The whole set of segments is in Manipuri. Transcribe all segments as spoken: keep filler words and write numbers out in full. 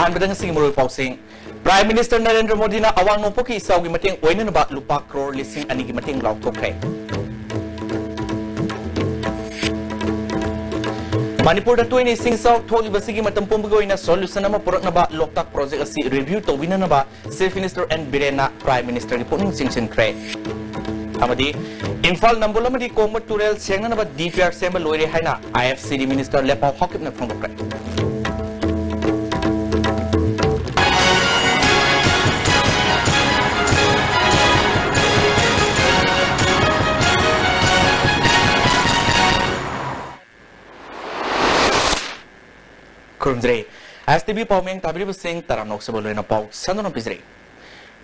ꯑꯍꯥꯟꯕꯗ ꯉꯁꯤꯒꯤ ꯃꯔꯨꯑꯣꯏꯕ ꯄꯥꯎꯁꯤꯡ꯫ Prime Minister ꯅꯔꯦꯟꯗ꯭ꯔ ꯃꯣꯗꯤꯅ ꯑꯋꯥꯡ ꯅꯣꯡꯄꯣꯛꯀꯤ ꯏꯆꯥꯎꯒꯤ ꯃꯇꯦꯡ ꯑꯣꯏꯅꯅꯕ ꯂꯨꯄꯥ ꯀ꯭ꯔꯣꯔ ꯂꯤꯁꯤꯡ ꯑꯅꯤꯒꯤ ꯃꯇꯦꯡ ꯂꯥꯎꯊꯣꯛꯈ꯭ꯔꯦ꯫ ꯃꯅꯤꯄꯨꯔꯗ ꯇꯣꯏꯅ ꯏꯁꯤꯡ ꯏꯆꯥꯎ ꯊꯣꯛꯂꯤꯕꯁꯤꯒꯤ ꯃꯇꯝ ꯄꯨꯝꯕꯒꯤ ꯑꯣꯏꯅ solution ꯑꯃ ꯄꯨꯔꯛꯅꯕ ꯂꯣꯛꯇꯥꯛ project ꯑꯁꯤ review ꯇꯧꯕꯤꯅꯅꯕ Chief Minister ꯑꯦꯟ ꯕꯤꯔꯦꯟꯅ Prime Ministerꯒꯤ ꯄꯨꯛꯅꯤꯡ ꯆꯤꯡꯁꯤꯟꯈ꯭ꯔꯦ꯫ ꯑꯃꯗꯤ ꯏꯝꯐꯥꯜ ꯅꯝꯕꯣꯜ ꯑꯃꯗꯤ ꯀꯣꯡꯕ ꯇꯨꯔꯦꯜ ꯁꯦꯡꯅꯅꯕ D P R ꯁꯦꯝꯕ ꯂꯣꯏꯔꯦ ꯍꯥꯏꯅ I F C D Minister ꯂꯦꯄꯥꯎ ꯍꯥꯎꯀꯤꯞꯅ ꯐꯣꯡꯗꯣꯛꯈ꯭ꯔꯦ꯫ ꯈꯨꯔꯨꯝꯖꯔꯤ꯫ S T V ꯄꯥꯎꯃꯤ ꯇꯥꯕꯤꯔꯤꯕꯁꯤꯡ ꯇꯔꯥꯝꯅ ꯑꯣꯛꯆꯕ ꯂꯣꯏꯅ ꯄꯥꯎ ꯁꯟꯗꯣꯛꯅ ꯄꯤꯖꯔꯤ꯫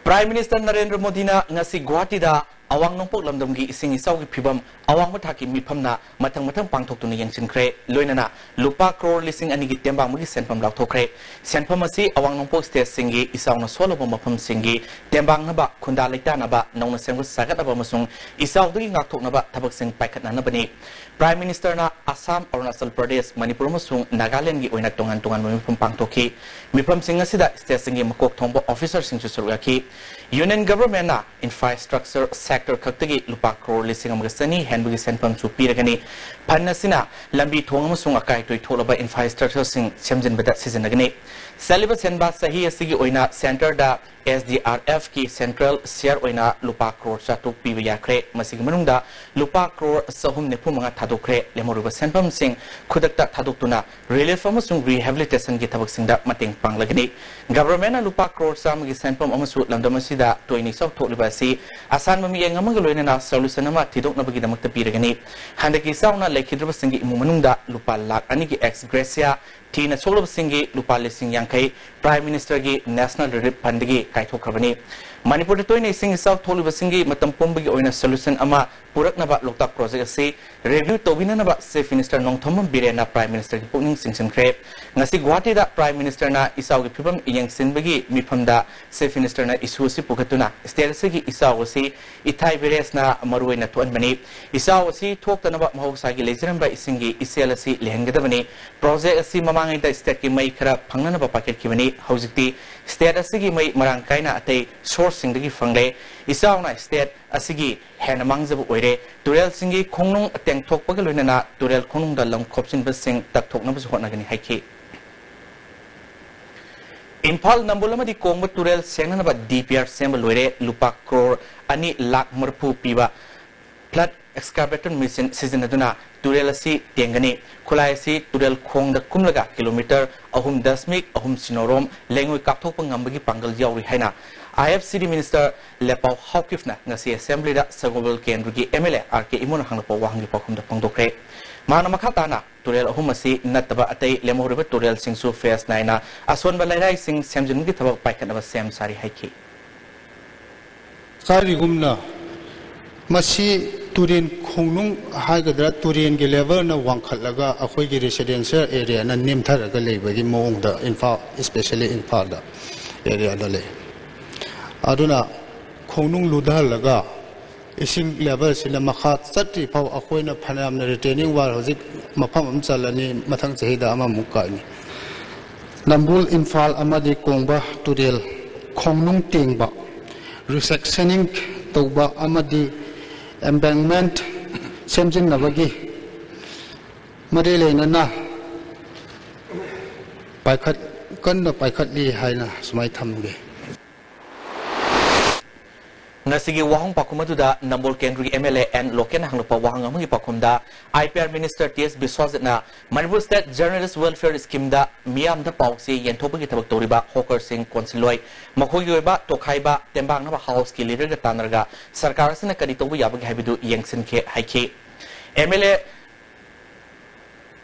Prime Minister ꯅꯔꯦꯟꯗ꯭ꯔ ꯃꯣꯗꯤꯅ ꯉꯁꯤ ꯒꯨꯋꯥꯍꯥꯇꯤꯗ ꯑꯋꯥꯡ ꯅꯣꯡꯄꯣꯛ ꯂꯝꯗꯝꯒꯤ ꯏꯁꯤꯡ ꯏꯆꯥꯎꯒꯤ ꯐꯤꯕꯝ ꯑꯋꯥꯡꯕ ꯊꯥꯛꯀꯤ ꯃꯤꯐꯝꯅ ꯃꯊꯪ ꯃꯊꯪ ꯄꯥꯡꯊꯣꯛꯇꯨꯅ ꯌꯦꯡꯁꯤꯟꯈ꯭ꯔꯦ, ꯂꯣꯏꯅꯅ ꯂꯨꯄꯥ ꯀ꯭ꯔꯣꯔ ꯂꯤꯁꯤꯡ ꯑꯅꯤꯒꯤ ꯇꯦꯡꯕꯥꯡꯕꯒꯤ ꯁꯦꯟꯐꯝ ꯂꯥꯎꯊꯣꯛꯈ꯭ꯔꯦ꯫ ꯁꯦꯟꯐꯝ ꯑꯁꯤ ꯑꯋꯥꯡ ꯅꯣꯡꯄꯣꯛ stateꯁꯤꯡꯒꯤ ꯏꯆꯥꯎꯅ ꯁꯣꯛꯂꯕ ꯃꯐꯝꯁꯤꯡꯒꯤ ꯇꯦꯡꯕꯥꯡꯅꯕ, ꯈꯨꯟꯗꯥ ꯂꯩꯇꯥꯅꯕ, ꯅꯧꯅ ꯁꯦꯝꯒꯠ ꯁꯥꯒꯠꯅꯕ ꯑꯃꯁꯨꯡ ꯏꯆꯥꯎꯗꯒꯤ ꯉꯥꯛꯊꯣꯛꯅꯕ ꯊꯕꯛꯁꯤꯡ ꯄꯥꯏꯈꯠꯅꯅꯕꯅꯤ꯫ Prime Ministerꯅ ꯑꯁꯥꯝ, ꯑꯔꯨꯅꯥꯆꯜ ꯄ꯭ꯔꯗꯦꯁ, ꯃꯅꯤꯄꯨꯔ ꯑꯃꯁꯨꯡ ꯅꯥꯒꯥꯂꯦꯟꯗꯒꯤ ꯑꯣꯏꯅ ꯇꯣꯉꯥꯟ ꯇꯣꯉꯥꯟꯕ ꯃꯤꯐꯝ ꯄꯥꯡꯊꯣꯛꯈꯤ꯫ ꯃꯤꯐꯝꯁꯤꯡ ꯑꯁꯤꯗ stateꯁꯤꯡꯒꯤ ꯃꯀꯣꯛ ꯊꯣꯡꯕ officerꯁꯤꯡꯁꯨ ꯁꯔꯨꯛ ꯌꯥꯈꯤ꯫ Union Governmentꯅ infrastructure sector ꯈꯛꯇꯒꯤ ꯂꯨꯄꯥ ꯀ꯭ꯔꯣꯔ ꯂꯤꯁꯤꯡ ꯑꯃꯒ ꯆꯅꯤ ꯍꯦꯟꯕꯒꯤ ꯁꯦꯟꯐꯝꯁꯨ ꯄꯤꯔꯒꯅꯤ꯫ Fund ꯑꯁꯤꯅ ꯂꯝꯕꯤ ꯊꯣꯡ ꯑꯃꯁꯨꯡ ꯑꯀꯥꯏ ꯑꯇꯣꯏ ꯊꯣꯛꯂꯕ infrastructureꯁꯤꯡ ꯁꯦꯝꯖꯤꯟꯕꯗ ꯁꯤꯖꯤꯟꯅꯒꯅꯤ꯫ ꯁꯦꯜꯂꯤꯕ ꯁꯦꯟꯕꯥ ꯆꯍꯤ ꯑꯁꯤꯒꯤ ꯑꯣꯏꯅ centreꯗ S D R Fꯀꯤ central share ꯑꯣꯏꯅ ꯂꯨꯄꯥ ꯀ꯭ꯔꯣꯔ ꯆꯥꯇ꯭ꯔꯨꯛ ꯄꯤꯕ ꯌꯥꯈ꯭ꯔꯦ꯫ ꯃꯁꯤꯒꯤ ꯃꯅꯨꯡꯗ ꯂꯨꯄꯥ ꯀ꯭ꯔꯣꯔ ꯆꯍꯨꯝ ꯅꯤꯐꯨ ꯃꯉꯥ ꯊꯥꯗꯣꯛꯈ꯭ꯔꯦ꯫ ꯂꯦꯝꯍꯧꯔꯤꯕ ꯁꯦꯟꯐꯝꯁꯤꯡ ꯈꯨꯗꯛꯇ ꯊꯥꯗꯣꯛꯇꯨꯅ relief ꯑꯃꯁꯨꯡ rehabilitationꯒꯤ ꯊꯕꯛꯁꯤꯡꯗ ꯃꯇꯦꯡ ꯄꯥꯡꯂꯒꯅꯤ꯫ Governmentꯅ ꯂꯨꯄꯥ ꯀ꯭ꯔꯣꯔ ꯆꯥꯝꯃꯒꯤ ꯁꯦꯟꯐꯝ ꯑꯃꯁꯨ ꯂꯝꯗꯝ ꯑꯁꯤꯗ ꯇꯣꯏꯅ ꯏꯆꯥꯎ ꯊꯣꯛꯂꯤꯕ ꯑꯁꯤ ꯑꯁꯥꯟꯕ ꯃꯤꯠꯌꯦꯡ ꯑꯃꯒ ꯂꯣꯏꯅꯅ solution ꯑꯃ ꯊꯤꯗꯣꯛꯅꯕꯒꯤꯗꯃꯛꯇ ꯄꯤꯔꯒꯅꯤ꯫ ꯍꯟꯗꯛꯀꯤ ꯏꯆꯥꯎꯅ ꯂꯩꯈꯤꯗ꯭ꯔꯕꯁꯤꯡꯒꯤ ꯏꯃꯨꯡ ꯃꯅꯨꯡꯗ ꯂꯨꯄꯥ ꯂꯥꯈ ꯑꯅꯤꯒꯤ ex gratia, ꯊꯤꯅ ꯁꯣꯛꯂꯕꯁꯤꯡꯒꯤ ꯂꯨꯄꯥ ꯂꯤꯁꯤꯡ ꯌꯥꯡꯈꯩ Prime Ministerꯒꯤ National Relief Fundꯗꯒꯤ ꯀꯥꯏꯊꯣꯛꯈ꯭ꯔꯕꯅꯤ꯫ ꯃꯅꯤꯄꯨꯔꯗ ꯇꯣꯏꯅ ꯏꯁꯤꯡ ꯏꯆꯥꯎ ꯊꯣꯛꯂꯤꯕꯁꯤꯡꯒꯤ ꯃꯇꯝ ꯄꯨꯝꯕꯒꯤ ꯑꯣꯏꯅ solution ꯑꯃ ꯄꯨꯔꯛꯅꯕ ꯂꯣꯛꯇꯥꯛ project ꯑꯁꯤ review ꯇꯧꯕꯤꯅꯅꯕ Chief Minister ꯅꯣꯡꯊꯣꯝꯕꯝ ꯕꯤꯔꯦꯟꯅ Prime Ministerꯒꯤ ꯄꯨꯛꯅꯤꯡ ꯆꯤꯡꯁꯤꯟꯈ꯭ꯔꯦ꯫ ꯉꯁꯤ ꯒꯨꯋꯥꯍꯥꯇꯤꯗ Prime Ministerꯅ ꯏꯆꯥꯎꯒꯤ ꯐꯤꯕꯝ ꯌꯦꯡꯁꯤꯟꯕꯒꯤ ꯃꯤꯐꯝꯗ Chief Ministerꯅ issue ꯑꯁꯤ ꯄꯨꯈꯠꯇꯨꯅ state ꯑꯁꯤꯒꯤ ꯏꯆꯥꯎ ꯑꯁꯤ ꯏꯊꯥꯏ barrageꯅ ꯃꯔꯨꯑꯣꯏꯅ ꯊꯣꯛꯍꯟꯕꯅꯤ꯫ ꯏꯆꯥꯎ ꯑꯁꯤ ꯊꯣꯛꯇꯅꯕ ꯃꯍꯧꯁꯥꯒꯤ ꯂꯩꯖꯔꯝꯕ ꯏꯁꯤꯡꯒꯤ ꯏꯆꯦꯜ ꯑꯁꯤ ꯂꯩꯍꯟꯒꯗꯕꯅꯤ꯫ Project ꯑꯁꯤ ꯃꯃꯥꯡꯉꯩꯗ stateꯀꯤ ꯃꯩ ꯈꯔ ꯐꯪꯅꯅꯕ ꯄꯥꯏꯈꯠꯈꯤꯕꯅꯤ꯫ ꯍꯧꯖꯤꯛꯇꯤ state ꯑꯁꯤꯒꯤ ꯃꯩ ꯃꯔꯥꯡ ꯀꯥꯏꯅ ꯑꯇꯩ sourceꯁꯤꯡꯗꯒꯤ ꯐꯪꯂꯦ꯫ ꯏꯆꯥꯎꯅ state ꯑꯁꯤꯒꯤ ꯍꯦꯟꯅ ꯃꯥꯡꯖꯕ ꯑꯣꯏꯔꯦ꯫ ꯇꯨꯔꯦꯜꯁꯤꯡꯒꯤ ꯈꯣꯡꯅꯨꯡ ꯇꯦꯡꯊꯣꯛꯄꯒ ꯂꯣꯏꯅꯅ ꯇꯨꯔꯦꯜ ꯈꯣꯡꯅꯨꯡꯗ ꯂꯝ ꯈꯣꯞꯆꯤꯟꯕꯁꯤꯡ ꯇꯛꯊꯣꯛꯅꯕꯁꯨ ꯍꯣꯠꯅꯒꯅꯤ ꯍꯥꯏꯈꯤ꯫ ꯏꯝꯐꯥꯜ ꯅꯝꯕꯣꯜ ꯑꯃꯗꯤ ꯀꯣꯡꯕ ꯇꯨꯔꯦꯜ ꯁꯦꯡꯅꯅꯕ D P R ꯁꯦꯝꯕ ꯂꯣꯏꯔꯦ꯫ ꯂꯨꯄꯥ ꯀ꯭ꯔꯣꯔ ꯑꯅꯤ ꯂꯥꯈ ꯃꯔꯤꯐꯨ ꯄꯤꯕ flood excavator machine ꯁꯤꯖꯤꯟꯅꯗꯨꯅ ꯇꯨꯔꯦꯜ ꯑꯁꯤ ꯇꯦꯡꯒꯅꯤ꯫ ꯈꯨꯠꯂꯥꯏ ꯑꯁꯤ ꯇꯨꯔꯦꯜ ꯈꯣꯡꯗ ꯀꯨꯝꯂꯒ kilometre ꯑꯍꯨꯝ ꯗꯁꯃꯤꯛ ꯑꯍꯨꯝ ꯁꯤꯅꯣ ꯔꯣꯝ ꯂꯩꯉꯣꯏ ꯀꯥꯞꯊꯣꯛꯄ ꯉꯝꯕꯒꯤ ꯄꯥꯡꯒꯜ ꯌꯥꯎꯔꯤ ꯍꯥꯏꯅ I F C D minister ꯂꯦꯄꯥꯎ ꯍꯥꯎꯀꯤꯞꯅ ꯉꯁꯤ assemblyꯗ ꯁꯒꯣꯜꯕꯜ ꯀꯦꯟꯗ꯭ꯔꯒꯤ M L A R K ꯏꯃꯣꯅ ꯍꯪꯂꯛꯄ ꯋꯥꯍꯪꯒꯤ ꯄꯥꯎꯈꯨꯝꯗ ꯐꯣꯡꯗꯣꯛꯈ꯭ꯔꯦ꯫ ꯃꯍꯥꯛꯅ ꯃꯈꯥ ꯇꯥꯅ ꯇꯨꯔꯦꯜ ꯑꯍꯨꯝ ꯑꯁꯤ ꯅꯠꯇꯕ ꯑꯇꯩ ꯂꯦꯝꯍꯧꯔꯤꯕ ꯇꯨꯔꯦꯜꯁꯤꯡꯁꯨ phase ꯅꯥꯏꯅ ꯑꯁꯣꯟꯕ ꯂꯩꯔꯥꯏꯁꯤꯡ ꯁꯦꯝꯖꯤꯟꯕꯒꯤ ꯊꯕꯛ ꯄꯥꯏꯈꯠꯅꯕ ꯁꯦꯝ ꯁꯥꯔꯤ ꯍꯥꯏꯈꯤ꯫ ꯍꯥꯏꯔꯤꯒꯨꯝꯅ ꯃꯁꯤ ꯇꯨꯔꯦꯟ ꯈꯣꯡꯅꯨꯡ ꯍꯥꯏꯒꯗ꯭ꯔꯥ, ꯇꯨꯔꯦꯟꯒꯤ levelꯅ ꯋꯥꯡꯈꯠꯂꯒ ꯑꯩꯈꯣꯏꯒꯤ residential areaꯅ ꯅꯦꯝꯊꯔꯒ ꯂꯩꯕꯒꯤ ꯃꯑꯣꯡꯗ ꯏꯝꯐꯥꯜ, especially ꯏꯝꯐꯥꯜꯗ areaꯗ ꯂꯩ꯫ ꯑꯗꯨꯅ ꯈꯣꯡꯅꯨꯡ ꯂꯨꯊꯍꯜꯂꯒ ꯏꯁꯤꯡ levelꯁꯤꯅ ꯃꯈꯥ ꯆꯠꯇ꯭ꯔꯤ ꯐꯥꯎ ꯑꯩꯈꯣꯏꯅ ꯐꯅꯌꯥꯝꯅ retaining wall ꯍꯧꯖꯤꯛ ꯃꯐꯝ ꯑꯃ ꯆꯜꯂꯅꯤ, ꯃꯊꯪ ꯆꯍꯤꯗ ꯑꯃꯃꯨꯛ ꯀꯥꯏꯅꯤ꯫ ꯅꯝꯕꯨꯜ, ꯏꯝꯐꯥꯜ ꯑꯃꯗꯤ ꯀꯣꯡꯕ ꯇꯨꯔꯦꯜ ꯈꯣꯡꯅꯨꯡ ꯇꯦꯡꯕ, resection ꯇꯧꯕ ꯑꯃꯗꯤ embankment ꯁꯦꯝꯖꯤꯟꯅꯕꯒꯤ ꯃꯔꯤ ꯂꯩꯅꯅ ꯄꯥꯏꯈꯠ-, ꯀꯟꯅ ꯄꯥꯏꯈꯠꯂꯤ ꯍꯥꯏꯅ ꯁꯨꯃꯥꯏꯅ ꯊꯝꯒꯦ꯫ ꯉꯁꯤꯒꯤ ꯋꯥꯍꯪ ꯄꯥꯎꯈꯨꯝ ꯑꯗꯨꯗ ꯅꯝꯕꯣꯜ ꯀꯦꯟꯗ꯭ꯔꯒꯤ M L A N ꯂꯣꯀꯦꯟꯅ ꯍꯪꯂꯛꯄ ꯋꯥꯍꯪ ꯑꯃꯒꯤ ꯄꯥꯎꯈꯨꯝꯗ I P R minister T S ꯕꯤꯁ꯭ꯋꯥꯖꯤꯠꯅ Manipur state journalist welfare schemeꯗ ꯃꯤꯌꯥꯝꯗ ꯄꯥꯎ ꯆꯦ ꯌꯦꯟꯊꯣꯛꯄꯒꯤ ꯊꯕꯛ ꯇꯧꯔꯤꯕ hawkerꯁꯤꯡ ꯀꯣꯟꯁꯤꯜꯂꯣꯏ꯫ ꯃꯈꯣꯏꯒꯤ ꯑꯣꯏꯕ ꯇꯣꯈꯥꯏꯕ ꯇꯦꯡꯕꯥꯡꯅꯕ houseꯀꯤ leaderꯒ ꯇꯥꯟꯅꯔꯒ ꯁꯔꯀꯥꯔ ꯑꯁꯤꯅ ꯀꯔꯤ ꯇꯧꯕ ꯌꯥꯕꯒꯦ ꯍꯥꯏꯕꯗꯨ ꯌꯦꯡꯁꯤꯟꯈꯤ ꯍꯥꯏꯈꯤ꯫ M L A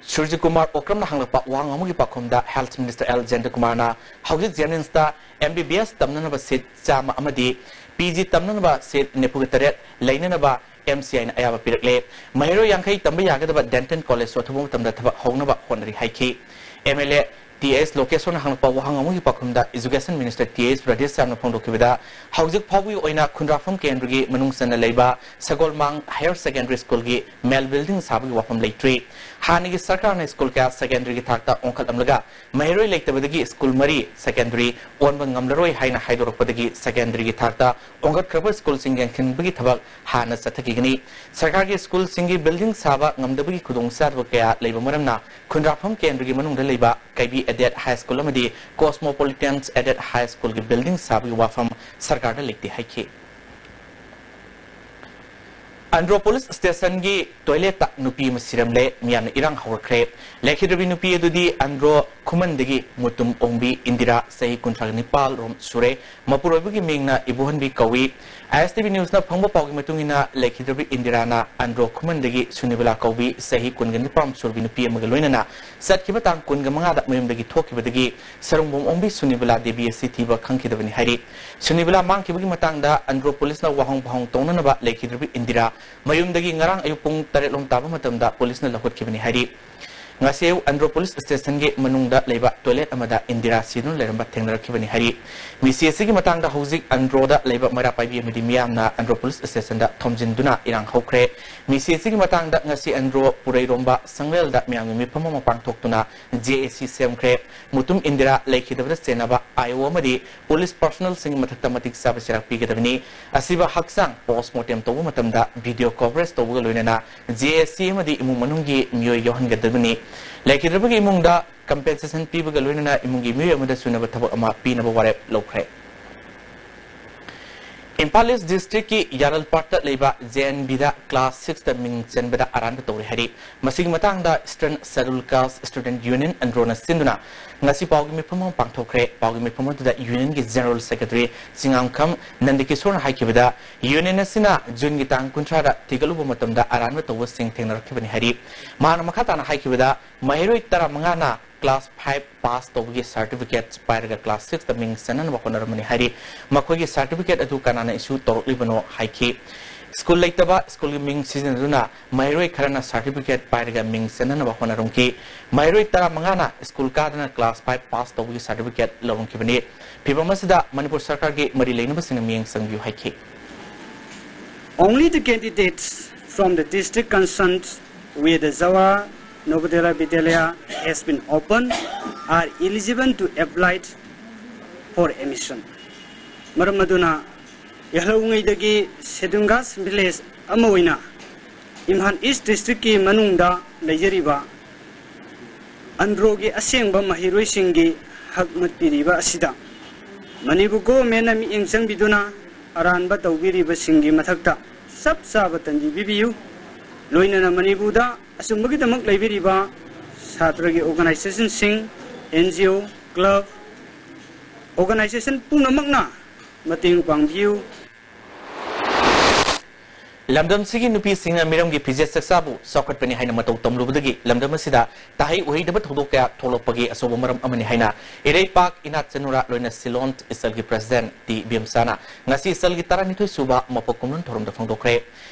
ꯁꯨꯔꯖꯤꯀꯨꯃꯥꯔ ꯑꯣꯀ꯭ꯔꯝꯅ ꯍꯪꯂꯛꯄ ꯋꯥꯍꯪ ꯑꯃꯒꯤ ꯄꯥꯎꯈꯨꯝꯗ Health Minister ꯑꯦꯜ ꯖꯌꯟꯇꯀꯨꯃꯥꯔꯅ ꯍꯧꯖꯤꯛ JNIMSꯇ MBBS ꯇꯝꯅꯅꯕ ꯁꯤꯠ ꯆꯥꯝꯃ ꯑꯃꯗꯤ PG ꯇꯝꯅꯅꯕ ꯁꯤꯠ ꯅꯤꯐꯨꯒ ꯇꯔꯦꯠ ꯂꯩꯅꯅꯕ MCIꯅ ꯑꯌꯥꯕ ꯄꯤꯔꯛꯂꯦ꯫ ꯃꯍꯩꯔꯣꯏ ꯌꯥꯡꯈꯩ ꯇꯝꯕ ꯌꯥꯒꯗꯕ Dental College ꯑꯊꯨꯕ ꯃꯇꯝꯗ ꯊꯕꯛ ꯍꯧꯅꯕ ꯍꯣꯠꯅꯔꯤ ꯍꯥꯏꯈꯤ꯫ MLA ꯇꯤ ꯑꯦꯁ ꯂꯣꯀꯦꯁꯣꯔꯅ ꯍꯪꯂꯛꯄ ꯋꯥꯍꯪ ꯑꯃꯒꯤ ꯄꯥꯎꯈꯨꯝꯗ Education Minister ꯇꯤ ꯑꯦꯁ ꯔꯥꯙꯦꯁ꯭ꯌꯥꯝꯅ ꯐꯣꯡꯗꯣꯛꯈꯤꯕꯗ, ꯍꯧꯖꯤꯛ ꯐꯥꯎꯕꯒꯤ ꯑꯣꯏꯅ ꯈꯨꯟꯗ꯭ꯔꯥꯐꯝ ꯀꯦꯟꯗ꯭ꯔꯒꯤ ꯃꯅꯨꯡ ꯆꯟꯅ ꯂꯩꯕ ꯁꯒꯣꯜꯃꯥꯡ Higher Secondary Schoolꯒꯤ ꯃꯦꯜ building ꯁꯥꯕꯒꯤ ꯋꯥꯐꯝ ꯂꯩꯇ꯭ꯔꯤ꯫ ꯍꯥꯟꯅꯒꯤ ꯁꯔꯀꯥꯔꯅ ꯁ꯭ꯀꯨꯜ ꯀꯌꯥ secondaryꯒꯤ ꯊꯥꯛꯇ ꯑꯣꯟꯈꯠꯂꯝꯂꯒ ꯃꯍꯩꯔꯣꯏ ꯂꯩꯇꯕꯗꯒꯤ ꯁ꯭ꯀꯨꯜ ꯃꯔꯤ secondary ꯑꯣꯟꯕ ꯉꯝꯂꯔꯣꯏ ꯍꯥꯏꯅ ꯍꯥꯏꯗꯣꯔꯛꯄꯗꯒꯤ secondaryꯒꯤ ꯊꯥꯛꯇ ꯑꯣꯟꯈꯠꯈ꯭ꯔꯕ ꯁ꯭ꯀꯨꯜꯁꯤꯡ ꯌꯦꯡꯁꯤꯟꯕꯒꯤ ꯊꯕꯛ ꯍꯥꯟꯅ ꯆꯠꯊꯈꯤꯒꯅꯤ꯫ ꯁꯔꯀꯥꯔꯒꯤ ꯁ꯭ꯀꯨꯜꯁꯤꯡꯒꯤ building ꯁꯥꯕ ꯉꯝꯗꯕꯒꯤ ꯈꯨꯗꯣꯡꯆꯥꯗꯕ ꯀꯌꯥ ꯂꯩꯕ ꯃꯔꯝꯅ ꯈꯨꯟꯗ꯭ꯔꯥꯐꯝ ꯀꯦꯟꯗ꯭ꯔꯒꯤ ꯃꯅꯨꯡꯗ ꯂꯩꯕ ꯀꯩꯕꯤ Aided High School ꯑꯃꯗꯤ Cosmopolitan Aided High Schoolꯒꯤ building ꯁꯥꯕꯒꯤ ꯋꯥꯐꯝ ꯁꯔꯀꯥꯔꯗ ꯂꯩꯇꯦ ꯍꯥꯏꯈꯤ꯫ ꯑꯟꯗ꯭ꯔꯣ police stationꯒꯤ toiletꯇ ꯅꯨꯄꯤ ꯑꯃ ꯁꯤꯔꯝꯂꯦ꯫ ꯃꯤꯌꯥꯝꯅ ꯏꯔꯥꯡ ꯍꯧꯔꯛꯈ꯭ꯔꯦ꯫ ꯂꯩꯈꯤꯗ꯭ꯔꯕꯤ ꯅꯨꯄꯤ ꯑꯗꯨꯗꯤ ꯑꯟꯗ꯭ꯔꯣ ꯈꯨꯃꯟꯗꯒꯤ ꯃꯨꯇꯨꯝ ꯑꯣꯡꯕꯤ ꯏꯟꯗꯤꯔꯥ, ꯆꯍꯤ ꯀꯨꯟꯊ꯭ꯔꯥ ꯅꯤꯄꯥꯜ ꯔꯣꯝ ꯁꯨꯔꯦ꯫ ꯃꯄꯨꯔꯣꯏꯕꯒꯤ ꯃꯤꯡꯅ ꯏꯕꯣꯍꯟꯕꯤ ꯀꯧꯏ꯫ ISTV Newsꯅ ꯐꯪꯕ ꯄꯥꯎꯒꯤ ꯃꯇꯨꯡ ꯏꯟꯅ, ꯂꯩꯈꯤꯗ꯭ꯔꯕꯤ ꯏꯟꯗꯤꯔꯥꯅ ꯑꯟꯗ꯭ꯔꯣ ꯈꯨꯃꯟꯗꯒꯤ ꯁꯨꯅꯤꯕꯂꯥ ꯀꯧꯕꯤ, ꯆꯍꯤ ꯀꯨꯟꯒ ꯅꯤꯄꯥꯟ ꯁꯨꯔꯕꯤ ꯅꯨꯄꯤ ꯑꯃꯒ ꯂꯣꯏꯅꯅ ꯆꯠꯈꯤꯕ ꯇꯥꯡ ꯀꯨꯟꯒ ꯃꯉꯥꯗ ꯃꯌꯨꯝꯗꯒꯤ ꯊꯣꯛꯈꯤꯕꯗꯒꯤ ꯁꯔꯨꯡꯕꯣꯝ ꯑꯣꯡꯕꯤ ꯁꯨꯅꯤꯕꯂꯥ ꯗꯦꯕꯤ ꯑꯁꯤ ꯊꯤꯕ ꯈꯪꯈꯤꯗꯕꯅꯤ ꯍꯥꯏꯔꯤ꯫ ꯁꯨꯅꯤꯕꯂꯥ ꯃꯥꯡꯈꯤꯕꯒꯤ ꯃꯇꯥꯡꯗ ꯑꯟꯗ꯭ꯔꯣ policeꯅ ꯋꯥꯍꯪ ꯄꯥꯎꯍꯪ ꯇꯧꯅꯅꯕ ꯂꯩꯈꯤꯗ꯭ꯔꯕꯤ ꯏꯟꯗꯤꯔꯥ ꯃꯌꯨꯝꯗꯒꯤ ꯉꯔꯥꯡ ꯑꯌꯨꯛ ꯄꯨꯡ ꯇꯔꯦꯠ ꯂꯣꯝ ꯇꯥꯕ ꯃꯇꯝꯗ policeꯅ ꯂꯧꯈꯠꯈꯤꯕꯅꯤ ꯍꯥꯏꯔꯤ꯫ ꯉꯁꯤ ꯑꯌꯨꯛ ꯑꯟꯗ꯭ꯔꯣ police stationꯒꯤ ꯃꯅꯨꯡꯗ ꯂꯩꯕ toilet ꯑꯃꯗ ꯏꯟꯗꯤꯔꯥ ꯁꯤꯗꯨꯅ ꯂꯩꯔꯝꯕ ꯊꯦꯡꯅꯔꯛꯈꯤꯕꯅꯤ ꯍꯥꯏꯔꯤ꯫ ꯃꯤꯁꯤ ꯑꯁꯤꯒꯤ ꯃꯇꯥꯡꯗ ꯍꯧꯖꯤꯛ ꯑꯟꯗ꯭ꯔꯣꯗ ꯂꯩꯕ ꯃꯩꯔꯥ ꯄꯥꯏꯕꯤ ꯑꯃꯗꯤ ꯃꯤꯌꯥꯝꯅ ꯑꯟꯗ꯭ꯔꯣ police stationꯗ ꯊꯣꯝꯖꯤꯟꯗꯨꯅ ꯏꯔꯥꯡ ꯍꯧꯈ꯭ꯔꯦ꯫ ꯃꯤꯁꯤ ꯑꯁꯤꯒꯤ ꯃꯇꯥꯡꯗ ꯉꯁꯤ ꯑꯟꯗ꯭ꯔꯣ ꯄꯨꯔꯩꯔꯣꯝꯕ ꯁꯪꯂꯦꯜꯗ ꯃꯤꯌꯥꯝꯒꯤ ꯃꯤꯐꯝ ꯑꯃ ꯄꯥꯡꯊꯣꯛꯇꯨꯅ JAC ꯁꯦꯝꯈ꯭ꯔꯦ꯫ ꯃꯨꯇꯨꯝ ꯏꯟꯗꯤꯔꯥ ꯂꯩꯈꯤꯗꯕꯗ ꯆꯦꯟꯅꯕ IO ꯑꯃꯗꯤ police personnelꯁꯤꯡꯒꯤ ꯃꯊꯛꯇ ꯃꯇꯤꯛ ꯆꯥꯕ ꯆꯩꯔꯥꯛ ꯄꯤꯒꯗꯕꯅꯤ꯫ ꯑꯁꯤꯕ ꯍꯛꯆꯥꯡ post mortem ꯇꯧꯕ ꯃꯇꯝꯗ video coverage ꯇꯧꯕꯒ ꯂꯣꯏꯅꯅ JAC ꯑꯃꯗꯤ ꯏꯃꯨꯡ ꯃꯅꯨꯡꯒꯤ ꯃꯤꯑꯣꯏ ꯌꯥꯎꯍꯟꯒꯗꯕꯅꯤ꯫ ꯂꯩꯈꯤꯗ꯭ꯔꯕꯒꯤ ꯏꯃꯨꯡꯗ compensation ꯄꯤꯕꯒ ꯂꯣꯏꯅꯅ ꯏꯃꯨꯡꯒꯤ ꯃꯤꯑꯣꯏ ꯑꯃꯗ ꯆꯨꯅꯕ ꯊꯕꯛ ꯑꯃ ꯄꯤꯅꯕ ꯋꯥꯔꯦꯞ ꯂꯧꯈ꯭ꯔꯦ꯫ ꯏꯝꯐꯥꯜ ꯏꯁ ꯗꯤꯁꯇ꯭ꯔꯤꯛꯀꯤ ꯌꯥꯔꯜꯄꯥꯠꯇ ꯂꯩꯕ ꯖꯦ ꯑꯦꯟ ꯕꯤꯗ ꯀ꯭ꯂꯥꯁ ꯁꯤꯛꯁꯇ ꯃꯤꯡ ꯆꯟꯕꯗ ꯑꯔꯥꯟꯕ ꯇꯧꯔꯦ ꯍꯥꯏꯔꯤ꯫ ꯃꯁꯤꯒꯤ ꯃꯇꯥꯡꯗ Eastern Scheduled Caste Student Union, ꯑꯟꯗ꯭ꯔꯣꯅ ꯁꯤꯟꯗꯨꯅ ꯉꯁꯤ ꯄꯥꯎꯒꯤ ꯃꯤꯐꯝ ꯑꯃ ꯄꯥꯡꯊꯣꯛꯈ꯭ꯔꯦ꯫ ꯄꯥꯎꯒꯤ ꯃꯤꯐꯝ ꯑꯗꯨꯗ ꯌꯨꯅꯤꯌꯟꯒꯤ ꯖꯦꯅꯔꯦꯜ ꯁꯦꯀ꯭ꯔꯦꯇꯔꯤ ꯆꯤꯉꯥꯝꯈꯝ ꯅꯟꯗꯀꯤꯁꯣꯔꯅ ꯍꯥꯏꯈꯤꯕꯗ, ꯌꯨꯅꯤꯌꯟ ꯑꯁꯤꯅ ꯖꯨꯟꯒꯤ ꯇꯥꯡ ꯀꯨꯟꯊ꯭ꯔꯥꯗ ꯊꯤꯒꯠꯂꯨꯕ ꯃꯇꯝꯗ ꯑꯔꯥꯟꯕ ꯇꯧꯕꯁꯤꯡ ꯊꯦꯡꯅꯔꯛꯈꯤꯕꯅꯤ ꯍꯥꯏꯔꯤ꯫ ꯃꯍꯥꯛꯅ ꯃꯈꯥ ꯇꯥꯅ ꯍꯥꯏꯈꯤꯕꯗ, ꯃꯍꯩꯔꯣꯏ ꯇꯔꯥꯃꯉꯥꯅ ꯀ꯭ꯂꯥꯁ ꯐꯥꯏꯚ ꯄꯥꯁ ꯇꯧꯕꯒꯤ ꯁꯥꯔꯇꯤꯐꯤꯀꯦꯠ ꯄꯥꯏꯔꯒ ꯀ꯭ꯂꯥꯁ ꯁꯤꯛꯁꯇ ꯃꯤꯡ ꯆꯟꯅꯅꯕ ꯍꯣꯠꯅꯔꯝꯕꯅꯤ ꯍꯥꯏꯔꯤ꯫ ꯃꯈꯣꯏꯒꯤ ꯁꯥꯔꯇꯤꯐꯤꯀꯦꯠ ꯑꯗꯨ ꯀꯅꯥꯅ ꯏꯁꯨ ꯇꯧꯔꯛꯂꯤꯕꯅꯣ ꯍꯥꯏꯈꯤ꯫ ꯁ꯭ꯀꯨꯜ ꯂꯩꯇꯕ, ꯁ꯭ꯀꯨꯜꯒꯤ ꯃꯤꯡ ꯁꯤꯖꯤꯟꯅꯗꯨꯅ ꯃꯍꯩꯔꯣꯏ ꯈꯔꯅ ꯁꯥꯔꯇꯤꯐꯤꯀꯦꯠ ꯄꯥꯏꯔꯒ ꯃꯤꯡ ꯆꯟꯅꯅꯕ ꯍꯣꯠꯅꯔꯝꯈꯤ꯫ ꯃꯍꯩꯔꯣꯏ ꯇꯔꯥꯃꯉꯥꯅ ꯁ꯭ꯀꯨꯜ ꯀꯥꯗꯅ ꯀ꯭ꯂꯥꯁ ꯐꯥꯏꯚ ꯄꯥꯁ ꯇꯧꯕꯒꯤ ꯁꯥꯔꯇꯤꯐꯤꯀꯦꯠ ꯂꯧꯔꯝꯈꯤꯕꯅꯤ꯫ ꯐꯤꯚꯝ ꯑꯁꯤꯗ ꯃꯅꯤꯄꯨꯔ ꯁꯔꯀꯥꯔꯒꯤ ꯃꯔꯤ ꯂꯩꯅꯕꯁꯤꯡꯅ ꯃꯤꯠꯌꯦꯡ ꯆꯪꯕꯤꯌꯨ ꯍꯥꯏꯈꯤ꯫ Only the candidates from the district concerned where the Jawahar Navodaya Vidyalaya has been opened are eligible to apply for admission. ꯃꯔꯝ ꯑꯗꯨꯅ ꯌꯥꯍꯧꯉꯩꯗꯒꯤ Scheduled Caste village ꯑꯃ ꯑꯣꯏꯅ ꯏꯝꯐꯥꯜ ꯏꯁ ꯗꯤꯁꯇ꯭ꯔꯤꯛꯀꯤ ꯃꯅꯨꯡꯗ ꯂꯩꯖꯔꯤꯕ ꯑꯟꯗ꯭ꯔꯣꯒꯤ ꯑꯁꯦꯡꯕ ꯃꯍꯩꯔꯣꯏꯁꯤꯡꯒꯤ ꯍꯛ ꯃꯠꯄꯤꯔꯤꯕ ꯑꯁꯤꯗ ꯃꯅꯤꯄꯨꯔ ꯒꯣꯚꯔꯟꯃꯦꯟꯠꯅ ꯃꯤꯠꯌꯦꯡ ꯆꯪꯕꯤꯗꯨꯅ ꯑꯔꯥꯟꯕ ꯇꯧꯕꯤꯔꯤꯕꯁꯤꯡꯒꯤ ꯃꯊꯛꯇ ꯆꯞ ꯆꯥꯕ ꯇꯟꯖꯤ ꯄꯤꯕꯤꯌꯨ꯫ ꯂꯣꯏꯅꯅ ꯃꯅꯤꯄꯨꯔꯗ ꯑꯆꯨꯝꯕꯒꯤꯗꯃꯛ ꯂꯩꯕꯤꯔꯤꯕ ꯁꯥꯇ꯭ꯔꯒꯤ organisationꯁꯤꯡ, N G O, club, organisation ꯄꯨꯝꯅꯃꯛꯅ ꯃꯇꯦꯡ ꯄꯥꯡꯕꯤꯌꯨ꯫ ꯂꯝꯗꯝꯁꯤꯒꯤ ꯅꯨꯄꯤꯁꯤꯡꯅ ꯃꯤꯔꯝꯒꯤ ꯐꯤꯖꯦꯠ ꯆꯛꯆꯥꯕꯨ ꯆꯥꯎꯈꯠꯄꯅꯤ ꯍꯥꯏꯅ ꯃꯇꯧ ꯇꯝꯂꯨꯕꯗꯒꯤ ꯂꯝꯗꯝ ꯑꯁꯤꯗ ꯇꯥꯍꯩ ꯎꯍꯩꯗꯕ ꯊꯧꯗꯣꯛ ꯀꯌꯥ ꯊꯣꯛꯂꯛꯄꯒꯤ ꯑꯆꯧꯕ ꯃꯔꯝ ꯑꯃꯅꯤ ꯍꯥꯏꯅ ꯏꯔꯩꯄꯥꯛ ꯏꯅꯥꯠ ꯆꯅꯨꯔꯥ ꯂꯣꯏꯅ ꯁꯤꯂꯣꯟ ꯏꯆꯜꯒꯤ ꯄ꯭ꯔꯁꯤꯗꯦꯟꯠ ꯇꯤ ꯕꯤꯝꯁꯥꯅ ꯉꯁꯤ ꯏꯆꯜꯒꯤ ꯇꯔꯥꯅꯤꯊꯣꯏ ꯁꯨꯕ ꯃꯄꯣꯛ ꯀꯨꯝꯂꯣꯟ ꯊꯧꯔꯝꯗ ꯐꯣꯡꯗꯣꯛꯈ꯭ꯔꯦ꯫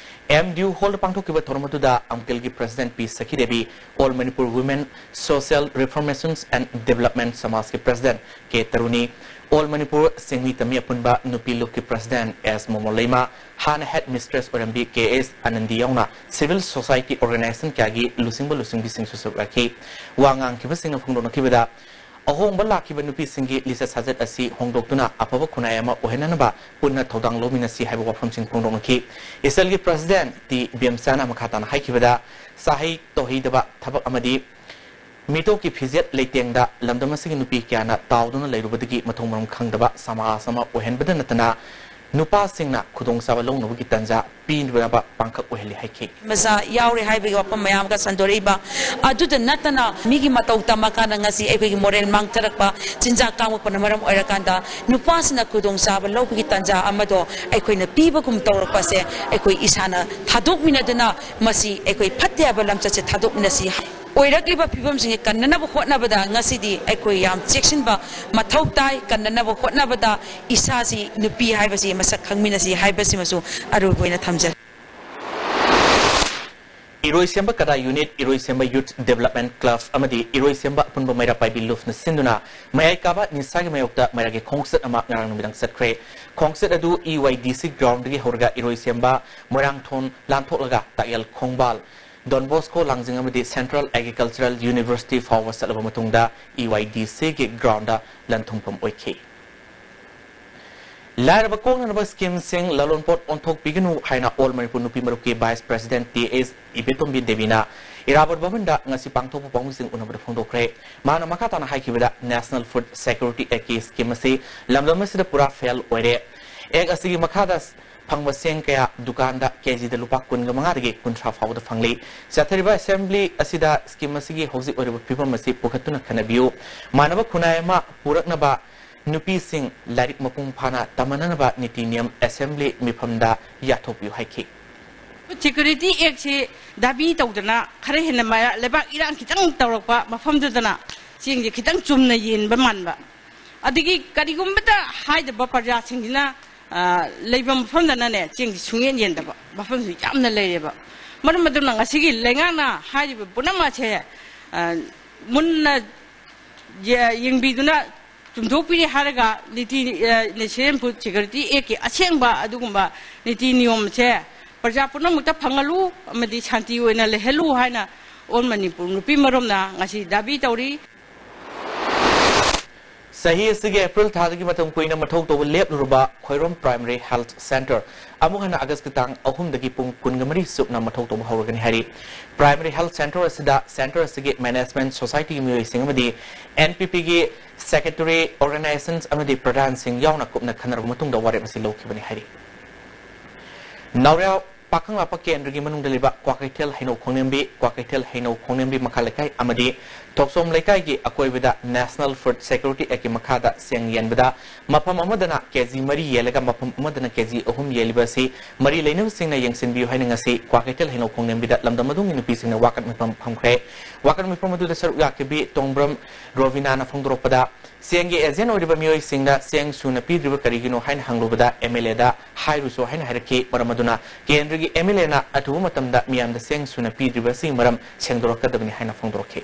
ꯑꯦꯝ ꯗꯤ ꯌꯨ ꯍꯣꯜꯗ ꯄꯥꯡꯊꯣꯛꯈꯤꯕ ꯊꯧꯔꯝ ꯑꯗꯨꯗ ꯑꯝꯀꯤꯜꯒꯤ president P Sakhidevi, All Manipur Women Social Reformations and Development ꯁꯃꯥꯖꯀꯤ president K Taruni, All Manipur ꯁꯤꯡꯃꯤ ꯇꯝꯃꯤ ꯑꯄꯨꯟꯕ ꯅꯨꯄꯤ ꯂꯨꯞꯀꯤ ꯄ꯭ꯔꯁꯤꯗꯦꯟꯠ ꯑꯦꯁ ꯃꯣꯃꯣꯂꯩꯃ, ꯍꯥꯟꯅ ꯍꯦꯗ ꯃꯤꯁꯇ꯭ꯔꯦꯁ ꯑꯣꯏꯔꯝꯕꯤ ꯀꯦ ꯑꯦꯁ ꯑꯅꯟꯗꯤ ꯌꯥꯎꯅ civil society organization ꯀꯌꯥꯒꯤ ꯂꯨꯆꯤꯡꯕ ꯂꯨꯆꯤꯡꯕꯤꯁꯤꯡꯁꯨ ꯁꯔꯨꯛ ꯌꯥꯈꯤ꯫ ꯋꯥ ꯉꯥꯡꯈꯤꯕꯁꯤꯡꯅ ꯐꯣꯡꯗꯣꯛꯅꯈꯤꯕꯗ, ꯑꯍꯣꯡꯕ ꯂꯥꯛꯈꯤꯕ ꯅꯨꯄꯤꯁꯤꯡꯒꯤ ꯂꯤꯆꯠ ꯁꯥꯖꯠ ꯑꯁꯤ ꯍꯣꯡꯗꯣꯛꯇꯨꯅ ꯑꯐꯕ ꯈꯨꯟꯅꯥꯏ ꯑꯃ ꯑꯣꯏꯍꯟꯅꯅꯕ ꯄꯨꯟꯅ ꯊꯧꯗꯥꯡ ꯂꯧꯃꯤꯟꯅꯁꯤ ꯍꯥꯏꯕ ꯋꯥꯐꯝꯁꯤꯡ ꯐꯣꯡꯗꯣꯛꯅꯈꯤ꯫ ꯏꯆꯜꯒꯤ ꯄ꯭ꯔꯁꯤꯗꯦꯟꯠ ꯇꯤ ꯕꯤꯝꯁꯥꯅ ꯃꯈꯥ ꯇꯥꯅ ꯍꯥꯏꯈꯤꯕꯗ, ꯆꯥꯍꯩ ꯇꯧꯍꯩꯗꯕ ꯊꯕꯛ ꯑꯃꯗꯤ ꯃꯤꯇꯣꯞꯀꯤ ꯐꯤꯖꯦꯠ ꯂꯩꯇꯦꯡꯗ ꯂꯝꯗꯝ ꯑꯁꯤꯒꯤ ꯅꯨꯄꯤ ꯀꯌꯥꯅ ꯇꯥꯎꯗꯨꯅ ꯂꯩꯔꯨꯕꯗꯒꯤ ꯃꯊꯣꯡ ꯃꯔꯝ ꯈꯪꯗꯕ ꯁꯃꯥꯖ ꯑꯃ ꯑꯣꯏꯍꯟꯕꯗ ꯅꯠꯇꯅ ꯅꯨꯄꯥꯁꯤꯡꯅ ꯈꯨꯗꯣꯡꯆꯥꯕ ꯂꯧꯅꯕꯒꯤ ꯇꯥꯟꯖꯥ ꯄꯤꯅꯕ ꯄꯥꯡꯈꯛ ꯑꯣꯏꯍꯜꯂꯤ ꯍꯥꯏꯈꯤ꯫ ꯃꯆꯥ ꯌꯥꯎꯔꯦ ꯍꯥꯏꯕꯒꯤ ꯋꯥꯐꯝ ꯃꯌꯥꯝ ꯑꯃꯒ ꯁꯟꯗꯣꯔꯛꯏꯕ꯫ ꯑꯗꯨꯗ ꯅꯠꯇꯅ ꯃꯤꯒꯤ ꯃꯇꯧ ꯇꯝꯃꯀꯥꯟꯗ ꯉꯁꯤ ꯑꯩꯈꯣꯏꯒꯤ ꯃꯣꯔꯦꯜ ꯃꯥꯡꯊꯔꯛꯄ, ꯆꯤꯟꯖꯥꯛ ꯀꯥꯡꯂꯨꯞꯄꯅ ꯃꯔꯝ ꯑꯣꯏꯔꯀꯥꯟꯗ ꯅꯨꯄꯥꯁꯤꯡꯅ ꯈꯨꯗꯣꯡꯆꯥꯕ ꯂꯧꯕꯒꯤ ꯇꯥꯟꯖꯥ ꯑꯃꯗꯣ ꯑꯩꯈꯣꯏꯅ ꯄꯤꯕꯒꯨꯝ ꯇꯧꯔꯛꯄꯁꯦ ꯑꯩꯈꯣꯏ ꯏꯁꯥꯅ ꯊꯥꯗꯣꯛꯃꯤꯟꯅꯗꯨꯅ ꯃꯁꯤ ꯑꯩꯈꯣꯏ ꯐꯠꯇꯦ ꯍꯥꯏꯕ ꯂꯝꯆꯠꯁꯦ ꯊꯥꯗꯣꯛꯃꯤꯟꯅꯁꯤ꯫ ꯑꯣꯏꯔꯛꯂꯤꯕ ꯐꯤꯕꯝꯁꯤꯡꯁꯦ ꯀꯟꯅꯅꯕ ꯍꯣꯠꯅꯕꯗ ꯉꯁꯤꯗꯤ ꯑꯩꯈꯣꯏ ꯌꯥꯝ ꯆꯦꯛꯁꯤꯟꯕ ꯃꯊꯧ ꯇꯥꯏ꯫ ꯀꯟꯅꯅꯕ ꯍꯣꯠꯅꯕꯗ ꯏꯁꯥꯁꯤ ꯅꯨꯄꯤ ꯍꯥꯏꯕꯁꯤ ꯃꯁꯛ ꯈꯪꯃꯤꯟꯅꯁꯤ ꯍꯥꯏꯕꯁꯤꯃꯁꯨ ꯑꯔꯣꯏꯕ ꯑꯣꯏꯅ ꯊꯝꯖꯔꯤ꯫ ꯏꯔꯣꯏꯁꯦꯝꯕ ꯀꯗꯥ ꯌꯨꯅꯤꯠ, ꯏꯔꯣꯏꯁꯦꯝꯕ ꯌꯨꯊ ꯗꯦꯕꯂꯞꯃꯦꯟ ꯀ꯭ꯂꯕ ꯑꯃꯗꯤ ꯏꯔꯣꯏꯁꯦꯝꯕ ꯑꯄꯨꯟꯕ ꯃꯩꯔꯥ ꯄꯥꯏꯕꯤ ꯂꯨꯞꯅ ꯁꯤꯟꯗꯨꯅ ꯃꯌꯥꯏ ꯀꯥꯕ ꯅꯤꯁꯥꯒꯤ ꯃꯥꯌꯣꯛꯇ ꯃꯩꯔꯥꯒꯤ ꯈꯣꯡꯆꯠ ꯑꯃ ꯉꯔꯥꯡ ꯅꯨꯃꯤꯗꯥꯡ ꯆꯠꯈ꯭ꯔꯦ꯫ ꯈꯣꯡꯆꯠ ꯑꯗꯨ ꯏ ꯋꯥꯏ ꯗꯤ ꯁꯤ ꯒ꯭ꯔꯥꯎꯟꯗꯒꯤ ꯍꯧꯔꯒ ꯏꯔꯣꯏꯁꯦꯝꯕ ꯃꯣꯏꯔꯥꯡꯊꯣꯟ ꯂꯥꯟꯊꯣꯛꯂꯒ ꯇꯥꯛꯌꯦꯜ ꯈꯣꯡꯕꯥꯜ, ꯗꯣꯟ ꯕꯣꯁꯀꯣ ꯂꯥꯡꯖꯤꯡ ꯑꯃꯗꯤ ꯁꯦꯟꯇ꯭ꯔꯦꯜ ꯑꯦꯒ꯭ꯔꯤꯀꯜꯆꯔꯦꯜ ꯌꯨꯅꯤꯚꯔꯁꯤꯇꯤ ꯐꯥꯎꯕ ꯆꯠꯂꯕ ꯃꯇꯨꯡꯗ ꯏ ꯋꯥꯏ ꯗꯤ ꯁꯤꯒꯤ ꯒ꯭ꯔꯥꯎꯟꯗ ꯂꯟꯊꯨꯡꯐꯝ ꯑꯣꯏꯈꯤ꯫ ꯂꯥꯏꯔꯕ ꯀꯣꯛꯅꯅꯕ ꯁ꯭ꯀꯤꯝꯁꯤꯡ ꯂꯂꯣꯟꯄꯣꯠ ꯑꯣꯟꯊꯣꯛꯄꯤꯒꯅꯨ ꯍꯥꯏꯅ ꯑꯣꯜ ꯃꯅꯤꯄꯨꯔ ꯅꯨꯄꯤ ꯃꯔꯨꯞꯀꯤ ꯚꯥꯏꯁ ꯄ꯭ꯔꯦꯁꯤꯗꯦꯟꯠ ꯇꯤ ꯑꯦꯁ ꯏꯕꯦꯇꯣꯝꯕꯤ ꯗꯦꯕꯤꯅ ꯏꯔꯥꯕꯣꯠ ꯚꯕꯟꯗ ꯉꯁꯤ ꯄꯥꯡꯊꯣꯛꯄ ꯄꯥꯎꯃꯤꯁꯤꯡ ꯎꯅꯕꯗ ꯐꯣꯡꯗꯣꯛꯈ꯭ꯔꯦ꯫ ꯃꯥꯅ ꯃꯈꯥ ꯇꯥꯅ ꯍꯥꯏꯈꯤꯕꯗ, ꯅꯦꯁꯅꯦꯜ ꯐꯨꯗ ꯁꯦꯀ꯭ꯌꯨꯔꯤꯇꯤ ꯑꯦꯛꯀꯤ ꯁ꯭ꯀꯤꯝ ꯑꯁꯤ ꯂꯝꯗꯝ ꯑꯁꯤꯗ ꯄꯨꯔꯥ ꯐꯦꯜ ꯑꯣꯏꯔꯦ꯫ ꯑꯦꯛ ꯑꯁꯤꯒꯤ ꯃꯈꯥꯗ ꯐꯪꯕ ꯆꯦꯡ ꯀꯌꯥ ꯗꯨꯀꯥꯟꯗ ꯀꯦꯖꯤꯗ ꯂꯨꯄꯥ ꯀꯨꯟꯒ ꯃꯉꯥꯗꯒꯤ ꯀꯨꯟꯊ꯭ꯔꯥ ꯐꯥꯎꯕꯗ ꯐꯪꯂꯤ꯫ ꯆꯠꯊꯔꯤꯕ ꯑꯦꯁꯦꯝꯕ꯭ꯂꯤ ꯑꯁꯤꯗ ꯁ꯭ꯀꯤꯝ ꯑꯁꯤꯒꯤ ꯍꯧꯖꯤꯛ ꯑꯣꯏꯔꯤꯕ ꯐꯤꯕꯝ ꯑꯁꯤ ꯄꯨꯈꯠꯇꯨꯅ ꯈꯟꯅꯕꯤꯌꯨ꯫ ꯃꯥꯟꯅꯕ ꯈꯨꯟꯅꯥꯏ ꯑꯃ ꯄꯨꯔꯛꯅꯕ ꯅꯨꯄꯤꯁꯤꯡ ꯂꯥꯏꯔꯤꯛ ꯃꯄꯨꯡ ꯐꯥꯅ ꯇꯝꯅꯅꯕ ꯅꯤꯇꯤ ꯅꯤꯌꯝ ꯑꯦꯁꯦꯝꯕ꯭ꯂꯤ ꯃꯤꯐꯝꯗ ꯌꯥꯊꯣꯛꯄꯤꯌꯨ ꯍꯥꯏꯈꯤ꯫ ꯁꯦꯀ꯭ꯌꯨꯔꯤꯇꯤ ꯑꯦꯛꯁꯤ ꯗꯥꯕꯤ ꯇꯧꯗꯅ ꯈꯔ ꯍꯦꯟꯅ ꯃꯌꯥ-, ꯂꯩꯕꯥꯛ ꯏꯔꯥꯡ ꯈꯤꯇꯪ ꯇꯧꯔꯛꯄ ꯃꯐꯝꯗꯨꯗꯅ ꯆꯦꯡꯁꯦ ꯈꯤꯇꯪ ꯆꯨꯝꯅ ꯌꯦꯟꯕ ꯃꯥꯟꯕ, ꯑꯗꯒꯤ ꯀꯔꯤꯒꯨꯝꯕꯗ ꯍꯥꯏꯗꯕ ꯄ꯭ꯔꯖꯥꯁꯤꯡꯁꯤꯅ, ꯑ, ꯂꯩꯕ ꯃꯐꯝꯗꯅꯅꯦ ꯆꯦꯡꯁꯦ ꯁꯨꯡꯌꯦꯟ ꯌꯦꯟꯗꯕ ꯃꯐꯝꯁꯨ ꯌꯥꯝꯅ ꯂꯩꯔꯦꯕ꯫ ꯃꯔꯝ ꯑꯗꯨꯅ ꯉꯁꯤꯒꯤ ꯂꯩꯉꯥꯛꯅ ꯍꯥꯏꯔꯤꯕ ꯄꯨꯝꯅꯃꯛ ꯑꯁꯦ, ꯑ, ꯃꯨꯟꯅ ꯌꯦ-, ꯌꯦꯡꯕꯤꯗꯨꯅ ꯆꯨꯝꯊꯣꯛꯄꯤꯔꯦ ꯍꯥꯏꯔꯒ ꯅꯤꯇꯤ, ꯑ, ꯅꯦꯁꯅꯦꯜ ꯐꯨꯗ ꯁꯦꯀ꯭ꯌꯨꯔꯤꯇꯤ ꯑꯦꯛꯀꯤ ꯑꯁꯦꯡꯕ ꯑꯗꯨꯒꯨꯝꯕ ꯅꯤꯇꯤ ꯅꯤꯌꯣꯝꯁꯦ ꯄ꯭ꯔꯖꯥ ꯄꯨꯝꯅꯃꯛꯇ ꯐꯪꯍꯜꯂꯨ ꯑꯃꯗꯤ ꯁꯥꯟꯇꯤ ꯑꯣꯏꯅ ꯂꯩꯍꯜꯂꯨ ꯍꯥꯏꯅ ꯑꯣꯜ ꯃꯅꯤꯄꯨꯔ ꯅꯨꯄꯤ ꯃꯔꯨꯞꯅ ꯉꯁꯤ ꯗꯥꯕꯤ ꯇꯧꯔꯤ꯫ ꯆꯍꯤ ꯑꯁꯤꯒꯤ ꯑꯦꯄ꯭ꯔꯤꯜ ꯊꯥꯗꯒꯤ ꯃꯇꯝ ꯀꯨꯏꯅ ꯃꯊꯧ ꯇꯧꯕ ꯂꯦꯞꯂꯨꯔꯕ ꯈꯣꯏꯔꯣꯝ ꯄ꯭ꯔꯥꯏꯃꯔꯤ ꯍꯦꯜꯊ ꯁꯦꯟꯇꯔ ꯑꯃꯨꯛ ꯍꯟꯅ ꯑꯥꯒꯁꯀꯤ ꯇꯥꯡ ꯑꯍꯨꯝꯗꯒꯤ ꯄꯨꯡ ꯀꯨꯟꯒ ꯃꯔꯤ ꯆꯨꯞꯅ ꯃꯊꯧ ꯇꯧꯕ ꯍꯧꯔꯒꯅꯤ ꯍꯥꯏꯔꯤ꯫ ꯄ꯭ꯔꯥꯏꯃꯔꯤ ꯍꯦꯜꯊ ꯁꯦꯟꯇꯔ ꯑꯁꯤꯗ ꯁꯦꯟꯇꯔ ꯑꯁꯤꯒꯤ ꯃꯦꯅꯦꯖꯃꯦꯟꯠ ꯁꯣꯁꯥꯏꯇꯤꯒꯤ ꯃꯤꯑꯣꯏꯁꯤꯡ ꯑꯃꯗꯤ ꯑꯦꯟ ꯄꯤ ꯄꯤꯒꯤ ꯁꯦꯀ꯭ꯔꯦꯇꯔꯤ, ꯑꯣꯔꯒꯅꯥꯏꯖꯦꯁꯟꯁ ꯑꯃꯗꯤ ꯄ꯭ꯔꯙꯥꯟꯁꯤꯡ ꯌꯥꯎꯅ ꯀꯨꯞꯅ ꯈꯟꯅꯔꯕ ꯃꯇꯨꯡꯗ ꯋꯥꯔꯦꯞ ꯑꯁꯤ ꯂꯧꯈꯤꯕꯅꯤ ꯍꯥꯏꯔꯤ꯫ ꯅꯥꯎꯔꯦꯝ ꯄꯥꯈꯪꯂꯥꯛꯄ ꯀꯦꯟꯗ꯭ꯔꯒꯤ ꯃꯅꯨꯡꯗ ꯂꯩꯕ ꯀ꯭ꯋꯥꯀꯩꯊꯦꯜ ꯍꯩꯅꯧ ꯈꯣꯡꯅꯦꯝꯕꯤ, ꯀ꯭ꯋꯥꯀꯩꯊꯦꯜ ꯍꯩꯅꯧ ꯈꯣꯡꯅꯦꯝꯕꯤ ꯃꯈꯥ ꯂꯩꯀꯥꯏ ꯑꯃꯗꯤ ꯊꯣꯛꯆꯣꯝ ꯂꯩꯀꯥꯏꯒꯤ ꯑꯀꯣꯏꯕꯗ National Food Security Actꯀꯤ ꯃꯈꯥꯗ ꯆꯦꯡ ꯌꯦꯟꯕꯗ ꯃꯐꯝ ꯑꯃꯗꯅ ꯀꯦꯖꯤ ꯃꯔꯤ ꯌꯦꯜꯂꯒ ꯃꯐꯝ ꯑꯃꯗꯅ ꯀꯦꯖꯤ ꯑꯍꯨꯝ ꯌꯦꯜꯂꯤꯕ ꯑꯁꯤ ꯃꯔꯤ ꯂꯩꯅꯕꯁꯤꯡꯅ ꯌꯦꯡꯁꯤꯟꯕꯤꯌꯨ ꯍꯥꯏꯅ ꯉꯁꯤ ꯀ꯭ꯋꯥꯀꯩꯊꯦꯜ ꯍꯩꯅꯧ ꯈꯣꯡꯅꯦꯝꯕꯤꯗ ꯂꯝꯗꯝ ꯑꯗꯨꯒꯤ ꯅꯨꯄꯤꯁꯤꯡꯅ ꯋꯥꯀꯠ ꯃꯤꯐꯝ ꯐꯝꯈ꯭ꯔꯦ꯫ ꯋꯥꯀꯠ ꯃꯤꯐꯝ ꯑꯗꯨꯗ ꯁꯔꯨꯛ ꯌꯥꯈꯤꯕꯤ ꯇꯣꯡꯕ꯭ꯔꯝ ꯔꯣꯕꯤꯅꯥꯅ ꯐꯣꯡꯗꯣꯔꯛꯄꯗ, ꯆꯦꯡꯒꯤ ꯑꯦꯖꯦꯟ ꯑꯣꯏꯔꯤꯕ ꯃꯤꯑꯣꯏꯁꯤꯡꯅ ꯆꯦꯡ ꯁꯨꯅ ꯄꯤꯗ꯭ꯔꯤꯕ ꯀꯔꯤꯒꯤꯅꯣ ꯍꯥꯏꯅ ꯍꯪꯂꯨꯕꯗ, ꯑꯦꯝ ꯑꯦꯜ ꯑꯦꯗ ꯍꯥꯏꯔꯨꯁꯨ ꯍꯥꯏꯅ ꯍꯥꯏꯔꯛꯈꯤ꯫ ꯃꯔꯝ ꯑꯗꯨꯅ ꯀꯦꯟꯗ꯭ꯔꯒꯤ ꯑꯦꯝ ꯑꯦꯜ ꯑꯦꯅ ꯑꯊꯨꯕ ꯃꯇꯝꯗ ꯃꯤꯌꯥꯝꯗ ꯆꯦꯡ ꯁꯨꯅ ꯄꯤꯗ꯭ꯔꯤꯕ ꯑꯁꯤꯒꯤ ꯃꯔꯝ ꯁꯦꯡꯗꯣꯔꯛꯀꯗꯕꯅꯤ ꯍꯥꯏꯅ ꯐꯣꯡꯗꯣꯔꯛꯈꯤ꯫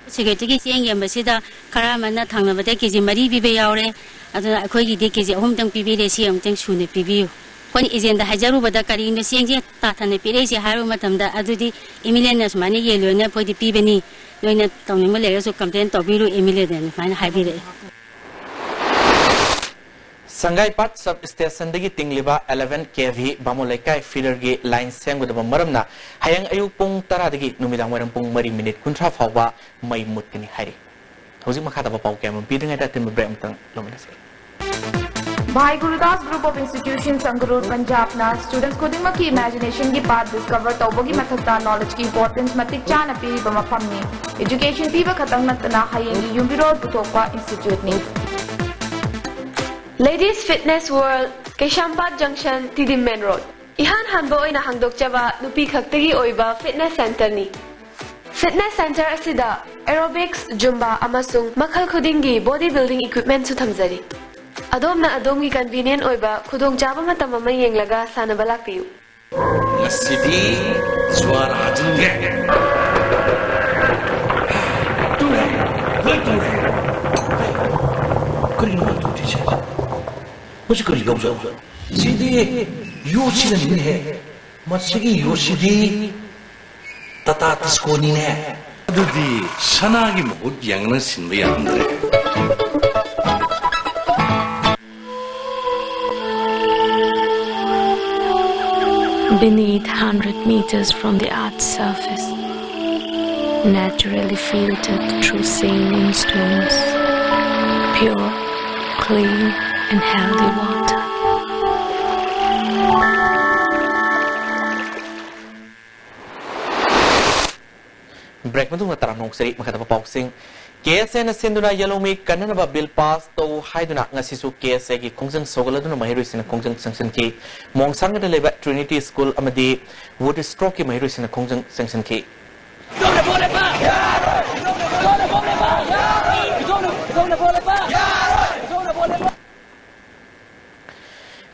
ꯁꯦꯀ꯭ꯔꯦꯇꯔꯤꯒꯤ ꯆꯦꯡ ꯌꯦꯟꯕꯁꯤꯗ ꯈꯔ ꯑꯃꯅ ꯊꯪꯅꯕꯗ ꯀꯦꯖꯤ ꯃꯔꯤ ꯄꯤꯕ ꯌꯥꯎꯔꯦ, ꯑꯗꯨꯅ ꯑꯩꯈꯣꯏꯒꯤꯗꯤ ꯀꯦꯖꯤ ꯑꯍꯨꯝꯇꯪ ꯄꯤꯕꯤꯔꯦ, ꯁꯤ ꯑꯃꯨꯛꯇꯪ ꯁꯨꯅ ꯄꯤꯕꯤꯌꯨ꯫ ꯑꯩꯈꯣꯏꯅ ꯑꯦꯖꯦꯟꯗ ꯍꯥꯏꯖꯔꯨꯕꯗ ꯀꯔꯤꯒꯤꯅꯣ ꯆꯦꯡꯁꯦ ꯇꯥꯊꯅ ꯄꯤꯔꯛꯏꯁꯦ ꯍꯥꯏꯔꯨꯕ ꯃꯇꯝꯗ, ꯑꯗꯨꯗꯤ ꯑꯦꯝ ꯑꯦꯜ ꯑꯦꯅ ꯁꯨꯃꯥꯏꯅ ꯌꯦꯜꯂꯣꯏꯅ ꯑꯩꯈꯣꯏꯗꯤ ꯄꯤꯕꯅꯤ, ꯅꯣꯏꯅ ꯇꯧꯅꯤꯡꯕ ꯂꯩꯔꯒꯁꯨ ꯀꯝꯄ꯭ꯂꯦꯟ ꯇꯧꯕꯤꯔꯨ ꯑꯦꯝ ꯑꯦꯜ ꯑꯦꯗꯅ ꯁꯨꯃꯥꯏꯅ ꯍꯥꯏꯕꯤꯔꯛꯑꯦ꯫ ꯁꯪꯒꯥꯏꯄꯥꯠ ꯁꯕ ꯁ꯭ꯇꯦꯁꯟꯗꯒꯤ ꯇꯤꯡꯂꯤꯕ ꯑꯦꯂꯦꯚꯦꯟ ꯀꯦ ꯚꯤ ꯕꯥꯃꯣꯟ ꯂꯩꯀꯥꯏ ꯐꯤꯗꯔꯒꯤ ꯂꯥꯏꯟ ꯁꯦꯝꯒꯗꯕ ꯃꯔꯝꯅ ꯍꯌꯦꯡ ꯑꯌꯨꯛ ꯄꯨꯡ ꯇꯔꯥꯗꯒꯤ ꯅꯨꯃꯤꯗꯥꯡ ꯋꯥꯏꯔꯝ ꯄꯨꯡ ꯃꯔꯤ ꯃꯤꯅꯤꯠ ꯀꯨꯟꯊ꯭ꯔꯥ ꯐꯥꯎꯕ ꯃꯩ ꯃꯨꯠꯀꯅꯤ ꯍꯥꯏꯔꯤ꯫ ꯍꯧꯖꯤꯛ ꯃꯈꯥ ꯇꯥꯕ ꯄꯥꯎ ꯀꯌꯥ ꯑꯃ ꯄꯤꯗ꯭ꯔꯤꯉꯩꯗ ꯑꯇꯦꯟꯕ ꯕ꯭ꯔꯦꯛ ꯑꯃꯇꯪ ꯂꯧꯃꯤꯟꯅꯁꯤ꯫ Bhai Gurudas Group of Institutions, Sangrur, Punjabꯅ ꯁ꯭ꯇꯨꯗꯦꯟꯠꯁ ꯈꯨꯗꯤꯡꯃꯛꯀꯤ ꯏꯃꯦꯖꯤꯅꯦꯁꯟꯒꯤ ꯄꯥꯊ ꯗꯤꯁꯀꯚꯔ ꯇꯧꯕꯒꯤ ꯃꯊꯛꯇ ꯅꯣꯂꯦꯖꯀꯤ ꯏꯝꯄꯣꯔꯇꯦꯟꯁ ꯃꯇꯤꯛ ꯆꯥꯅ ꯄꯤꯔꯤꯕ ꯃꯐꯝꯅꯤ꯫ ꯑꯦꯖꯨꯀꯦꯁꯟ ꯄꯤꯕ ꯈꯛꯇꯪ ꯅꯠꯇꯅ ꯍꯌꯦꯡꯒꯤ ꯌꯨꯝꯕꯤꯔꯣꯜ ꯄꯨꯊꯣꯛꯄ ꯏꯟꯁꯇꯤꯇ꯭ꯌꯨꯠꯅꯤ꯫ Ladies Fitness World, ꯀꯩꯁꯥꯝꯄꯥꯠ ꯖꯪꯁꯟ, ꯇꯤꯗꯤꯝ ꯃꯦꯟ ꯔꯣꯗ꯫ ꯏꯍꯥꯟ ꯍꯥꯟꯕ ꯑꯣꯏꯅ ꯍꯥꯡꯗꯣꯛꯆꯕ ꯅꯨꯄꯤ ꯈꯛꯇꯒꯤ ꯑꯣꯏꯕ ꯐꯤꯠꯅꯦꯁ ꯁꯦꯟꯇꯔꯅꯤ꯫ ꯐꯤꯠꯅꯦꯁ ꯁꯦꯟꯇꯔ ꯑꯁꯤꯗ ꯑꯦꯔꯣꯕꯤꯛꯁ, ꯖꯨꯝꯕꯥ ꯑꯃꯁꯨꯡ ꯃꯈꯜ ꯈꯨꯗꯤꯡꯒꯤ ꯕꯣꯗꯤ ꯕꯤꯜꯗꯤꯡ ꯏꯀ꯭ꯋꯤꯞꯃꯦꯟꯠꯁꯨ ꯊꯝꯖꯔꯤ꯫ ꯑꯗꯣꯝꯅ ꯑꯗꯣꯝꯒꯤ ꯀꯟꯚꯤꯅꯤꯌꯦꯟꯠ ꯑꯣꯏꯕ ꯈꯨꯗꯣꯡꯆꯥꯕ ꯃꯇꯝ ꯑꯃ ꯌꯦꯡꯂꯒ ꯁꯥꯟꯅꯕ ꯂꯥꯛꯄꯤꯌꯨ꯫ ꯉꯁꯤꯗꯤ ꯖ꯭ꯋꯥꯔ ꯍꯥꯖꯤꯟꯒꯦ꯫ ꯇꯨꯔꯦ, ꯂꯣꯏ ꯇꯨꯔꯦ꯫ ꯀꯔꯤꯅꯣ ꯃꯥ ꯇꯧꯔꯤꯁꯦ? ꯃꯁꯤ ꯀꯔꯤ ꯂꯧꯖꯔꯨ? ꯁꯤꯗꯤ ꯌꯣꯠꯁꯤꯅꯅꯤꯅꯦꯍꯦ꯫ ꯃꯁꯤꯒꯤ ꯌꯣꯠꯁꯤꯗꯤ ꯇꯥꯇꯥ ꯇꯤꯁꯀꯣꯅꯤꯅꯦ꯫ ꯑꯗꯨꯗꯤ ꯁꯅꯥꯒꯤ ꯃꯍꯨꯠ ꯌꯥꯡꯅ ꯁꯤꯟꯕ ꯌꯥꯔꯝꯗ꯭ꯔꯦ꯫ Beneath, hundred meters from the earth's surface, naturally filtered through saline stones, pure, clean, and healthy water. Break ꯃꯇꯨꯡꯗ ꯇꯔꯥꯝꯅ ꯑꯣꯛꯆꯔꯤ꯫ ꯃꯈꯥ ꯇꯥꯕ ꯄꯥꯎꯁꯤꯡ꯫ KSAꯅ ꯁꯤꯟꯗꯨꯅ ꯌꯦꯜꯍꯧꯃꯤ ꯀꯟꯅꯅꯕ bill pass ꯇꯧ ꯍꯥꯏꯗꯨꯅ ꯉꯁꯤꯁꯨ KSAꯒꯤ ꯈꯣꯡꯖꯪ ꯁꯧꯒꯠꯂꯗꯨꯅ ꯃꯍꯩꯔꯣꯏꯁꯤꯡꯅ ꯈꯣꯡꯖꯪ ꯆꯪꯁꯤꯟꯈꯤ꯫ ꯃꯣꯡꯁꯥꯡꯒꯗ ꯂꯩꯕ Trinity School ꯑꯃꯗꯤ Woodstockꯀꯤ ꯃꯍꯩꯔꯣꯏꯁꯤꯡꯅ ꯈꯣꯡꯖꯪ ꯆꯪꯁꯤꯟꯈꯤ꯫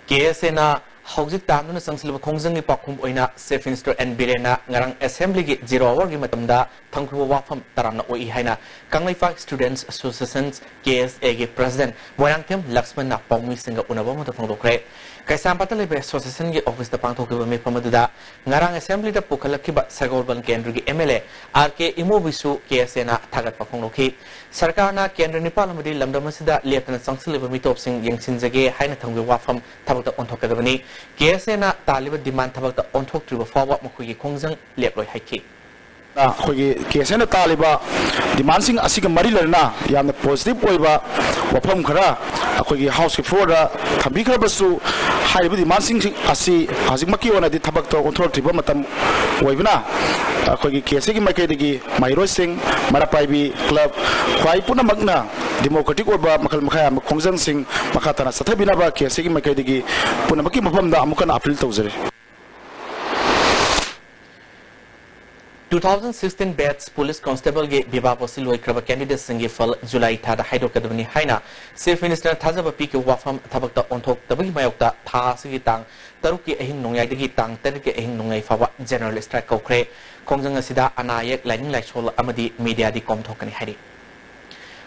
KSAꯅ ꯍꯧꯖꯤꯛ ꯇꯥꯟꯗꯨꯅ ꯆꯪꯁꯤꯜꯂꯤꯕ ꯈꯣꯡꯖꯪꯒꯤ ꯄꯥꯎꯈꯨꯝ ꯑꯣꯏꯅ Chief Minister N Birenꯅ ꯉꯔꯥꯡ Assemblyꯒꯤ zero hourꯒꯤ ꯃꯇꯝꯗ ꯊꯝꯈꯤꯕ ꯋꯥꯐꯝ ꯇꯔꯥꯝꯅ ꯑꯣꯛꯏ ꯍꯥꯏꯅ Kangleipak Students Association, KSAꯒꯤ President Moirangthem ꯂꯛꯁꯃꯟꯅ ꯄꯥꯎꯃꯤꯁꯤꯡꯒ ꯎꯅꯕ ꯑꯃꯗ ꯐꯣꯡꯗꯣꯛꯈ꯭ꯔꯦ꯫ ꯀꯩꯁꯥꯝꯄꯥꯠꯇ ꯂꯩꯕ Associationꯒꯤ officeꯇ ꯄꯥꯡꯊꯣꯛꯈꯤꯕ ꯃꯤꯐꯝ ꯑꯗꯨꯗ ꯉꯔꯥꯡ Assemblyꯗ ꯄꯨꯈꯠꯂꯛꯈꯤꯕ ꯁꯒꯣꯜꯕꯟ ꯀꯦꯟꯗ꯭ꯔꯒꯤ MLA R K ꯏꯃꯣꯕꯤꯁꯨ KSAꯅ ꯊꯥꯒꯠꯄ ꯐꯣꯡꯗꯣꯛꯈꯤ꯫ ꯁꯔꯀꯥꯔꯅ ꯀꯦꯟꯗ꯭ꯔ ꯅꯤꯄꯥꯜ ꯑꯃꯗꯤ ꯂꯝꯗꯝ ꯑꯁꯤꯗ ꯂꯦꯞꯇꯅ ꯆꯪꯁꯤꯜꯂꯤꯕ ꯃꯤꯇꯣꯞꯁꯤꯡ ꯌꯦꯡꯁꯤꯟꯖꯒꯦ ꯍꯥꯏꯅ ꯊꯝꯈꯤꯕ ꯋꯥꯐꯝ ꯊꯕꯛꯇ ꯑꯣꯟꯊꯣꯛꯀꯗꯕꯅꯤ꯫ KSAꯅ ꯇꯥꯜꯂꯤꯕ demand ꯊꯕꯛꯇ ꯑꯣꯟꯊꯣꯛꯇ꯭ꯔꯤꯕ ꯐꯥꯎꯕ ꯃꯈꯣꯏꯒꯤ ꯈꯣꯡꯖꯪ ꯂꯦꯞꯂꯣꯏ ꯍꯥꯏꯈꯤ꯫ ꯑꯩꯈꯣꯏꯒꯤ KSAꯅ ꯇꯥꯜꯂꯤꯕ demandꯁꯤꯡ ꯑꯁꯤꯒ ꯃꯔꯤ ꯂꯩꯅꯅ ꯌꯥꯝꯅ positive ꯑꯣꯏꯕ ꯋꯥꯐꯝ ꯈꯔ ꯑꯩꯈꯣꯏꯒꯤ Houseꯀꯤ floorꯗ ꯊꯝꯕꯤꯈ꯭ꯔꯕꯁꯨ, ꯍꯥꯏꯔꯤꯕ demandꯁꯤꯡ ꯑꯁꯤ ꯍꯧꯖꯤꯛꯃꯛꯀꯤ ꯑꯣꯏꯅꯗꯤ ꯊꯕꯛꯇ ꯑꯣꯟꯊꯣꯔꯛꯇ꯭ꯔꯤꯕ ꯃꯇꯝ ꯑꯣꯏꯕꯅ, ꯑꯩꯈꯣꯏꯒꯤ KSAꯒꯤ ꯃꯥꯏꯀꯩꯗꯒꯤ ꯃꯍꯩꯔꯣꯏꯁꯤꯡ, ꯃꯩꯔꯥ ꯄꯥꯏꯕꯤ club, ꯈ꯭ꯋꯥꯏ ꯄꯨꯝꯅꯃꯛꯅ democratic ꯑꯣꯏꯕ ꯃꯈꯜ ꯃꯈꯥ ꯌꯥꯝꯕ ꯈꯣꯡꯖꯪꯁꯤꯡ ꯃꯈꯥ ꯇꯥꯅ ꯆꯠꯊꯕꯤꯅꯕ KSAꯒꯤ ꯃꯥꯏꯀꯩꯗꯒꯤ ꯄꯨꯝꯅꯃꯛꯀꯤ ꯃꯐꯝꯗ ꯑꯃꯨꯛ ꯍꯟꯅ appeal ꯇꯧꯖꯔꯤ꯫ Two thousand sixteen batch police constableꯒꯤ ꯕꯤꯕꯥ ꯄꯣꯠꯁꯤ ꯂꯣꯏꯈ꯭ꯔꯕ candidateꯁꯤꯡꯒꯤ ꯐꯜ July ꯊꯥꯗ ꯍꯥꯏꯗꯣꯛꯀꯗꯕꯅꯤ ꯍꯥꯏꯅ Chief Ministerꯅ ꯊꯥꯖꯕ ꯄꯤꯈꯤꯕ ꯋꯥꯐꯝ ꯊꯕꯛꯇ ꯑꯣꯟꯊꯣꯛꯇꯕꯒꯤ ꯃꯥꯌꯣꯛꯇ ꯊꯥ ꯑꯁꯤꯒꯤ ꯇꯥꯡ ꯇꯔꯨꯛꯀꯤ ꯑꯍꯤꯡ ꯅꯣꯡꯌꯥꯏꯗꯒꯤ ꯇꯥꯡ ꯇꯔꯦꯠꯀꯤ ꯑꯍꯤꯡ ꯅꯣꯡꯌꯥꯏ ꯐꯥꯎꯕ general strike ꯀꯧꯈ꯭ꯔꯦ꯫ ꯈꯣꯡꯖꯪ ꯑꯁꯤꯗ ꯑꯅꯥ ꯑꯌꯦꯛ, ꯂꯥꯏꯅꯤꯡ ꯂꯥꯏꯁꯣꯜ ꯑꯃꯗꯤ mediaꯗꯤ ꯀꯣꯝꯊꯣꯛꯀꯅꯤ ꯍꯥꯏꯔꯤ꯫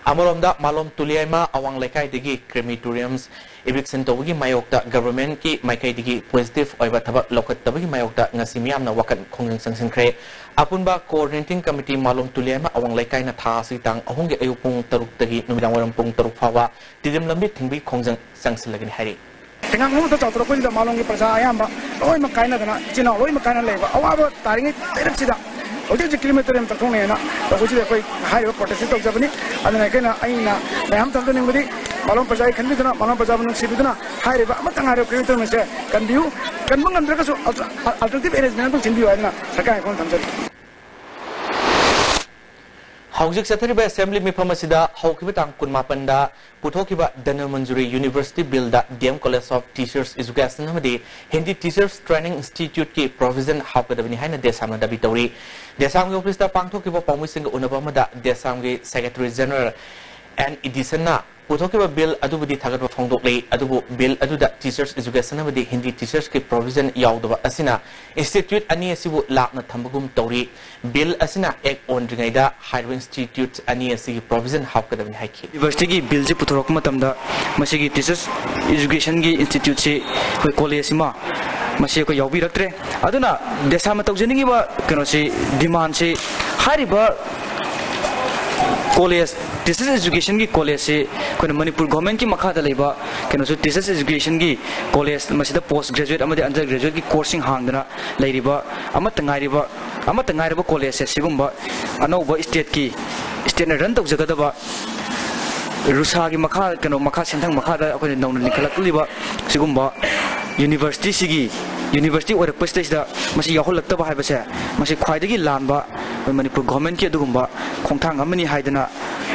ꯑꯃꯔꯣꯝꯗ ꯃꯥꯂꯣꯝ ꯇꯨꯂꯤꯌꯥꯏꯃ ꯑꯋꯥꯡ ꯂꯩꯀꯥꯏꯗꯒꯤ crematoriums eviction ꯇꯧꯕꯒꯤ ꯃꯥꯌꯣꯛꯇ governmentꯀꯤ ꯃꯥꯏꯀꯩꯗꯒꯤ positive ꯑꯣꯏꯕ ꯊꯕꯛ ꯂꯧꯈꯠꯇꯕꯒꯤ ꯃꯥꯌꯣꯛꯇ ꯉꯁꯤ ꯃꯤꯌꯥꯝꯅ ꯋꯥꯀꯠ ꯈꯣꯡꯖꯪ ꯆꯪꯁꯤꯟꯈ꯭ꯔꯦ꯫ ꯑꯄꯨꯟꯕ coordinating committee ꯃꯥꯂꯣꯝ ꯇꯨꯂꯤꯌꯥꯏꯃ ꯑꯋꯥꯡ ꯂꯩꯀꯥꯏꯅ ꯊꯥ ꯑꯁꯤꯒꯤ ꯇꯥꯡ ꯑꯍꯨꯝꯒꯤ ꯑꯌꯨꯛ ꯄꯨꯡ ꯇꯔꯨꯛꯇꯒꯤ ꯅꯨꯃꯤꯗꯥꯡ ꯋꯥꯏꯔꯝ ꯄꯨꯡ ꯇꯔꯨꯛ ꯐꯥꯎꯕ ꯇꯤꯗꯤꯝ ꯂꯝꯕꯤ ꯊꯤꯡꯕꯒꯤ ꯈꯣꯡꯖꯪ ꯆꯪꯁꯤꯜꯂꯒꯅꯤ ꯍꯥꯏꯔꯤ꯫ ꯇꯦꯡꯉꯥꯡ ꯑꯃꯠꯇ ꯆꯥꯎꯊꯣꯔꯛꯄꯁꯤꯗ ꯃꯥꯂꯣꯝꯒꯤ ꯄ꯭ꯔꯖꯥ ꯑꯌꯥꯝꯕ ꯂꯣꯏꯅꯃꯛ ꯀꯥꯏꯅꯗꯅ, ꯏꯆꯤꯟ ꯏꯅꯥꯎ ꯂꯣꯏꯅꯃꯛ ꯀꯥꯏꯅ ꯂꯩꯕ ꯑꯋꯥꯕ ꯇꯥꯔꯤꯉꯩ ꯆꯩꯔꯛꯁꯤꯗ ꯍꯧꯖꯤꯛ ꯍꯧꯖꯤꯛ ꯀꯤꯂꯣꯃꯤꯇꯔ ꯑꯃ ꯇꯛꯊꯣꯛꯅꯩꯅ ꯇꯧꯕꯁꯤꯗ ꯑꯩꯈꯣꯏ ꯍꯥꯏꯔꯤꯕ ꯄ꯭ꯔꯣꯇꯦꯁꯁꯤ ꯇꯧꯖꯕꯅꯤ꯫ ꯑꯗꯨꯅ ꯑꯩꯈꯣꯏꯅ, ꯑꯩꯅ ꯃꯌꯥꯝ ꯊꯝꯖꯅꯤꯡꯕꯗꯤ, ꯃꯥꯂꯣꯝ ꯄ꯭ꯔꯖꯥꯒꯤ ꯈꯟꯕꯤꯗꯨꯅ, ꯃꯥꯂꯣꯝ ꯄ꯭ꯔꯖꯥꯕꯨ ꯅꯨꯡꯁꯤꯕꯤꯗꯨꯅ ꯍꯥꯏꯔꯤꯕ ꯑꯃꯠꯇ ꯉꯥꯏꯔꯕ ꯀꯤꯂꯣꯃꯤꯇꯔ ꯑꯃꯁꯦ ꯀꯟꯕꯤꯌꯨ꯫ ꯀꯟꯕ ꯉꯝꯗ꯭ꯔꯒꯁꯨ ꯑꯜꯇꯔꯅꯦꯇꯤꯚ ꯑꯦꯔꯦꯟꯖꯃꯦꯟ ꯑꯗꯨꯝ ꯁꯤꯟꯕꯤꯌꯨ ꯍꯥꯏꯗꯅ ꯁꯔꯀꯥꯔꯒꯤ ꯃꯐꯝ ꯊꯝꯖꯔꯤ꯫ ꯍꯧꯖꯤꯛ ꯆꯠꯊꯔꯤꯕ ꯑꯦꯁꯦꯝꯕ꯭ꯂꯤ ꯃꯤꯐꯝ ꯑꯁꯤꯗ ꯍꯧꯈꯤꯕ ꯇꯥꯡ ꯀꯨꯟꯃꯥꯄꯟꯗ ꯄꯨꯊꯣꯛꯈꯤꯕ ꯙꯅꯃꯟꯖꯨꯔꯤ ꯌꯨꯅꯤꯚꯔꯁꯤꯇꯤ ꯕꯤꯜꯗ D M college of teachers education ꯑꯃꯗꯤ ꯍꯤꯟꯗꯤ ꯇꯤꯆꯔꯁ ꯇ꯭ꯔꯦꯅꯤꯡ ꯏꯟꯁꯇꯤꯇ꯭ꯌꯨꯠꯀꯤ ꯄ꯭ꯔꯣꯚꯤꯖꯟ ꯍꯥꯞꯀꯗꯕꯅꯤ ꯍꯥꯏꯅ ꯗꯦꯁꯥꯝꯅ ꯗꯥꯕꯤ ꯇꯧꯔꯤ꯫ ꯗꯦꯁꯥꯝꯒꯤ ꯑꯣꯐꯤꯁꯇ ꯄꯥꯡꯊꯣꯛꯈꯤꯕ ꯄꯥꯎꯃꯤꯁꯤꯡꯒ ꯎꯅꯕ ꯑꯃꯗ ꯗꯦꯁꯥꯝꯒꯤ ꯁꯦꯀ꯭ꯔꯦꯇꯔꯤ ꯖꯦꯅꯔꯦꯜ ꯑꯦꯟ ꯏꯗꯤꯁꯟꯅ ꯄꯨꯊꯣꯛꯈꯤꯕ ꯕꯤꯜ ꯑꯗꯨꯕꯨꯗꯤ ꯊꯥꯒꯠꯄ ꯐꯣꯡꯗꯣꯛꯂꯤ, ꯑꯗꯨꯕꯨ ꯕꯤꯜ ꯑꯗꯨꯗ ꯇꯤꯆꯔꯁ ꯏꯖꯨꯀꯦꯁꯟ ꯑꯃꯗꯤ ꯍꯤꯟꯗꯤ ꯇꯤꯆꯔꯁꯀꯤ ꯄ꯭ꯔꯣꯚꯤꯖꯟ ꯌꯥꯎꯗꯕ ꯑꯁꯤꯅ ꯏꯟꯁꯇꯤꯇ꯭ꯌꯨꯠ ꯑꯅꯤ ꯑꯁꯤꯕꯨ ꯂꯥꯞꯅ ꯊꯝꯕꯒꯨꯝ ꯇꯧꯔꯤ꯫ ꯕꯤꯜ ꯑꯁꯤꯅ ꯑꯦꯛ ꯑꯣꯟꯗ꯭ꯔꯤꯉꯩꯗ ꯍꯥꯏꯔꯤꯕ ꯏꯟꯁꯇꯤꯇ꯭ꯌꯨꯠ ꯑꯅꯤ ꯑꯁꯤꯒꯤ ꯄ꯭ꯔꯣꯚꯤꯖꯟ ꯍꯥꯞꯀꯗꯕꯅꯤ ꯍꯥꯏꯈꯤ꯫ ꯌꯨꯅꯤꯚꯔꯁꯤꯇꯤꯒꯤ ꯕꯤꯜꯁꯤ ꯄꯨꯊꯣꯔꯛꯄ ꯃꯇꯝꯗ ꯃꯁꯤꯒꯤ ꯇꯤꯆꯔꯁ ꯏꯖꯨꯀꯦꯁꯟꯒꯤ ꯏꯟꯁꯇꯤꯇ꯭ꯌꯨꯠꯁꯤ, ꯑꯩꯈꯣꯏ ꯀꯣꯂꯦꯖꯁꯤꯃ, ꯃꯁꯤ ꯑꯩꯈꯣꯏ ꯌꯥꯎꯕꯤꯔꯛꯇ꯭ꯔꯦ꯫ ꯑꯗꯨꯅ ꯗꯦꯁꯥꯝꯅ ꯇꯧꯖꯅꯤꯡꯉꯤꯕ ꯀꯩꯅꯣꯁꯤ, ꯗꯤꯃꯥꯟꯁꯤ, ꯍꯥꯏꯔꯤꯕ ꯀꯣꯂꯦꯖ, ꯇꯤꯆꯔꯁ ꯏꯖꯨꯀꯦꯁꯟꯒꯤ ꯀꯣꯂꯦꯖꯁꯤ ꯑꯩꯈꯣꯏꯅ ꯃꯅꯤꯄꯨꯔ ꯒꯣꯔꯃꯦꯟꯒꯤ ꯃꯈꯥꯗ ꯂꯩꯕ ꯀꯩꯅꯣꯁꯨ, ꯇꯤꯆꯔꯁ ꯏꯖꯨꯀꯦꯁꯟꯒꯤ ꯀꯣꯂꯦꯖ, ꯃꯁꯤꯗ ꯄꯣꯁ ꯒ꯭ꯔꯦꯖꯨꯋꯦꯠ ꯑꯃꯗꯤ ꯑꯟꯗꯔ ꯒ꯭ꯔꯦꯖꯨꯋꯦꯠꯀꯤ ꯀꯣꯔꯁꯁꯤꯡ ꯍꯥꯡꯗꯅ ꯂꯩꯔꯤꯕ ꯑꯃꯠꯇ ꯉꯥꯏꯔꯤꯕ, ꯑꯃꯠꯇ ꯉꯥꯏꯔꯕ ꯀꯣꯂꯦꯖꯁꯦ ꯁꯤꯒꯨꯝꯕ ꯑꯅꯧꯕ ꯁ꯭ꯇꯦꯠꯀꯤ, ꯁ꯭ꯇꯦꯠꯅ ꯔꯟ ꯇꯧꯖꯒꯗꯕ ꯔꯨꯁꯥꯒꯤ ꯃꯈꯥ, ꯀꯩꯅꯣ, ꯃꯈꯥ, ꯁꯦꯟꯊꯪ ꯃꯈꯥꯗ ꯑꯩꯈꯣꯏꯅ ꯅꯧꯅ ꯂꯤꯡꯈꯠꯂꯛꯂꯤꯕ ꯁꯤꯒꯨꯝꯕ ꯌꯨꯅꯤꯚꯔꯁꯤꯇꯤꯁꯤꯒꯤ, ꯌꯨꯅꯤꯚꯔꯁꯤꯇꯤ ꯑꯣꯏꯔꯛꯄꯁꯤꯗꯩꯁꯤꯗ ꯃꯁꯤ ꯌꯥꯎꯍꯜꯂꯛꯇꯕ ꯍꯥꯏꯕꯁꯦ, ꯃꯁꯤ ꯈ꯭ꯋꯥꯏꯗꯒꯤ ꯂꯥꯟꯕ ꯑꯩꯈꯣꯏ ꯃꯅꯤꯄꯨꯔ ꯒꯣꯔꯃꯦꯟꯒꯤ ꯑꯗꯨꯒꯨꯝꯕ ꯈꯣꯡꯊꯥꯡ ꯑꯃꯅꯤ ꯍꯥꯏꯗꯅ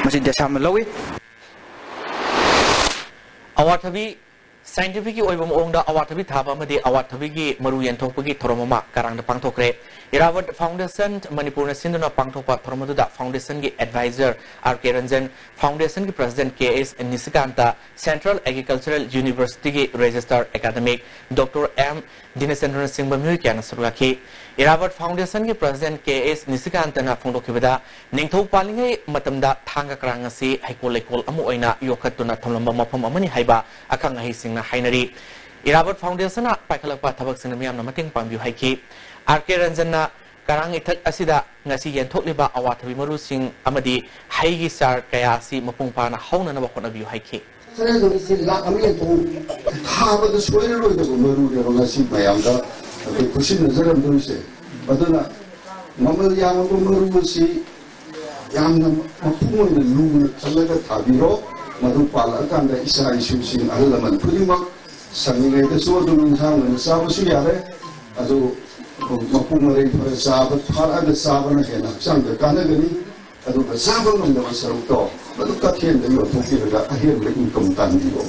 ꯃꯁꯤ ꯗꯦꯁꯥꯝꯅ ꯂꯧꯏ꯫ ꯑꯋꯥꯊꯕꯤ, ꯁꯥꯏꯟꯇꯤꯐꯤꯛꯀꯤ ꯑꯣꯏꯕ ꯃꯑꯣꯡꯗ ꯑꯋꯥꯊꯕꯤ ꯊꯥꯕ ꯑꯃꯗꯤ ꯑꯋꯥꯊꯕꯤꯒꯤ ꯃꯔꯨ ꯌꯦꯟꯊꯣꯛꯄꯒꯤ ꯊꯧꯔꯝ ꯑꯃ ꯀꯔꯥꯡꯗ ꯄꯥꯡꯊꯣꯛꯈ꯭ꯔꯦ꯫ ꯏꯔꯥꯕꯠ ꯐꯥꯎꯟꯗꯦꯁꯟ ꯃꯅꯤꯄꯨꯔꯅ ꯁꯤꯟꯗꯨꯅ ꯄꯥꯡꯊꯣꯛꯄ ꯊꯧꯔꯝ ꯑꯗꯨꯗ ꯐꯥꯎꯟꯗꯦꯁꯟꯒꯤ ꯑꯦꯗꯚꯥꯏꯖꯔ ꯑꯥꯔ ꯀꯦ ꯔꯟꯖꯟ, ꯐꯥꯎꯟꯗꯦꯁꯟꯒꯤ president K S Nishikanta, central agricultural ꯌꯨꯅꯤꯚꯔꯁꯤꯇꯤꯒꯤ ꯔꯦꯖꯤꯁꯇ꯭ꯔꯥꯔ ꯑꯦꯀꯥꯗꯃꯤꯛ ꯗꯣꯛꯇꯔ ꯑꯦꯝ ꯗꯤꯅꯆꯟꯗ꯭ꯔꯅꯆꯤꯡꯕ ꯃꯤꯑꯣꯏ ꯀꯌꯥꯅ ꯁꯔꯨꯛ ꯌꯥꯈꯤ꯫ ꯏꯔꯥꯕꯠ ꯐꯥꯎꯟꯗꯦꯁꯟꯒꯤ ꯄ꯭ꯔꯁꯤꯗꯦꯟꯠ ꯀꯦ ꯑꯦꯁ ꯅꯤꯁꯤꯀꯥꯟꯇꯅ ꯐꯣꯡꯗꯣꯛꯈꯤꯕꯗ, ꯅꯤꯡꯊꯧ ꯄꯥꯜꯂꯤꯉꯩ ꯃꯇꯝꯗ ꯊꯥꯡꯒ ꯀꯔꯥꯡ ꯑꯁꯤ ꯍꯩꯀꯣꯜ ꯂꯩꯀꯣꯜ ꯑꯃ ꯑꯣꯏꯅ ꯌꯣꯛꯈꯠꯇꯨꯅ ꯊꯝꯂꯝꯕ ꯃꯐꯝ ꯑꯃꯅꯤ ꯍꯥꯏꯕ ꯑꯈꯪ ꯑꯍꯩꯁꯤꯡꯅ ꯍꯥꯏꯅꯔꯤ꯫ ꯏꯔꯥꯕꯠ ꯐꯥꯎꯟꯗꯦꯁꯟꯅ ꯄꯥꯏꯈꯠꯂꯛꯄ ꯊꯕꯛꯁꯤꯡꯗ ꯃꯤꯌꯥꯝꯅ ꯃꯇꯦꯡ ꯄꯥꯡꯕꯤꯌꯨ ꯍꯥꯏꯈꯤ꯫ ꯑꯥꯔ ꯀꯦ ꯔꯟꯖꯟꯅ ꯀꯔꯥꯡ ꯏꯊꯠ ꯑꯁꯤꯗ ꯉꯁꯤ ꯌꯦꯟꯊꯣꯛꯂꯤꯕ ꯑꯋꯥꯊꯕꯤ ꯃꯔꯨꯁꯤꯡ ꯑꯃꯗꯤ ꯍꯩꯒꯤ ꯆꯥꯔ ꯀꯌꯥ ꯑꯁꯤ ꯃꯄꯨꯡ ꯐꯥꯅ ꯍꯧꯅꯅꯕ ꯍꯣꯠꯅꯕꯤꯌꯨ ꯍꯥꯏꯈꯤ꯫ ꯈꯔꯗꯧꯔꯤꯁꯦ ꯂꯥꯛ ꯑꯃ ꯍꯦꯟ ꯊꯣꯛꯎ꯫ ꯊꯥꯕꯗ ꯁꯣꯏꯔꯔꯣꯏꯗꯕ ꯃꯔꯨꯅꯦꯕ ꯉꯁꯤ ꯃꯌꯥꯝꯗ ꯑꯩꯈꯣꯏ ꯈꯨꯠꯁꯤꯟꯅꯖꯔꯝꯗꯣꯏꯁꯦ꯫ ꯑꯗꯨꯅ ꯃꯃꯜ ꯌꯥꯝꯃꯕ ꯃꯔꯨ ꯑꯁꯤ ꯌꯥꯝꯅ ꯃꯄꯨꯡ ꯑꯣꯏꯅ ꯂꯨꯅ ꯈꯜꯂꯒ ꯊꯥꯕꯤꯔꯣ꯫ ꯃꯗꯨ ꯄꯥꯜꯂꯛꯑꯀꯥꯟꯗ ꯏꯆꯥ ꯏꯁꯨꯁꯤꯡ, ꯑꯍꯜ ꯂꯃꯟ ꯈꯨꯗꯤꯡꯃꯛ ꯁꯪꯉꯤꯉꯩꯗꯁꯨ ꯑꯗꯨꯝ ꯏꯟꯁꯥꯡ ꯑꯣꯏꯅ ꯆꯥꯕꯁꯨ ꯌꯥꯔꯦ꯫ ꯑꯗꯨ ꯃꯄꯨꯡ ꯃꯔꯩ ꯐꯔ ꯆꯥꯕ, ꯐꯥꯔꯛꯑꯒ ꯆꯥꯕꯅ ꯍꯦꯟꯅ ꯍꯛꯆꯥꯡꯗ ꯀꯥꯟꯅꯒꯅꯤ꯫ ꯑꯗꯨꯒ ꯆꯥꯕ ꯉꯝꯗꯕ ꯁꯔꯨꯛꯇꯣ ꯃꯗꯨ ꯀꯩꯊꯦꯜꯗ ꯌꯣꯟꯊꯣꯛꯄꯤꯔꯒ ꯑꯍꯦꯟꯕ income ꯇꯥꯟꯕꯤꯌꯣ꯫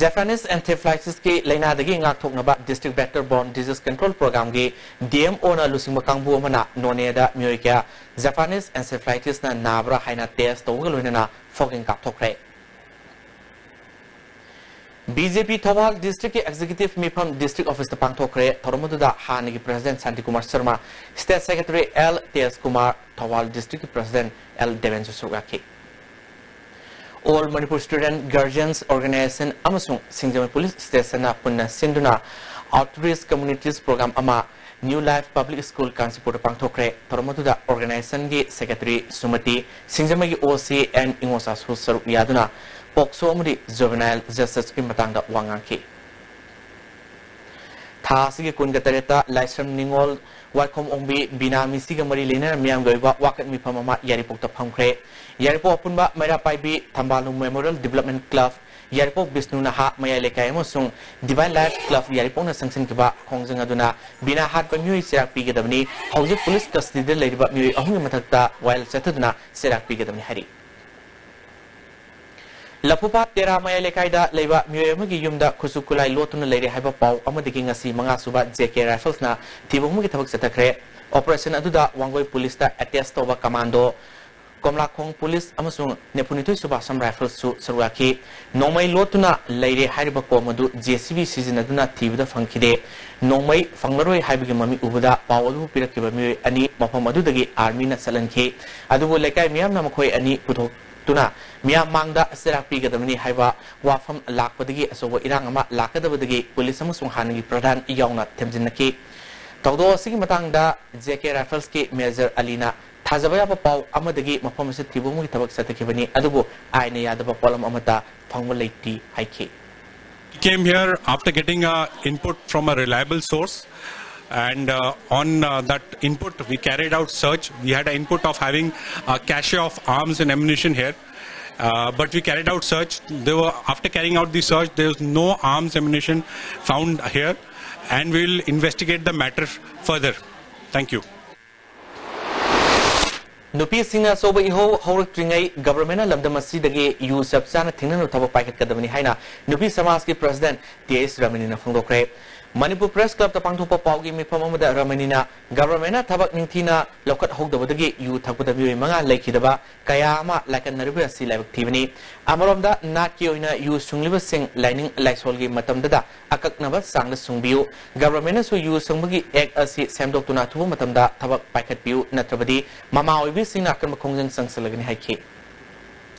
Japanese encephalitis ꯀꯤ ꯂꯥꯏꯅꯥꯗꯒꯤ ꯉꯥꯛꯊꯣꯛꯅꯕ District Vector Borne Disease Control Program ꯒꯤ D M O ꯅ ꯂꯨꯆꯤꯡꯕ ꯀꯥꯡꯕꯨ ꯑꯃꯅ ꯅꯣꯅꯦꯗ ꯃꯤꯑꯣꯏ ꯀꯌꯥ Japanese encephalitis ꯅ ꯅꯥꯕ꯭ꯔꯥ ꯍꯥꯏꯅ test ꯇꯧꯕꯒ ꯂꯣꯏꯅꯅ fogging ꯀꯥꯞꯊꯣꯛꯈ꯭ꯔꯦ꯫ B J P Thoubal district ꯀꯤ executive ꯃꯤꯐꯝ district office ꯇ ꯄꯥꯡꯊꯣꯛꯈ꯭ꯔꯦ꯫ ꯊꯧꯔꯝ ꯑꯗꯨꯗ ꯍꯥꯟꯅꯒꯤ president Shantikumar Sharma, state secretary L ꯇꯦꯖꯀꯨꯃꯥꯔ, Thoubal district ꯀꯤ president L ꯗꯦꯕꯦꯟꯁꯨ ꯁꯔꯨꯛ ꯌꯥꯈꯤ꯫ All Manipur Student Guardians Organization ꯑꯃꯁꯨꯡ ꯁꯤꯡꯖꯃꯩ police station ꯅ ꯄꯨꯟꯅ ꯁꯤꯟꯗꯨꯅ outreach communities program ꯑꯃ New Life Public School ꯀꯥꯟꯆꯤꯄꯨꯔꯗ ꯄꯥꯡꯊꯣꯛꯈ꯭ꯔꯦ꯫ ꯊꯧꯔꯝ ꯑꯗꯨꯗ organization ꯒꯤ secretary ꯁꯨꯃꯇꯤ, ꯁꯤꯡꯖꯃꯩꯒꯤ O C N ꯏꯉꯣꯆꯥꯁꯨ ꯁꯔꯨꯛ ꯌꯥꯗꯨꯅ POCSO ꯑꯃꯗꯤ juvenile justice ꯀꯤ ꯃꯇꯥꯡꯗ ꯋꯥ ꯉꯥꯡꯈꯤ꯫ ꯊꯥ ꯑꯁꯤꯒꯤ ꯀꯨꯟꯒ ꯇꯔꯦꯠꯇ ꯂꯥꯏꯁ꯭ꯔꯝ ꯅꯤꯉꯣꯜ ꯋꯥꯏꯈꯣꯝ ꯑꯣꯡꯕꯤ ꯕꯤꯅꯥ ꯃꯤꯁꯤꯒ ꯃꯔꯤ ꯂꯩꯅꯅ ꯃꯤꯌꯥꯝꯒꯤ ꯑꯣꯏꯕ ꯋꯥꯀꯠ ꯃꯤꯐꯝ ꯑꯃ ꯌꯥꯏꯔꯤꯄꯣꯛꯇ ꯐꯝꯈ꯭ꯔꯦ꯫ ꯌꯥꯏꯔꯤꯄꯣꯛ ꯑꯄꯨꯟꯕ ꯃꯩꯔꯥ ꯄꯥꯏꯕꯤ ꯊꯝꯕꯥꯂꯨ Memorial Development Club, ꯌꯥꯏꯔꯤꯄꯣꯛ ꯕꯤꯁꯅꯨ ꯅꯍꯥ ꯃꯌꯥꯏ ꯂꯩꯀꯥꯏ ꯑꯃꯁꯨꯡ Divine Life Club ꯌꯥꯏꯔꯤꯄꯣꯛꯅ ꯆꯪꯁꯤꯟꯈꯤꯕ ꯈꯣꯡꯖꯪ ꯑꯗꯨꯅ ꯕꯤꯅꯥ ꯍꯥꯠꯄ ꯃꯤꯑꯣꯏ ꯆꯩꯔꯥꯛ ꯄꯤꯒꯗꯕꯅꯤ, ꯍꯧꯖꯤꯛ police custody ꯗ ꯂꯩꯔꯤꯕ ꯃꯤꯑꯣꯏ ꯑꯍꯨꯝꯒꯤ ꯃꯊꯛꯇ ꯋꯥꯌꯦꯜ ꯆꯠꯊꯗꯨꯅ ꯆꯩꯔꯥꯛ ꯄꯤꯒꯗꯕꯅꯤ ꯍꯥꯏꯔꯤ꯫ ꯂꯐꯨꯄꯥꯠ ꯇꯦꯔꯥ ꯃꯌꯥꯏ ꯂꯩꯀꯥꯏꯗ ꯂꯩꯕ ꯃꯤꯑꯣꯏ ꯑꯃꯒꯤ ꯌꯨꯝꯗ ꯈꯨꯠꯁꯨ ꯈꯨꯠꯂꯥꯏ ꯂꯣꯠꯇꯨꯅ ꯂꯩꯔꯦ ꯍꯥꯏꯕ ꯄꯥꯎ ꯑꯃꯗꯒꯤ ꯉꯁꯤ ꯃꯉꯥ ꯁꯨꯕ J K Rifles ꯅ ꯊꯤꯕ ꯍꯨꯝꯕꯒꯤ ꯊꯕꯛ ꯆꯠꯊꯈ꯭ꯔꯦ꯫ Operation ꯑꯗꯨꯗ ꯋꯥꯡꯒꯣꯏ police ꯇ attach ꯇꯧꯕ commando, ꯀꯣꯝꯂꯥꯈꯣꯡ police ꯑꯃꯁꯨꯡ ꯅꯤꯐꯨ ꯅꯤꯊꯣꯏ ꯁꯨꯕ Assam Rifles ꯁꯨ ꯁꯔꯨꯛ ꯌꯥꯈꯤ꯫ ꯅꯣꯡꯃꯩ ꯂꯣꯠꯇꯨꯅ ꯂꯩꯔꯦ ꯍꯥꯏꯔꯤꯕ ꯀꯣꯝ ꯑꯗꯨ J C B ꯁꯤꯖꯤꯟꯅꯗꯨꯅ ꯊꯤꯕꯗ ꯐꯪꯈꯤꯗꯦ꯫ ꯅꯣꯡꯃꯩ ꯐꯪꯂꯔꯣꯏ ꯍꯥꯏꯕꯒꯤ ꯃꯃꯤ ꯎꯕꯗ ꯄꯥꯎ ꯑꯗꯨꯕꯨ ꯄꯤꯔꯛꯈꯤꯕ ꯃꯤꯑꯣꯏ ꯑꯅꯤ ꯃꯐꯝ ꯑꯗꯨꯗꯒꯤ army ꯅ ꯆꯠꯍꯟꯈꯤ꯫ ꯑꯗꯨꯕꯨ ꯂꯩꯀꯥꯏ ꯃꯤꯌꯥꯝꯅ ꯃꯈꯣꯏ ꯑꯅꯤ ꯄꯨꯊꯣꯛ ꯇꯨꯅ ꯃꯤꯌꯥꯝ ꯃꯥꯡꯗ ꯆꯩꯔꯥꯛ ꯄꯤꯒꯗꯕꯅꯤ ꯍꯥꯏꯕ ꯋꯥꯐꯝ ꯂꯥꯛꯄꯗꯒꯤ ꯑꯆꯧꯕ ꯏꯔꯥꯡ ꯑꯃ ꯂꯥꯛꯀꯗꯕꯗꯒꯤ police ꯑꯃꯁꯨꯡ ꯍꯥꯟꯅꯒꯤ ꯄ꯭ꯔꯙꯥꯟ ꯌꯥꯎꯅ ꯊꯦꯝꯖꯤꯟꯅꯈꯤ꯫ ꯊꯧꯗꯣꯛ ꯑꯁꯤꯒꯤ ꯃꯇꯥꯡꯗ J K Rifles ꯀꯤ Major ꯑꯂꯤꯅ ꯊꯥꯖꯕ ꯌꯥꯕ ꯄꯥꯎ ꯑꯃꯗꯒꯤ ꯃꯐꯝ ꯑꯁꯤꯗ ꯊꯤꯕ ꯍꯨꯝꯕꯒꯤ ꯊꯕꯛ ꯆꯠꯊꯈꯤꯕꯅꯤ, ꯑꯗꯨꯕꯨ ꯑꯥꯏꯟꯅ ꯌꯥꯗꯕ ꯄꯣꯠꯂꯝ ꯑꯃꯠꯇ ꯐꯪꯕ ꯂꯩꯇꯦ ꯍꯥꯏꯈꯤ꯫ We came here after getting a input from a reliable source, and uh, on uh, that input, we carried out search. We had an input of having a cache of arms and ammunition here, uh, but we carried out search. There were, after carrying out the search, there was no arms ammunition found here, and we will investigate the matter further. Thank you. ꯅꯨꯄꯤꯁꯤꯡꯅ ꯑꯆꯧꯕ ꯏꯍꯧ ꯍꯧꯔꯛꯇ꯭ꯔꯤꯉꯩ ꯒꯚꯔꯟꯃꯦꯟꯠꯅ ꯂꯝꯗꯝ ꯑꯁꯤꯗꯒꯤ ꯌꯨ ꯆꯞ ꯆꯥꯅ ꯊꯤꯡꯅꯅꯕ ꯊꯕꯛ ꯄꯥꯏꯈꯠꯀꯗꯕꯅꯤ ꯍꯥꯏꯅ ꯅꯨꯄꯤ ꯁꯃꯥꯖꯀꯤ ꯄ꯭ꯔꯁꯤꯗꯦꯟꯠ ꯇꯤ ꯑꯦꯁ ꯔꯃꯅꯤꯅ ꯐꯣꯡꯗꯣꯛꯈ꯭ꯔꯦ꯫ ꯃꯅꯤꯄꯨꯔ ꯄ꯭ꯔꯦꯁ ꯀ꯭ꯂꯕꯇ ꯄꯥꯡꯊꯣꯛꯄ ꯄꯥꯎꯒꯤ ꯃꯤꯐꯝ ꯑꯃꯗ ꯔꯃꯅꯤꯅ ꯒꯚꯔꯟꯃꯦꯟꯠꯅ ꯊꯕꯛ ꯅꯤꯡꯊꯤꯅ ꯂꯧꯈꯠꯍꯧꯗꯕꯗꯒꯤ ꯌꯨ ꯊꯛꯄꯗ ꯃꯤꯑꯣꯏ ꯃꯉꯥ ꯂꯩꯈꯤꯗꯕ ꯀꯌꯥ ꯑꯃ ꯂꯥꯏꯀꯠꯅꯔꯤꯕ ꯑꯁꯤ ꯂꯥꯏꯕꯛ ꯊꯤꯕꯅꯤ꯫ ꯑꯃꯔꯣꯝꯗ ꯅꯥꯠꯀꯤ ꯑꯣꯏꯅ ꯌꯨ ꯁꯨꯡꯂꯤꯕꯁꯤꯡ ꯂꯥꯏꯅꯤꯡ ꯂꯥꯏꯁꯣꯜꯒꯤ ꯃꯇꯝꯗꯗ ꯑꯀꯛꯅꯕ ꯆꯥꯡꯗ ꯁꯨꯡꯕꯤꯌꯨ꯫ ꯒꯚꯔꯟꯃꯦꯟꯠꯅꯁꯨ ꯌꯨ ꯁꯨꯡꯕꯒꯤ ꯑꯦꯛꯠ ꯑꯁꯤ ꯁꯦꯝꯗꯣꯛꯇꯨꯅ ꯑꯊꯨꯕ ꯃꯇꯝꯗ ꯊꯕꯛ ꯄꯥꯏꯈꯠꯄꯤꯌꯨ, ꯅꯠꯇ꯭ꯔꯕꯗꯤ ꯃꯃꯥ ꯑꯣꯏꯕꯤꯁꯤꯡꯅ ꯑꯀꯟꯕ ꯈꯣꯡꯖꯪ ꯆꯪꯁꯤꯜꯂꯒꯅꯤ ꯍꯥꯏꯈꯤ꯫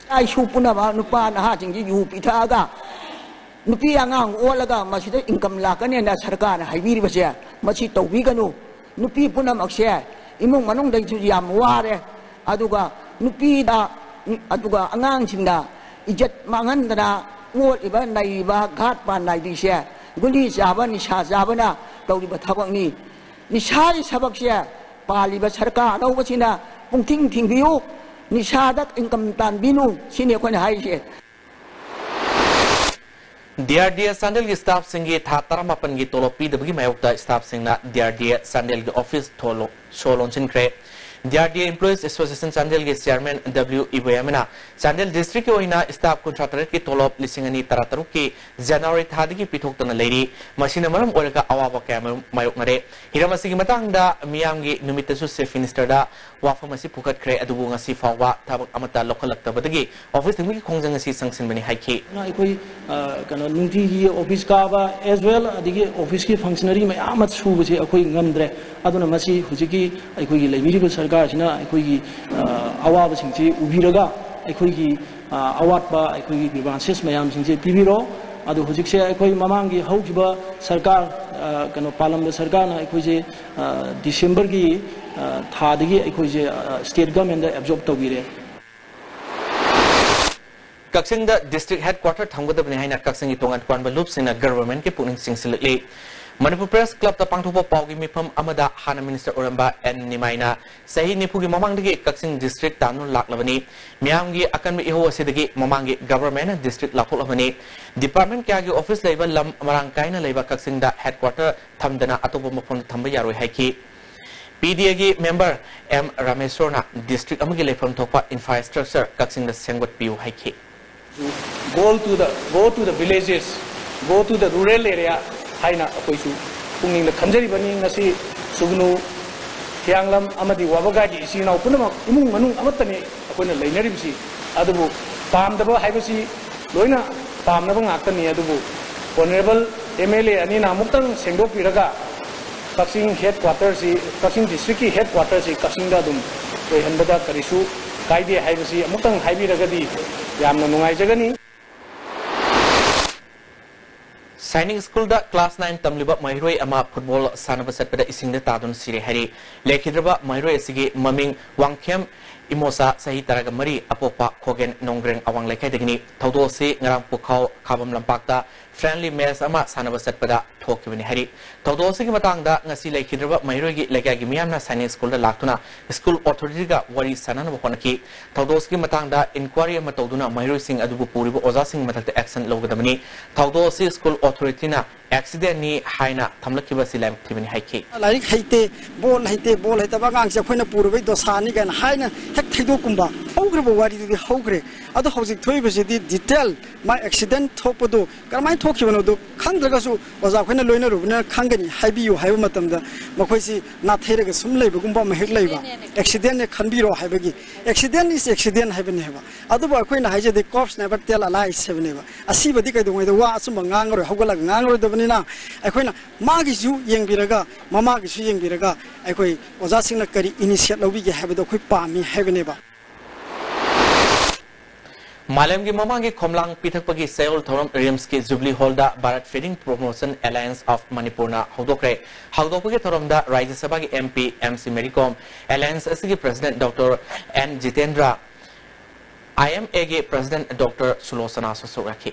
ꯏꯆꯥ ꯏꯁꯨ ꯄꯨꯝꯅꯃꯛ ꯅꯨꯄꯥ ꯅꯍꯥꯁꯤꯡꯁꯤ ꯌꯨ ꯄꯤꯊꯛꯑꯒ ꯅꯨꯄꯤ ꯑꯉꯥꯡ ꯑꯣꯜꯂꯒ ꯃꯁꯤꯗ ꯏꯟꯀꯝ ꯂꯥꯛꯀꯅꯦꯅ ꯁꯔꯀꯥꯔꯅ ꯍꯥꯏꯕꯤꯔꯤꯕꯁꯦ ꯃꯁꯤ ꯇꯧꯕꯤꯒꯅꯨ꯫ ꯅꯨꯄꯤ ꯄꯨꯝꯅꯃꯛꯁꯦ ꯏꯃꯨꯡ ꯃꯅꯨꯡꯗꯩꯁꯨ ꯌꯥꯝ ꯋꯥꯔꯦ, ꯑꯗꯨꯒ ꯅꯨꯄꯤꯗ, ꯑꯗꯨꯒ ꯑꯉꯥꯡꯁꯤꯡꯗ ꯏꯖꯠ ꯃꯥꯡꯍꯟꯗꯅ ꯑꯣꯠꯂꯤꯕ ꯅꯩꯔꯤꯕ ꯘꯥꯠ ꯄꯥꯟ ꯅꯥꯏꯕꯤꯁꯦ ꯒꯨꯂꯤ ꯆꯥꯕ ꯅꯤꯁꯥ ꯆꯥꯕꯅ ꯇꯧꯔꯤꯕ ꯊꯕꯛꯅꯤ꯫ ꯅꯤꯁꯥꯒꯤ ꯊꯕꯛꯁꯦ ꯄꯥꯜꯂꯤꯕ ꯁꯔꯀꯥꯔ ꯑꯅꯧꯕꯁꯤꯅ ꯄꯨꯡꯊꯤꯡ ꯊꯤꯡꯕꯤꯌꯨ, ꯅꯤꯁꯥꯗ ꯏꯟꯀꯝ ꯇꯥꯟꯕꯤꯅꯨ, ꯁꯤꯅꯤ ꯑꯩꯈꯣꯏꯅ ꯍꯥꯏꯔꯤꯁꯦ꯫ ꯗꯤ ꯑꯥꯔ ꯗꯤ ꯑꯦ ꯆꯥꯟꯗꯦꯜꯒꯤ ꯁ꯭ꯇꯥꯐꯁꯤꯡꯒꯤ ꯊꯥ ꯇꯔꯥꯃꯥꯄꯟꯒꯤ ꯇꯣꯂꯣꯞ ꯄꯤꯗꯕꯒꯤ ꯃꯥꯌꯣꯛꯇ ꯁ꯭ꯇꯥꯐꯁꯤꯡꯅ ꯗꯤ ꯑꯥꯔ ꯗꯤ ꯑꯦ ꯆꯥꯟꯗꯦꯜꯒꯤ ꯑꯣꯐꯤꯁ ꯊꯣ-, ꯁꯣ ꯂꯣꯟꯁꯤꯟꯈ꯭ꯔꯦ꯫ ꯗꯤ ꯑꯥꯔ ꯗꯤ ꯑꯦ ꯏꯝꯄ꯭ꯂꯣꯌꯤꯁ ꯑꯦꯁꯣꯁꯤꯌꯦꯁꯟ ꯆꯥꯟꯗꯦꯜꯒꯤ ꯆꯤꯌꯥꯔꯃꯦꯟ ꯗꯕ꯭ꯂꯤꯎ ꯏꯕꯣꯌꯥꯃꯅ ꯆꯥꯟꯗꯦꯜ ꯗꯤꯁꯇ꯭ꯔꯤꯛꯀꯤ ꯑꯣꯏꯅ ꯁ꯭ꯇꯥꯐ ꯀꯨꯟꯊ꯭ꯔꯥ ꯇꯔꯦꯠꯀꯤ ꯇꯣꯂꯣꯞ ꯂꯤꯁꯤꯡ ꯑꯅꯤ ꯇꯔꯥ ꯇꯔꯨꯛꯀꯤ ꯖꯅꯋꯥꯔꯤ ꯊꯥꯗꯒꯤ ꯄꯤꯊꯣꯛꯇꯅ ꯂꯩꯔꯤ꯫ ꯃꯁꯤꯅ ꯃꯔꯝ ꯑꯣꯏꯔꯒ ꯑꯋꯥꯕ ꯀꯌꯥ ꯃꯥꯌꯣꯛ-, ꯃꯥꯌꯣꯛꯅꯔꯦ꯫ ꯍꯤꯔꯝ ꯑꯁꯤꯒꯤ ꯃꯇꯥꯡꯗ ꯃꯤꯌꯥꯝꯒꯤ ꯅꯨꯃꯤꯠꯇꯁꯨ ꯆꯤꯐ ꯃꯤꯅꯤꯁꯇꯔꯗ ꯋꯥꯐꯝ ꯑꯁꯤ ꯄꯨꯈꯠꯈ꯭ꯔꯦ, ꯑꯗꯨꯕꯨ ꯉꯁꯤ ꯐꯥꯎꯕ ꯊꯕꯛ ꯑꯃꯠꯇ ꯂꯧꯈꯠꯂꯛꯇꯕꯗꯒꯤ ꯑꯣꯐꯤꯁ ꯊꯤꯡꯕꯒꯤ ꯈꯣꯡꯖꯪ ꯑꯁꯤ ꯆꯪꯁꯤꯟꯕꯅꯤ ꯍꯥꯏꯈꯤ꯫ ꯑꯩꯈꯣꯏ, ꯑ, ꯀꯩꯅꯣ, ꯅꯨꯡꯇꯤꯒꯤ ꯑꯣꯐꯤꯁ ꯀꯥꯕ as well ꯑꯗꯒꯤ ꯑꯣꯐꯤꯁꯀꯤ ꯐꯪꯁꯅꯔꯤ ꯃꯌꯥꯝ ꯑꯃ ꯁꯨꯕꯁꯦ ꯑꯩꯈꯣꯏ ꯉꯝꯗ꯭ꯔꯦ꯫ ꯑꯗꯨꯅ ꯃꯁꯤ ꯍꯧꯖꯤꯛꯀꯤ ꯑꯩꯈꯣꯏꯒꯤ ꯂꯩꯕꯤꯔꯤꯕ ꯁꯔꯀꯥꯔꯁꯤꯅ ꯑꯩꯈꯣꯏꯒꯤ, ꯑ, ꯑꯋꯥꯕꯁꯤꯡꯁꯤ ꯎꯕꯤꯔꯒ ꯑꯩꯈꯣꯏꯒꯤ, ꯑ, ꯑꯋꯥꯠꯄ ꯑꯩꯈꯣꯏꯒꯤ grievances ꯃꯌꯥꯝꯁꯤꯡꯁꯦ ꯄꯤꯕꯤꯔꯣ꯫ ꯑꯗꯨ ꯍꯧꯖꯤꯛꯁꯦ ꯑꯩꯈꯣꯏ ꯃꯃꯥꯡꯒꯤ ꯍꯧꯈꯤꯕ ꯁꯔꯀꯥꯔ, ꯑ, ꯀꯩꯅꯣ, ꯄꯥꯜꯂꯝꯕ ꯁꯔꯀꯥꯔꯅ ꯑꯩꯈꯣꯏꯁꯦ, ꯑ, ꯗꯤꯁꯦꯝꯕꯔꯒꯤ, ꯑ, ꯊꯥꯗꯒꯤ ꯑꯩꯈꯣꯏꯁꯦ, ꯑ, ꯁ꯭ꯇꯦꯠ ꯒꯚꯔꯟꯃꯦꯟꯗ ꯑꯦꯕꯖꯣꯔꯕ ꯇꯧꯕꯤꯔꯦ꯫ ꯀꯛꯆꯤꯡꯗ ꯗꯤꯁꯇ꯭ꯔꯤꯛ ꯍꯦꯗꯀ꯭ꯋꯥꯇꯔ ꯊꯝꯒꯗꯕꯅꯤ ꯍꯥꯏꯅ ꯀꯛꯆꯤꯡꯒꯤ ꯇꯣꯉꯥꯟ ꯇꯣꯉꯥꯟꯕ ꯂꯨꯞꯁꯤꯡꯅ ꯒꯚꯔꯟꯃꯦꯟꯠꯀꯤ ꯄꯨꯛꯅꯤꯡ ꯆꯤꯡꯁꯤꯜꯂꯛꯂꯤ꯫ ꯃꯅꯤꯄꯨꯔ ꯄ꯭ꯔꯦꯁ ꯀ꯭ꯂꯕꯇ ꯄꯥꯡꯊꯣꯛꯄ ꯄꯥꯎꯒꯤ ꯃꯤꯐꯝ ꯑꯃꯗ ꯍꯥꯟꯅ ꯃꯤꯅꯤꯁꯇꯔ ꯑꯣꯏꯔꯝꯕ ꯑꯦꯟ ꯅꯤꯃꯥꯏꯅ ꯆꯍꯤ ꯅꯤꯐꯨꯒꯤ ꯃꯃꯥꯡꯗꯒꯤ ꯀꯛꯆꯤꯡ ꯗꯤꯁꯇ꯭ꯔꯤꯛ ꯇꯥꯗꯨꯅ ꯂꯥꯛꯂꯕꯅꯤ꯫ ꯃꯤꯌꯥꯝꯒꯤ ꯑꯀꯟꯕ ꯏꯍꯧ ꯑꯁꯤꯗꯒꯤ ꯃꯃꯥꯡꯒꯤ ꯒꯚꯔꯟꯃꯦꯟꯠꯅ ꯗꯤꯁꯇ꯭ꯔꯤꯛ ꯂꯥꯎꯊꯣꯛꯂꯕꯅꯤ꯫ ꯗꯤꯄꯥꯔꯠꯃꯦꯟꯠ ꯀꯌꯥꯒꯤ ꯑꯣꯐꯤꯁ ꯂꯩꯕ ꯂꯝ ꯃꯔꯥꯡ ꯀꯥꯏꯅ ꯂꯩꯕ ꯀꯛꯆꯤꯡꯗ ꯍꯦꯗꯀ꯭ꯋꯥꯇꯔ ꯊꯝꯗꯅ ꯑꯇꯣꯞꯄ ꯃꯐꯝꯗ ꯊꯝꯕ ꯌꯥꯔꯣꯏ ꯍꯥꯏꯈꯤ꯫ ꯄꯤ ꯗꯤ ꯑꯦꯒꯤ ꯃꯦꯝꯕꯔ ꯑꯦꯝ ꯔꯥꯃꯦꯁꯣꯔꯅ ꯗꯤꯁꯇ꯭ꯔꯤꯛ ꯑꯃꯒꯤ ꯂꯩꯐꯝ ꯊꯣꯛꯄ ꯏꯟꯐ꯭ꯔꯥꯁ꯭ꯇ꯭ꯔꯛꯆꯔ ꯀꯛꯆꯤꯡꯗ ꯁꯦꯝꯒꯠꯄꯤꯌꯨ ꯍꯥꯏꯈꯤ꯫ Go to the, go to the villages, go to the rural area ꯍꯥꯏꯅ ꯑꯩꯈꯣꯏꯁꯨ ꯄꯨꯛꯅꯤꯡꯗ ꯈꯟꯖꯔꯤꯕꯅꯤ꯫ ꯉꯁꯤ ꯁꯨꯒꯅꯨ, ꯍꯤꯌꯥꯡꯂꯝ ꯑꯃꯗꯤ ꯋꯥꯕꯒꯥꯏꯒꯤ ꯏꯆꯤꯜ ꯏꯅꯥꯎ ꯄꯨꯝꯅꯃꯛ ꯏꯃꯨꯡ ꯃꯅꯨꯡ ꯑꯃꯠꯇꯅꯤ ꯑꯩꯈꯣꯏꯅ ꯂꯩꯅꯔꯤꯕꯁꯤ꯫ ꯑꯗꯨꯕꯨ ꯄꯥꯝꯗꯕ ꯍꯥꯏꯕꯁꯤ ꯂꯣꯏꯅ ꯄꯥꯝꯅꯕ ꯉꯥꯛꯇꯅꯤ꯫ ꯑꯗꯨꯕꯨ ꯑꯣꯅꯔꯦꯕꯜ ꯑꯦꯝ ꯑꯦꯜ ꯑꯦ ꯑꯅꯤꯅ ꯑꯃꯨꯛꯇꯪ ꯁꯦꯡꯗꯣꯛꯄꯤꯔꯒ ꯀꯛꯆꯤꯡ ꯍꯦꯗ ꯀ꯭ꯋꯥꯇꯔꯁꯤ, ꯀꯛꯆꯤꯡ ꯗꯤꯁꯇ꯭ꯔꯤꯛꯀꯤ ꯍꯦꯗ ꯀ꯭ꯋꯥꯇꯔꯁꯤ ꯀꯛꯆꯤꯡꯗ ꯑꯗꯨꯝ ꯑꯣꯏꯍꯟꯕꯗ ꯀꯔꯤꯁꯨ ꯀꯥꯏꯗꯦ ꯍꯥꯏꯕꯁꯤ ꯑꯃꯨꯛꯇꯪ ꯍꯥꯏꯕꯤꯔꯒꯗꯤ ꯌꯥꯝꯅ ꯅꯨꯡꯉꯥꯏꯖꯒꯅꯤ꯫ ꯁꯥꯏꯅꯤꯛ ꯁ꯭ꯀꯨꯜꯗ ꯀ꯭ꯂꯥꯁ ꯅꯥꯏꯟ ꯇꯝꯂꯤꯕ ꯃꯍꯩꯔꯣꯏ ꯑꯃ ꯐꯨꯠꯕꯣꯜ ꯁꯥꯟꯅꯕ ꯆꯠꯄꯗ ꯏꯁꯤꯡꯗ ꯇꯥꯗꯨꯅ ꯁꯤꯔꯦ ꯍꯥꯏꯔꯤ꯫ ꯂꯩꯈꯤꯗ꯭ꯔꯕ ꯃꯍꯩꯔꯣꯏ ꯑꯁꯤꯒꯤ ꯃꯃꯤꯡ ꯋꯥꯡꯈꯦꯝ ꯏꯃꯣꯆꯥ, ꯆꯍꯤ ꯇꯔꯥꯒ ꯃꯔꯤ, ꯑꯄꯣꯛꯄ ꯈꯣꯒꯦꯟ ꯅꯣꯡꯒ꯭ꯔꯦꯡ ꯑꯋꯥꯡ ꯂꯩꯀꯥꯏꯗꯒꯤꯅꯤ꯫ ꯊꯧꯗꯣꯛ ꯑꯁꯤ ꯉꯔꯥꯡ ꯄꯨꯈꯥꯎ ꯈꯥꯕꯝ ꯂꯝꯄꯥꯛꯇ ꯐ꯭ꯔꯦꯟꯂꯤ ꯃꯦꯆ ꯑꯃ ꯁꯥꯟꯅꯕ ꯆꯠꯄꯗ ꯊꯣꯛꯈꯤꯕꯅꯤ ꯍꯥꯏꯔꯤ꯫ ꯊꯧꯗꯣꯛ ꯑꯁꯤꯒꯤ ꯃꯇꯥꯡꯗ ꯉꯁꯤ ꯂꯩꯈꯤꯗ꯭ꯔꯕ ꯃꯍꯩꯔꯣꯏꯒꯤ ꯂꯩꯀꯥꯏꯒꯤ ꯃꯤꯌꯥꯝꯅ ꯁꯥꯏꯅꯤꯛ ꯁ꯭ꯀꯨꯜꯗ ꯂꯥꯛꯇꯨꯅ ꯁ꯭ꯀꯨꯜ ꯑꯣꯊꯣꯔꯤꯇꯤꯒ ꯋꯥꯔꯤ ꯁꯥꯟꯅꯅꯕ ꯍꯣꯠꯅꯈꯤ꯫ ꯊꯧꯗꯣꯛ ꯑꯁꯤꯒꯤ ꯃꯇꯥꯡꯗ ꯏꯟꯀ꯭ꯋꯥꯔꯤ ꯑꯃ ꯇꯧꯗꯨꯅ ꯃꯍꯩꯔꯣꯏꯁꯤꯡ ꯑꯗꯨꯕꯨ ꯄꯨꯔꯤꯕ ꯑꯣꯖꯥꯁꯤꯡꯒꯤ ꯃꯊꯛꯇ ꯑꯦꯛꯁꯟ ꯂꯧꯒꯗꯕꯅꯤ꯫ ꯊꯧꯗꯣꯛ ꯑꯁꯤ ꯁ꯭ꯀꯨꯜ ꯑꯣꯊꯣꯔꯤꯇꯤꯅ ꯑꯦꯛꯁꯤꯗꯦꯟꯅꯤ ꯍꯥꯏꯅ ꯊꯝꯂꯛꯈꯤꯕ ꯑꯁꯤ ꯂꯥꯏꯕꯛ ꯊꯤꯕꯅꯤ ꯍꯥꯏꯈꯤ꯫ ꯂꯥꯏꯔꯤꯛ ꯍꯩꯇꯦ, ꯕꯣꯜ ꯍꯩꯇꯦ, ꯕꯣꯜ ꯍꯩꯇꯕ ꯑꯉꯥꯡꯁꯦ ꯑꯩꯈꯣꯏꯅ ꯄꯨꯔꯨꯕꯩ ꯗꯣꯁꯥꯅꯤ ꯀꯥꯏꯅ ꯍꯥꯏꯅ ꯍꯦꯛ ꯊꯩꯗꯣꯛꯀꯨꯝꯕ꯫ ꯍꯧꯈ꯭ꯔꯕ ꯋꯥꯔꯤꯗꯨꯗꯤ ꯍꯧꯈ꯭ꯔꯦ꯫ ꯑꯗꯣ ꯍꯧꯖꯤꯛ ꯊꯣꯛꯏꯕꯁꯤꯗꯤ ꯗꯤꯇꯦꯜ, ꯃꯥ ꯑꯦꯛꯁꯤꯗꯦꯟ ꯊꯣꯛꯄꯗꯣ ꯀꯔꯝꯍꯥꯏꯅ ꯊꯣꯛꯈꯤꯕꯅꯣꯗꯣ ꯈꯪꯗ꯭ꯔꯒꯁꯨ ꯑꯣꯖꯥ ꯑꯩꯈꯣꯏꯅ ꯂꯣꯏꯅꯔꯨꯕꯅꯤꯅ ꯈꯪꯒꯅꯤ꯫ ꯍꯥꯏꯕꯤꯌꯨ ꯍꯥꯏꯕ ꯃꯇꯝꯗ ꯃꯈꯣꯏꯁꯤ ꯅꯥꯊꯩꯔꯒ ꯁꯨꯝ ꯂꯩꯕꯒꯨꯝꯕ ꯑꯃ ꯍꯦꯛ ꯂꯩꯕ꯫ ꯑꯦꯛꯁꯤꯗꯦꯟꯅꯦ ꯈꯟꯕꯤꯔꯣ ꯍꯥꯏꯕꯒꯤ, ꯑꯦꯛꯁꯤꯗꯦꯟ ꯏꯁ ꯑꯦꯛꯁꯤꯗꯦꯟ ꯍꯥꯏꯕꯅꯦꯕ꯫ ꯑꯗꯨꯕꯨ ꯑꯩꯈꯣꯏꯅ ꯍꯥꯏꯖꯗꯦ, corpse never tell a lie ꯍꯥꯏꯕꯅꯦꯕ꯫ ꯑꯁꯤꯕꯗꯤ ꯀꯩꯗꯧꯉꯩꯗ ꯋꯥ ꯑꯆꯨꯝꯕ ꯉꯥꯡꯉꯔꯣꯏ, ꯍꯧꯒꯠꯂꯒ ꯉꯥꯡꯉꯔꯣꯏꯗꯕꯅꯤꯅ ꯑꯩꯈꯣꯏꯅ ꯃꯥꯒꯤꯁꯨ ꯌꯦꯡꯕꯤꯔꯒ, ꯃꯃꯥꯒꯤꯁꯨ ꯌꯦꯡꯕꯤꯔꯒ ꯑꯩꯈꯣꯏ ꯑꯣꯖꯥꯁꯤꯡꯅ ꯀꯔꯤ ꯏꯅꯤꯁꯤꯌꯦꯠ ꯂꯧꯕꯤꯒꯦ ꯍꯥꯏꯕꯗꯣ ꯑꯩꯈꯣꯏ ꯄꯥꯝꯃꯤ ꯍꯥꯏꯕꯅꯦꯕ꯫ ꯃꯥꯂꯦꯝꯒꯤ ꯃꯃꯥꯡꯒꯤ ꯈꯣꯝꯂꯥꯡ ꯄꯤꯊꯛꯄꯒꯤ ꯆꯌꯣꯜ ꯊꯧꯔꯝ ꯔꯤꯝꯁꯀꯤ ꯖꯨꯕꯤꯂꯤ ꯍꯣꯜꯗ Bharat Feeding Promotion Alliance of Manipurꯅ ꯍꯧꯗꯣꯛꯈ꯭ꯔꯦ꯫ ꯍꯧꯗꯣꯛꯄꯒꯤ ꯊꯧꯔꯝꯗ ꯔꯥꯖ꯭ꯌ ꯁꯚꯥꯒꯤ MP M C Mary Kom, Alliance ꯑꯁꯤꯒꯤ President Doctor N Jitendra, I M Aꯒꯤ President Doctor ꯁꯨꯂꯣꯆꯅꯥꯁꯨ ꯁꯔꯨꯛ ꯌꯥꯈꯤ꯫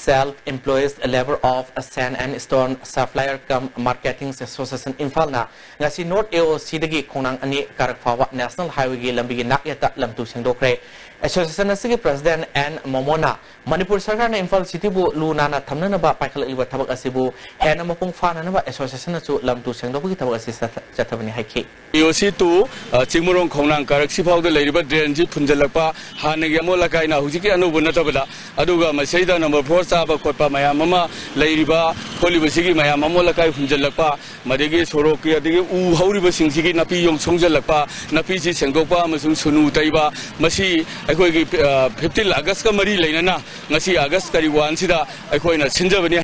Self Employed Labour of Sand and Stone Supplier cum Marketing Association ꯏꯝꯐꯥꯜꯅ ꯉꯁꯤ North AOCꯗꯒꯤ ꯈꯣꯡꯅꯥꯡ ꯑꯅꯤ ꯀꯥꯔꯛ ꯐꯥꯎꯕ National Highwayꯒꯤ ꯂꯝꯕꯤꯒꯤ ꯅꯥꯛꯌꯦꯠꯇ ꯂꯝꯇꯨ ꯁꯦꯡꯗꯣꯛꯈ꯭ꯔꯦ꯫ Association ꯑꯁꯤꯒꯤ President N ꯃꯣꯃꯣꯅ ꯃꯅꯤꯄꯨꯔ ꯁꯔꯀꯥꯔꯅ ꯏꯝꯐꯥꯜ cityꯕꯨ ꯂꯨ ꯅꯥꯟꯅ ꯊꯝꯅꯅꯕ ꯄꯥꯏꯈꯠꯂꯛꯂꯤꯕ ꯊꯕꯛ ꯑꯁꯤꯕꯨ ꯍꯦꯟꯅ ꯃꯄꯨꯡ ꯐꯥꯅꯅꯕ associationꯅꯁꯨ ꯂꯝꯇꯨ ꯁꯦꯡꯗꯣꯛꯄꯒꯤ ꯊꯕꯛ ꯑꯁꯤ ꯆꯠꯊ-, ꯆꯠꯊꯕꯅꯤ ꯍꯥꯏꯈꯤ꯫ AOC two, ꯑ, ꯆꯤꯡꯃꯔꯣꯡ ꯈꯣꯡꯅꯥꯡ ꯀꯥꯔꯛꯁꯤ ꯐꯥꯎꯗ ꯂꯩꯔꯤꯕ drainꯁꯤ ꯐꯨꯟꯖꯜꯂꯛꯄ, ꯍꯥꯟꯅꯒꯤ ꯑꯃꯣꯠ ꯑꯀꯥꯏꯅ ꯍꯧꯖꯤꯛꯀꯤ ꯑꯅꯧꯕ ꯅꯠꯇꯕꯗ, ꯑꯗꯨꯒ ꯃꯁꯤꯗ number four ꯆꯥꯕ ꯈꯣꯠꯄ ꯃꯌꯥꯝ ꯑꯃ ꯂꯩꯔꯤꯕ ꯈꯣꯠꯂꯤꯕꯁꯤꯒꯤ ꯃꯌꯥꯝ ꯑꯃꯣꯠ ꯑꯀꯥꯏ ꯍꯨꯟꯖꯜꯂꯛꯄ, ꯃꯗꯒꯤ ꯁꯣꯔꯣꯛꯀꯤ ꯑꯗꯒꯤ ꯎ ꯍꯧꯔꯤꯕꯁꯤꯡꯁꯤꯒꯤ ꯅꯥꯄꯤ ꯌꯣꯡ ꯁꯣꯡꯖꯜꯂꯛꯄ, ꯅꯥꯄꯤꯁꯤ ꯁꯦꯡꯗꯣꯛꯄ ꯑꯃꯁꯨꯡ ꯁꯨꯅꯨ ꯇꯩꯕ, ꯃꯁꯤ ꯑꯩꯈꯣꯏꯒꯤ, ꯑ, fifteen Augustꯀ ꯃꯔꯤ ꯂꯩꯅꯅ ꯉꯁꯤ August ꯇꯥꯔꯤꯛ oneꯁꯤꯗ ꯑꯩꯈꯣꯏꯅ ꯁꯤꯟꯖꯕꯅꯤ꯫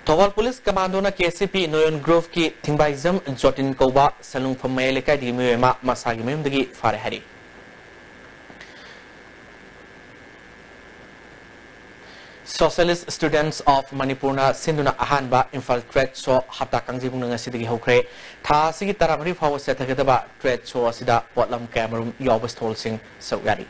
ꯊꯧꯕꯥꯜ Police Commandoꯅ KCP ꯅꯣꯌꯣꯟ groupꯀꯤ ꯊꯤꯡꯕꯥꯏꯖꯝ ꯖꯣꯇꯤꯟ ꯀꯧꯕ ꯁꯟꯂꯨꯡꯐꯝ ꯃꯌꯥꯏ ꯂꯩꯀꯥꯏꯗꯒꯤ ꯃꯤꯑꯣꯏ ꯑꯃ ꯃꯁꯥꯒꯤ ꯃꯌꯨꯝꯗꯒꯤ ꯐꯥꯔꯦ ꯍꯥꯏꯔꯤ꯫ Socialist Students of Manipurꯅ ꯁꯤꯟꯗꯨꯅ ꯑꯍꯥꯟꯕ ꯏꯝꯐꯥꯜ Trade Show ꯍꯞꯇꯥ ꯀꯥꯡꯖꯩꯕꯨꯡꯗ ꯉꯁꯤꯗꯒꯤ ꯍꯧꯈ꯭ꯔꯦ꯫ ꯊꯥ ꯑꯁꯤꯒꯤ ꯇꯔꯥꯃꯔꯤ ꯐꯥꯎꯕ ꯆꯠꯊꯒꯗꯕ Trade Show ꯑꯁꯤꯗ ꯄꯣꯠꯂꯝ ꯀꯌꯥꯃꯔꯨꯝ ꯌꯥꯎꯕ stallꯁꯤꯡ ꯁꯔꯨꯛ ꯌꯥꯔꯤ꯫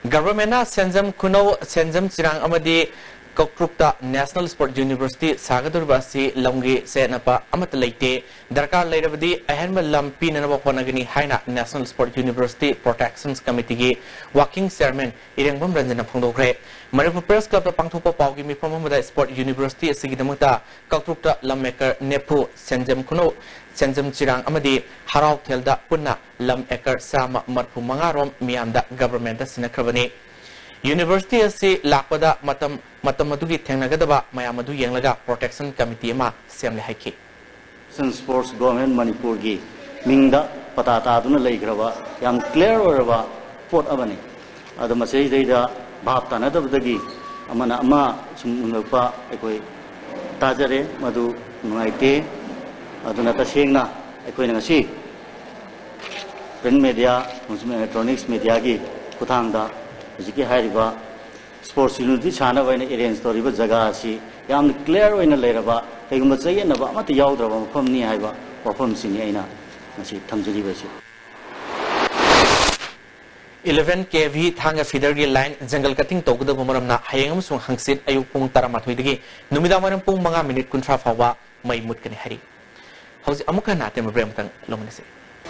Governmentꯅ ꯁꯦꯟꯖꯝ ꯈꯨꯅꯧ, ꯁꯦꯟꯖꯝ ꯆꯤꯔꯥꯡ ꯑꯃꯗꯤ ꯀꯧꯇ꯭ꯔꯨꯛꯇ National Sport University ꯁꯥꯒꯗꯧꯔꯤꯕ ꯑꯁꯤ ꯂꯝꯒꯤ ꯆꯌꯦꯠꯅꯕ ꯑꯃꯠꯇ ꯂꯩꯇꯦ꯫ ꯗꯔꯀꯥꯔ ꯂꯩꯔꯕꯗꯤ ꯑꯍꯦꯟꯕ ꯂꯝ ꯄꯤꯅꯅꯕ ꯍꯣꯠꯅꯒꯅꯤ ꯍꯥꯏꯅ National Sport University Protection Committeeꯒꯤ Working Chairman ꯏꯔꯦꯡꯕꯝ ꯔꯟꯖꯟꯅ ꯐꯣꯡꯗꯣꯛꯈ꯭ꯔꯦ꯫ Manipur Press Clubꯇ ꯄꯥꯡꯊꯣꯛꯄ ꯄꯥꯎꯒꯤ ꯃꯤꯐꯝ ꯑꯃꯗ Sport University ꯑꯁꯤꯒꯤꯗꯃꯛꯇ ꯀꯧꯇ꯭ꯔꯨꯛꯇ ꯂꯝ acre ꯅꯤꯐꯨ, ꯁꯦꯟꯖꯝ ꯈꯨꯅꯧ, ꯁꯦꯟꯖꯝ ꯆꯤꯔꯥꯡ ꯑꯃꯗꯤ ꯍꯔꯥꯎꯊꯦꯜꯗ ꯄꯨꯟꯅ ꯂꯝ acre ꯆꯥꯝꯃ ꯃꯔꯤꯐꯨ ꯃꯉꯥ ꯔꯣꯝ ꯃꯤꯌꯥꯝꯗ governmentꯇ ꯁꯤꯟꯅꯈ꯭ꯔꯕꯅꯤ꯫ University ꯑꯁꯤ ꯂꯥꯛꯄꯗ ꯃꯇꯝ, ꯃꯇꯝ ꯑꯗꯨꯒꯤ ꯊꯦꯡꯅꯒꯗꯕ ꯃꯌꯥꯝ ꯑꯗꯨ ꯌꯦꯡꯂꯒ Protection Committee ꯑꯃ ꯁꯦꯝꯂꯦ ꯍꯥꯏꯈꯤ꯫ Sports Government ꯃꯅꯤꯄꯨꯔꯒꯤ ꯃꯤꯡꯗ ꯄꯇꯥ ꯇꯥꯗꯨꯅ ꯂꯩꯈ꯭ꯔꯕ ꯌꯥꯝ clear ꯑꯣꯏꯔꯕ ꯄꯣꯠ ꯑꯃꯅꯤ꯫ ꯑꯗꯣ ꯃꯁꯤꯗꯩꯗ ꯚꯥꯞ ꯇꯥꯅꯗꯕꯗꯒꯤ ꯑꯃꯅ ꯑꯃ ꯁꯨꯝ ꯎꯅꯔꯛꯄ ꯑꯩꯈꯣꯏ ꯇꯥꯖꯔꯦ, ꯃꯗꯨ ꯅꯨꯡꯉꯥꯏꯇꯦ꯫ ꯑꯗꯨꯅ ꯇꯁꯦꯡꯅ ꯑꯩꯈꯣꯏꯅ ꯉꯁꯤ print media ꯑꯃꯁꯨꯡ electronics mediaꯒꯤ ꯈꯨꯠꯊꯥꯡꯗ ꯍꯧꯖꯤꯛꯀꯤ ꯍꯥꯏꯔꯤꯕ sports unity ꯁꯥꯟꯅꯕ ꯑꯣꯏꯅ arrange ꯇꯧꯔꯤꯕ ꯖꯒꯥ ꯑꯁꯤ ꯌꯥꯝꯅ clear ꯑꯣꯏꯅ ꯂꯩꯔꯕ, ꯀꯩꯒꯨꯝꯕ ꯆꯌꯦꯠꯅꯕ ꯑꯃꯠꯇ ꯌꯥꯎꯗ꯭ꯔꯕ ꯃꯐꯝꯅꯤ ꯍꯥꯏꯕ ꯋꯥꯐꯝꯁꯤꯅꯤ ꯑꯩꯅ ꯉꯁꯤ ꯊꯝꯖꯔꯤꯕꯁꯤ꯫ Eleven K V ꯊꯥꯡꯒ feederꯒꯤ line jungle cutting ꯇꯧꯒꯗꯕ ꯃꯔꯝꯅ ꯍꯌꯦꯡ ꯑꯃꯁꯨꯡ ꯍꯪꯆꯤꯠ ꯑꯌꯨꯛ ꯄꯨꯡ ꯇꯔꯥꯃꯥꯊꯣꯏꯗꯒꯤ ꯅꯨꯃꯤꯗꯥꯡ ꯋꯥꯏꯔꯝ ꯄꯨꯡ ꯃꯉꯥ minute ꯀꯨꯟꯊ꯭ꯔꯥ ꯐꯥꯎꯕ ꯃꯩ ꯃꯨꯠꯀꯅꯤ ꯍꯥꯏꯔꯤ꯫ ꯍꯧꯖꯤꯛ ꯑꯃꯨꯛ ꯍꯟꯅ ꯑꯇꯦꯟꯕ break ꯑꯃꯇꯪ ꯂꯧꯃꯤꯟꯅꯁꯤ꯫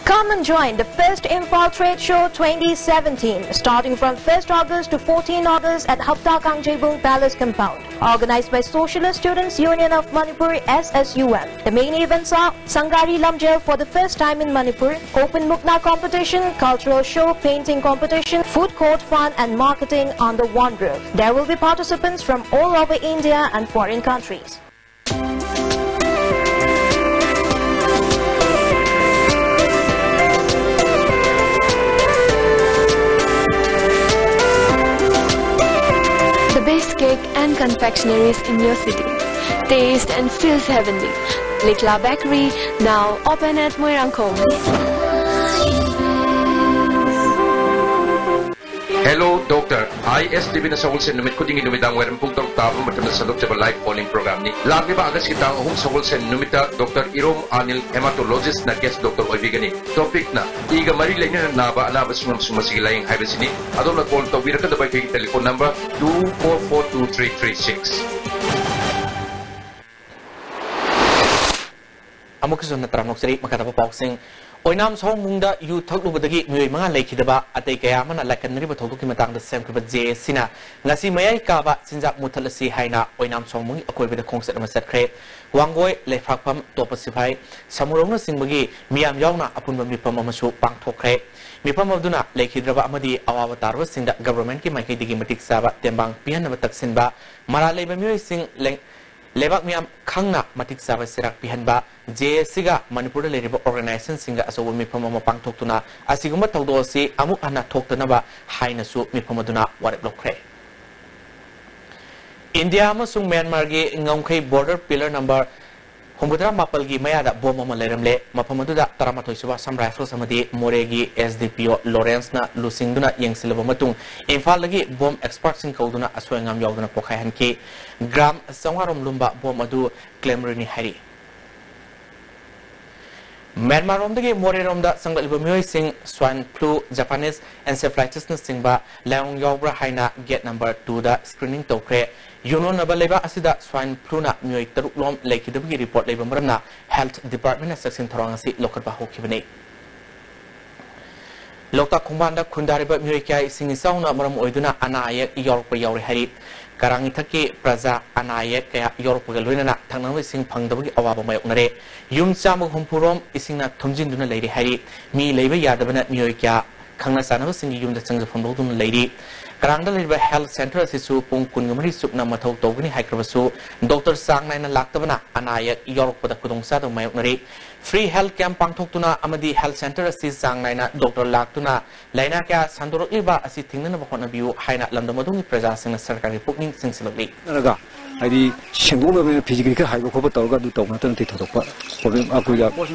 Come and join the first Imphal Trade Show twenty seventeen, starting from first August to fourteen August at Hapta Kangjeibung Palace Compound. Organized by Socialist Students Union of Manipur, S S U M. The main events are Sangari Lamjel for the first time in Manipur, Open Mukna Competition, Cultural Show, Painting Competition, Food Court Fun and Marketing on the One Roof. There will be participants from all over India and foreign countries. The best cake and confectionaries in your city. Taste and feels heavenly. Likla Bakery, now open at Moirangkhom. Hello Doctor, I S T Vꯅ ꯁꯒꯣꯜꯁꯦꯟ ꯅꯨꯃꯤꯠ ꯈꯨꯗꯤꯡꯒꯤ ꯅꯨꯃꯤꯗꯥꯡ ꯋꯥꯏꯔꯝ ꯄꯨꯡ ꯇꯔꯨꯛ ꯇꯥꯕ ꯃꯇꯝꯗ ꯁꯟꯗꯣꯛꯆꯕ live phone-in program-ꯅꯤ꯫ ꯂꯥꯛꯂꯤꯕ August-ꯀꯤ ꯇꯥꯡ ꯑꯍꯨꯝ ꯁꯒꯣꯜꯁꯦꯟ ꯅꯨꯃꯤꯠꯇ Doctor ꯏꯔꯣꯝ ꯑꯅꯤꯜ, hematologist-ꯅ guest doctor ꯑꯣꯏꯕꯤꯒꯅꯤ꯫ Topic-ꯅ ꯏꯒ ꯃꯔꯤ ꯂꯩꯅꯅ ꯅꯥꯕ ꯑꯅꯥꯕꯁꯤꯡ ꯑꯃꯁꯨꯡ ꯃꯁꯤꯒꯤ ꯂꯥꯌꯦꯡ ꯍꯥꯏꯕꯁꯤꯅꯤ꯫ ꯑꯗꯣꯝꯅ call ꯇꯧꯕꯤꯔꯛꯀꯗꯕ ꯑꯩꯈꯣꯏꯒꯤ telephone number two four four two three three six꯫ ꯑꯃꯨꯛꯀꯁꯨ ꯍꯟꯅ ꯇꯔꯥꯝꯅ ꯑꯣꯛꯆꯔꯤ꯫ ꯃꯈꯥ ꯇꯥꯕ ꯄꯥꯎꯁꯤꯡ꯫ ꯑꯣꯏꯅꯥꯝ ꯁꯑꯣꯡꯕꯨꯡꯗ ꯌꯨ ꯊꯛꯂꯨꯕꯗꯒꯤ ꯃꯤꯑꯣꯏ ꯃꯉꯥ ꯂꯩꯈꯤꯗꯕ, ꯑꯇꯩ ꯀꯌꯥ ꯑꯃꯅ ꯂꯥꯏꯀꯠꯅꯔꯤꯕ ꯊꯧꯗꯣꯛꯀꯤ ꯃꯇꯥꯡꯗ ꯁꯦꯝꯈꯤꯕ J A Cꯅ ꯉꯁꯤ ꯃꯌꯥꯏ ꯀꯥꯕ ꯆꯤꯟꯖꯥꯛ ꯃꯨꯊꯠꯂꯁꯤ ꯍꯥꯏꯅ ꯑꯣꯏꯅꯥꯝ ꯁꯑꯣꯡꯕꯨꯡꯒꯤ ꯑꯀꯣꯏꯕꯗ ꯈꯣꯡꯆꯠ ꯑꯃ ꯆꯠꯈ꯭ꯔꯦ꯫ ꯋꯥꯡꯒꯣꯏ, ꯂꯩꯐꯥꯛꯐꯝ, ꯇꯣꯞꯄ ꯁꯤꯐꯥꯏ, ꯁꯃꯨꯔꯧꯅꯆꯤꯡꯕꯒꯤ ꯃꯤꯌꯥꯝ ꯌꯥꯎꯅ ꯑꯄꯨꯟꯕ ꯃꯤꯐꯝ ꯑꯃꯁꯨ ꯄꯥꯡꯊꯣꯛꯈ꯭ꯔꯦ꯫ ꯃꯤꯐꯝ ꯑꯗꯨꯅ ꯂꯩꯈꯤꯗ꯭ꯔꯕ ꯑꯃꯗꯤ ꯑꯋꯥꯕ ꯇꯥꯔꯕꯁꯤꯡꯗ government-ꯀꯤ ꯃꯥꯏꯀꯩꯗꯒꯤ ꯃꯇꯤꯛ ꯆꯥꯕ ꯇꯦꯡꯕꯥꯡ ꯄꯤꯍꯟꯅꯕ ꯇꯛꯁꯤꯟꯕ, ꯃꯔꯥꯜ ꯂꯩꯕ ꯃꯤꯑꯣꯏꯁꯤꯡ ꯂꯦꯡ-, ꯂꯩꯕꯥꯛ ꯃꯤꯌꯥꯝ ꯈꯪꯅ ꯃꯇꯤꯛ ꯆꯥꯕ ꯆꯩꯔꯥꯛ ꯄꯤꯍꯟꯕ, J A Cꯒ ꯃꯅꯤꯄꯨꯔꯗ ꯂꯩꯔꯤꯕ organization-ꯁꯤꯡꯒ ꯑꯆꯧꯕ ꯃꯤꯐꯝ ꯑꯃ ꯄꯥꯡꯊꯣꯛꯇꯨꯅ ꯑꯁꯤꯒꯨꯝꯕ ꯊꯧꯗꯣꯛ ꯑꯁꯤ ꯑꯃꯨꯛ ꯍꯟꯅ ꯊꯣꯛꯇꯅꯕ ꯍꯥꯏꯅꯁꯨ ꯃꯤꯐꯝ ꯑꯗꯨꯅ ꯋꯥꯔꯦꯞ ꯂꯧꯈ꯭ꯔꯦ꯫ ꯏꯟꯗꯤꯌꯥ ꯑꯃꯁꯨꯡ ꯃ꯭ꯌꯥꯟꯃꯥꯔꯒꯤ ꯉꯝꯈꯩ border pillar number ꯍꯨꯝꯐꯨꯇꯔꯥ ꯃꯥꯄꯜꯒꯤ ꯃꯌꯥꯗ ꯕꯣꯝ ꯑꯃ ꯂꯩꯔꯝꯂꯦ꯫ ꯃꯐꯝ ꯑꯗꯨꯗ ꯇꯔꯥꯃꯥꯊꯣꯏ ꯁꯨꯕ ꯑꯁꯥꯝ ꯔꯥꯏꯐꯜꯁ ꯑꯃꯗꯤ ꯃꯣꯔꯦꯒꯤ ꯑꯦꯁ ꯗꯤ ꯄꯤ ꯑꯣ ꯂꯣꯔꯦꯟꯁꯅ ꯂꯨꯆꯤꯡꯗꯨꯅ ꯌꯦꯡꯁꯤꯜꯂꯕ ꯃꯇꯨꯡ, ꯏꯝꯐꯥꯜꯗꯒꯤ ꯕꯣꯝ ꯑꯦꯛꯁꯄꯥꯔꯠꯁꯤꯡ ꯀꯧꯗꯨꯅ ꯑꯁꯣꯏ ꯑꯉꯥꯝ ꯌꯥꯎꯗꯅ ꯄꯣꯈꯥꯏꯍꯟꯈꯤ꯫ ꯒ꯭ꯔꯥꯝ ꯆꯥꯝꯃꯉꯥ ꯔꯣꯝ ꯂꯨꯝꯕ ꯕꯣꯝ ꯑꯗꯨ ꯀ꯭ꯂꯦꯝꯔꯤꯅꯤ ꯍꯥꯏꯔꯤ꯫ ꯃ꯭ꯌꯥꯟꯃꯥꯔꯔꯣꯝꯗꯒꯤ ꯃꯣꯔꯦꯔꯣꯝꯗ ꯆꯪꯂꯛꯂꯤꯕ ꯃꯤꯑꯣꯏꯁꯤꯡ ꯁ꯭ꯋꯥꯏꯟ ꯐ꯭ꯂꯨ, ꯖꯄꯥꯅꯤꯁ ꯑꯦꯟꯁꯦꯐ꯭ꯂꯥꯏꯇꯤꯁꯅꯆꯤꯡꯕ ꯂꯥꯏꯑꯣꯡ ꯌꯥꯎꯕ꯭ꯔꯥ ꯍꯥꯏꯅ ꯒꯦꯠ ꯅꯝꯕꯔ ꯇꯨꯗ ꯁ꯭ꯀ꯭ꯔꯤꯅꯤꯡ ꯇꯧꯈ꯭ꯔꯦ꯫ ꯌꯨꯝꯂꯣꯟꯅꯕ ꯂꯩꯕꯥꯛ ꯑꯁꯤꯗ ꯁ꯭ꯋꯥꯏꯟ ꯐ꯭ꯂꯨꯅ ꯃꯤꯑꯣꯏ ꯇꯔꯨꯛ ꯂꯣꯝ ꯂꯩꯈꯤꯗꯕꯒꯤ ꯔꯤꯄꯣꯔꯠ ꯂꯩꯕ ꯃꯔꯝꯅ ꯍꯦꯜꯊ ꯗꯤꯄꯥꯔꯠꯃꯦꯟꯅ ꯆꯦꯛꯁꯤꯟ ꯊꯧꯔꯥꯡ ꯑꯁꯤ ꯂꯧꯈꯠꯄ ꯍꯧꯈꯤꯕꯅꯤ꯫ ꯂꯣꯛꯇꯥꯛ ꯈꯣꯡꯕꯥꯟꯗ ꯈꯨꯟꯗꯥꯔꯤꯕ ꯃꯤꯑꯣꯏ ꯀꯌꯥ ꯏꯁꯤꯡ ꯏꯆꯥꯎꯅ ꯃꯔꯝ ꯑꯣꯏꯗꯨꯅ ꯑꯅꯥ ꯑꯌꯦꯛ ꯌꯥꯎꯔꯛꯄ ꯌꯥꯎꯔꯦ ꯍꯥꯏꯔꯤ꯫ ꯀꯔꯥꯡ ꯏꯊꯛꯀꯤ ꯄ꯭ꯔꯖꯥ ꯑꯅꯥ ꯑꯌꯦꯛ ꯀꯌꯥ ꯌꯥꯎꯔꯛꯄꯒ ꯂꯣꯏꯅꯅ ꯊꯛꯅꯕ ꯏꯁꯤꯡ ꯐꯪꯗꯕꯒꯤ ꯑꯋꯥꯕ ꯃꯥꯌꯣꯛꯅꯔꯦ꯫ ꯌꯨꯝ ꯆꯥꯝꯃꯒ ꯍꯨꯝꯐꯨ ꯔꯣꯝ ꯏꯁꯤꯡꯅ ꯊꯨꯝꯖꯤꯟꯗꯨꯅ ꯂꯩꯔꯦ ꯍꯥꯏꯔꯤ꯫ ꯃꯤ ꯂꯩꯕ ꯌꯥꯗꯕꯅ ꯃꯤꯑꯣꯏ ꯀꯌꯥ ꯈꯪꯅ ꯆꯥꯟꯅꯕꯁꯤꯡꯒꯤ ꯌꯨꯝꯗ ꯆꯪꯖꯐꯝ ꯂꯧꯗꯨꯅ ꯂꯩꯔꯤ꯫ ꯀꯔꯥꯡꯗ ꯂꯩꯔꯤꯕ ꯍꯦꯜꯊ ꯁꯦꯟꯇꯔ ꯑꯁꯤꯁꯨ ꯄꯨꯡ ꯀꯨꯟꯃꯔꯤ ꯆꯨꯞꯅ ꯃꯊꯧ ꯇꯧꯒꯅꯤ ꯍꯥꯏꯈ꯭ꯔꯕꯁꯨ, ꯗꯣꯛꯇꯔ ꯆꯥꯡ ꯅꯥꯏꯅ ꯂꯥꯛꯇꯕꯅ ꯑꯅꯥ ꯑꯌꯦꯛ ꯌꯥꯎꯔꯛꯄꯗ ꯈꯨꯗꯣꯡꯆꯥꯗꯕ ꯃꯥꯌꯣꯛꯅꯔꯤ꯫ ꯐ꯭ꯔꯤ ꯍꯦꯜꯊ ꯀꯦꯝꯞ ꯄꯥꯡꯊꯣꯛꯇꯨꯅ ꯑꯃꯗꯤ ꯍꯦꯜꯊ ꯁꯦꯟꯇꯔ ꯑꯁꯤ ꯆꯥꯡ ꯅꯥꯏꯅ ꯗꯣꯛꯇꯔ ꯂꯥꯛꯇꯨꯅ ꯂꯥꯏꯅꯥ ꯀꯌꯥ ꯁꯟꯗꯣꯔꯛꯂꯤꯕ ꯑꯁꯤ ꯊꯤꯡꯅꯅꯕ ꯍꯣꯠꯅꯕꯤꯌꯨ ꯍꯥꯏꯅ ꯂꯝꯗꯝ ꯑꯗꯨꯒꯤ ꯄ꯭ꯔꯖꯥꯁꯤꯡꯅ ꯁꯔꯀꯥꯔꯒꯤ ꯄꯨꯛꯅꯤꯡ ꯆꯤꯡꯁꯤꯜꯂꯛꯂꯤ꯫ ꯅꯠꯇ꯭ꯔꯒ ꯍꯥꯏꯗꯤ ꯁꯦꯡꯗꯣꯛꯅꯕꯅꯤꯅ ꯐꯤꯖꯤꯀ꯭ꯔꯤ ꯈꯔ ꯍꯥꯏꯕ ꯈꯣꯠꯄ ꯇꯧꯔꯒ ꯑꯗꯨ ꯇꯧꯕ ꯅꯠꯇꯅ ꯑꯇꯩ ꯊꯣꯏꯗꯣꯛꯄ ꯄ꯭ꯔꯣꯕ꯭ꯂꯦꯝ ꯑꯩꯈꯣꯏꯗ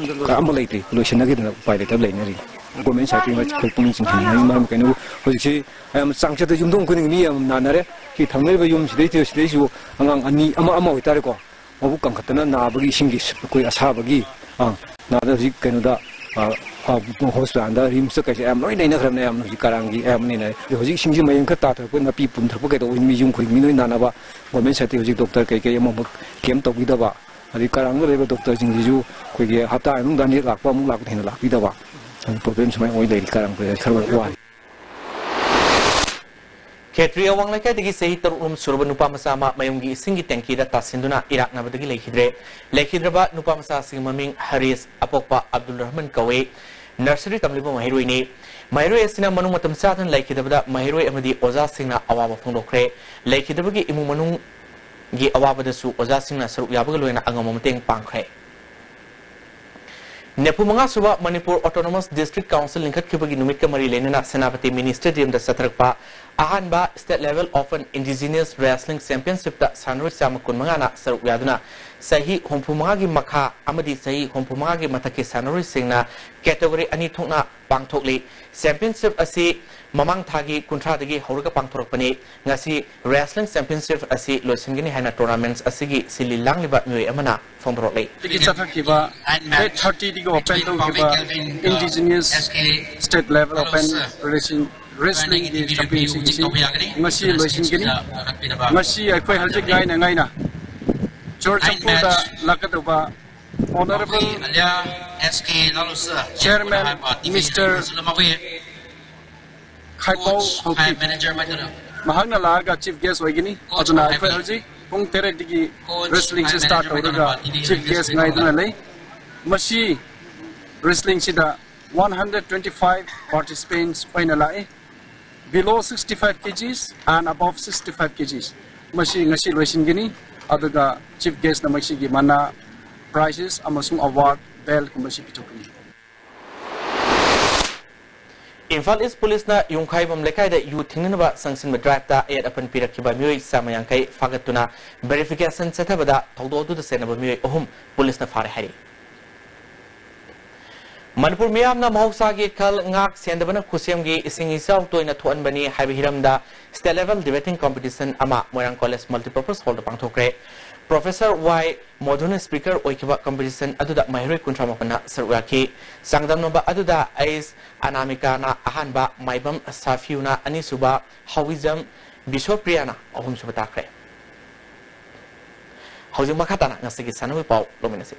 ꯀꯌꯥ ꯑꯃ ꯂꯩꯇ꯭ꯔꯤ꯫ ꯂꯣꯏꯁꯤꯟꯅꯈꯤꯗꯅ ꯎꯄꯥꯏ ꯂꯩꯇꯕ ꯂꯩꯅꯔꯤ꯫ ꯒꯣꯔꯃꯦꯟ ꯁꯥꯏꯠꯇꯒꯤ ꯑꯩꯈꯣꯏ ꯄꯨꯛꯅꯤꯡ ꯆꯤꯡꯁꯤꯟꯅꯤꯡꯉꯤ꯫ ꯃꯔꯝ ꯀꯩꯅꯣ, ꯍꯧꯖꯤꯛꯁꯤ ꯌꯥꯝ ꯆꯥꯡꯆꯠꯇ ꯌꯨꯝꯊꯣꯡ ꯈꯨꯗꯤꯡꯒꯤ ꯃꯤ ꯌꯥꯝ ꯅꯥꯅꯔꯦ꯫ ꯁꯤ ꯊꯪꯅꯔꯤꯕ ꯌꯨꯝ ꯁꯤꯗꯩ, ꯁꯤꯗꯩꯁꯨ ꯑꯉꯥꯡ ꯑꯅꯤ, ꯑꯃ, ꯑꯃ ꯑꯣꯏꯇꯥꯔꯦꯀꯣ, ꯃꯕꯨꯛ ꯀꯟꯈꯠꯇꯅ ꯅꯥꯕꯒꯤ ꯏꯁꯤꯡꯒꯤ ꯑꯩꯈꯣꯏ ꯑꯁꯥꯕꯒꯤ, ꯑꯥ, ꯅꯥꯗ ꯍꯧꯖꯤꯛ ꯀꯩꯅꯣꯗ, ꯑꯥ, ꯑꯥ, ꯍꯣꯁꯄꯤꯇꯥꯜꯗ, ꯔꯤꯝꯁꯇ ꯀꯩꯁꯦ ꯑꯌꯥꯝꯕ ꯂꯣꯏ ꯅꯩꯅꯈ꯭ꯔꯕꯅꯦ꯫ ꯑꯌꯥꯝꯕꯅ ꯍꯧꯖꯤꯛ ꯀꯔꯥꯡꯒꯤ ꯑꯌꯥꯝꯕ ꯅꯩꯅꯔꯦ꯫ ꯑꯗꯣ ꯍꯧꯖꯤꯛ ꯏꯁꯤꯡꯁꯤ ꯃꯌꯦꯡ ꯈꯔ ꯇꯥꯊꯔꯛꯄ, ꯅꯥꯄꯤ ꯄꯨꯝꯊꯔꯛꯄ ꯀꯩꯗꯧꯕ ꯃꯤ ꯌꯨꯝ ꯈꯨꯗꯤꯡꯒꯤ ꯂꯣꯏ ꯅꯥꯅꯕ ꯒꯣꯔꯃꯦꯟ ꯁꯥꯏꯠꯇꯒꯤ ꯍꯧꯖꯤꯛ ꯗꯣꯛꯇꯔ ꯀꯩꯀꯩ ꯑꯃꯃꯨꯛ ꯀꯦꯝ ꯇꯧꯕꯤꯗꯕ, ꯑꯗꯩ ꯀꯔꯥꯡꯗ ꯂꯩꯕ ꯗꯣꯛꯇꯔꯁꯤꯡꯁꯤꯁꯨ ꯑꯩꯈꯣꯏꯒꯤ ꯍꯞꯇꯥ ꯑꯃꯗ ꯑꯅꯤꯔꯛ ꯂꯥꯛꯄ, ꯑꯃꯨꯛ ꯂꯥꯛꯄꯗ ꯍꯦꯟꯅ ꯂꯥꯛꯄꯤꯗꯕ, ꯄ꯭ꯔꯣꯕ꯭ꯂꯦꯝ ꯁꯨꯃꯥꯏꯅ ꯑꯣꯏ ꯂꯩꯔꯤ꯫ ꯀꯔꯥꯡ ꯈꯔ ꯋꯥꯔꯤ꯫ ꯈꯦꯇ꯭ꯔꯤ ꯑꯋꯥꯡ ꯂꯩꯀꯥꯏꯗꯒꯤ ꯆꯍꯤ ꯇꯔꯨꯛ ꯂꯣꯝ ꯁꯨꯔꯕ ꯅꯨꯄꯥ ꯃꯆꯥ ꯑꯃ ꯃꯌꯨꯝꯒꯤ ꯏꯁꯤꯡꯒꯤ ꯇꯦꯡꯀꯤꯗ ꯇꯥꯁꯤꯟꯗꯨꯅ ꯏꯔꯥꯛꯅꯕꯗꯒꯤ ꯂꯩꯈꯤꯗ꯭ꯔꯦ꯫ ꯂꯩꯈꯤꯗ꯭ꯔꯕ ꯅꯨꯄꯥ ꯃꯆꯥ ꯑꯁꯤꯒꯤ ꯃꯃꯤꯡ ꯍꯔꯤꯁ, ꯑꯄꯣꯛꯄ ꯑꯕꯗꯨꯜ ꯔꯍꯃꯟ ꯀꯧꯏ꯫ ꯅꯔꯁꯔꯤ ꯇꯝꯂꯤꯕ ꯃꯍꯩꯔꯣꯏꯅꯤ꯫ ꯃꯍꯩꯔꯣꯏ ꯑꯁꯤꯅ ꯃꯅꯨꯡ ꯃꯇꯝ ꯆꯥꯗꯅ ꯂꯩꯈꯤꯗꯕꯗ ꯃꯍꯩꯔꯣꯏ ꯑꯃꯗꯤ ꯑꯣꯖꯥꯁꯤꯡꯅ ꯑꯋꯥꯕ ꯐꯣꯡꯗꯣꯛꯈ꯭ꯔꯦ꯫ ꯂꯩꯈꯤꯗꯕꯒꯤ ꯏꯃꯨꯡ ꯃꯅꯨꯡꯒꯤ ꯑꯋꯥꯕꯗꯁꯨ ꯑꯣꯖꯥꯁꯤꯡꯅ ꯁꯔꯨꯛ ꯌꯥꯕꯒ ꯂꯣꯏꯅꯅ ꯑꯉꯝꯕ ꯃꯇꯦꯡ ꯄꯥꯡꯈ꯭ꯔꯦ꯫ ꯅꯤꯐꯨ ꯃꯉꯥ ꯁꯨꯕ ꯃꯅꯤꯄꯨꯔ ꯑꯣꯇꯣꯅꯣꯃꯁ ꯗꯤꯁꯇ꯭ꯔꯤꯛ ꯀꯥꯎꯟꯁꯤꯜ ꯂꯤꯡꯈꯠꯈꯤꯕꯒꯤ ꯅꯨꯃꯤꯠꯀ ꯃꯔꯤ ꯂꯩꯅꯅ ꯁꯦꯅꯥꯄꯇꯤ ꯃꯤꯅꯤ ꯁ꯭ꯇꯦꯗꯤꯌꯝꯗ ꯆꯠꯊꯔꯛꯄ ꯑꯍꯥꯟꯕ State Level Open Indigenous Wrestling Championshipꯇ ꯁꯥꯟꯅꯔꯣꯏ ꯆꯥꯝꯃ ꯀꯨꯟꯃꯉꯥꯅ ꯁꯔꯨꯛ ꯌꯥꯗꯨꯅ ꯆꯍꯤ ꯍꯨꯝꯐꯨ ꯃꯉꯥꯒꯤ ꯃꯈꯥ ꯑꯃꯗꯤ ꯆꯍꯤ ꯍꯨꯝꯐꯨ ꯃꯉꯥꯒꯤ ꯃꯊꯛꯀꯤ ꯁꯥꯟꯅꯔꯣꯏꯁꯤꯡꯅ category ꯑꯅꯤ ꯊꯣꯛꯅ ꯄꯥꯡꯊꯣꯛꯂꯤ꯫ Championship ꯑꯁꯤ ꯃꯃꯥꯡ ꯊꯥꯒꯤ ꯀꯨꯟꯊ꯭ꯔꯥꯗꯒꯤ ꯍꯧꯔꯒ ꯄꯥꯡꯊꯣꯔꯛꯄꯅꯤ꯫ ꯉꯁꯤ Wrestling Championship ꯑꯁꯤ ꯂꯣꯏꯁꯤꯟꯒꯅꯤ ꯍꯥꯏꯅ tournaments ꯑꯁꯤꯒꯤ ꯁꯤꯜꯂꯤ ꯂꯥꯡꯂꯤꯕ ꯃꯤꯑꯣꯏ ꯑꯃꯅ ꯐꯣꯡꯗꯣꯔꯛꯂꯤ꯫ ꯗꯒꯤ ꯆꯠꯊꯈꯤꯕ eight thirty ꯗꯒꯤ open ꯇꯧꯈꯤꯕ Indigenous State Level Open Relation Wrestling ꯒꯤ championship ꯑꯁꯤ ꯉꯁꯤ ꯂꯣꯏꯁꯤꯟꯒꯅꯤ꯫ ꯉꯁꯤ ꯑꯩꯈꯣꯏ ꯍꯧꯖꯤꯛ ꯉꯥꯏꯅ ꯉꯥꯏꯅ ꯆꯨꯔꯆꯥꯟꯄꯨꯔꯗ ꯂꯥꯛꯀꯗꯧꯕ Honorable Chairman Mister ꯈꯥꯏꯄꯥꯎ ꯍꯧꯈꯤ꯫ ꯃꯍꯥꯛꯅ ꯂꯥꯛꯑꯒ chief guest ꯑꯣꯏꯒꯅꯤ꯫ ꯑꯗꯨꯅ ꯑꯩꯈꯣꯏ ꯍꯧꯖꯤꯛ ꯄꯨꯡ ꯇꯔꯦꯠꯇꯒꯤ wrestling ꯁꯤ start ꯇꯧꯔꯒ chief guest ꯉꯥꯏꯗꯨꯅ ꯂꯩ꯫ ꯃꯁꯤ wrestling ꯁꯤꯗ one hundred twenty five participants ꯑꯣꯏꯅ ꯂꯥꯛꯏ꯫ Below sixty five kgs and above sixty five kgs꯫ ꯃꯁꯤ ꯉꯁꯤ ꯂꯣꯏꯁꯤꯟꯒꯅꯤ꯫ ꯑꯗꯨꯒ chief guest ꯅ ꯃꯁꯤꯒꯤ ꯃꯅꯥ, prizes ꯑꯃꯁꯨꯡ award belt ꯀꯨꯝꯕꯁꯤ ꯄꯤꯊꯣꯛꯀꯅꯤ꯫ Imphal East Police ꯅ ꯌꯨꯝꯈꯥꯏꯕꯝ ꯂꯩꯀꯥꯏꯗ ꯌꯨ ꯊꯤꯡꯅꯅꯕ ꯆꯪꯁꯤꯟꯕ drive ꯇ ꯑꯌꯦꯠ ꯑꯄꯟ ꯄꯤꯔꯛꯈꯤꯕ ꯃꯤꯑꯣꯏ ꯆꯥꯝꯃ ꯌꯥꯡꯈꯩ ꯐꯥꯒꯠꯇꯨꯅ verification ꯆꯠꯊꯕꯗ ꯊꯧꯗꯣꯛ ꯑꯗꯨꯗ ꯆꯦꯟꯅꯕ ꯃꯤꯑꯣꯏ ꯑꯍꯨꯝ ꯄꯨꯂꯤꯁꯅ ꯐꯥꯔꯦ ꯍꯥꯏꯔꯤ꯫ ꯃꯅꯤꯄꯨꯔ ꯃꯤꯌꯥꯝꯅ ꯃꯍꯧꯁꯥꯒꯤ ꯈꯜ ꯉꯥꯛ ꯁꯦꯟꯗꯕꯅ ꯈꯨꯠꯁꯦꯝꯒꯤ ꯏꯁꯤꯡ ꯏꯆꯥꯎ ꯇꯣꯏꯅ ꯊꯣꯛꯍꯟꯕꯅꯤ ꯍꯥꯏꯕ ꯍꯤꯔꯝꯗ State Level Debating Competition ꯑꯃ ꯃꯣꯏꯔꯥꯡ College Multipurpose Hall ꯗ ꯄꯥꯡꯊꯣꯛꯈ꯭ꯔꯦ꯫ Professor ꯋꯥꯏ ꯃꯣꯙꯨꯅ speaker ꯑꯣꯏꯈꯤꯕ competition ꯑꯗꯨꯗ ꯃꯍꯩꯔꯣꯏ ꯀꯨꯟꯊ꯭ꯔꯥ ꯃꯥꯄꯟꯅ ꯁꯔꯨꯛ ꯌꯥꯈꯤ꯫ ꯆꯥꯡꯗꯝꯅꯕ ꯑꯗꯨꯗ ꯑꯩꯁ ꯑꯅꯥꯃꯤꯀꯥꯅ ꯑꯍꯥꯟꯕ, ꯃꯥꯏꯕꯝ ꯁꯥꯐꯤꯌꯨꯅ ꯑꯅꯤꯁꯨꯕ, ꯍꯥꯎꯏꯖꯝ ꯕꯤꯁꯣꯄ꯭ꯔꯤꯌꯥꯅ ꯑꯍꯨꯝꯁꯨꯕ ꯇꯥꯈ꯭ꯔꯦ꯫ ꯍꯧꯖꯤꯛ ꯃꯈꯥ ꯇꯥꯅ ꯉꯁꯤꯒꯤ ꯁꯥꯟꯅꯕꯒꯤ ꯄꯥꯎ ꯂꯧꯃꯤꯟꯅꯁꯤ꯫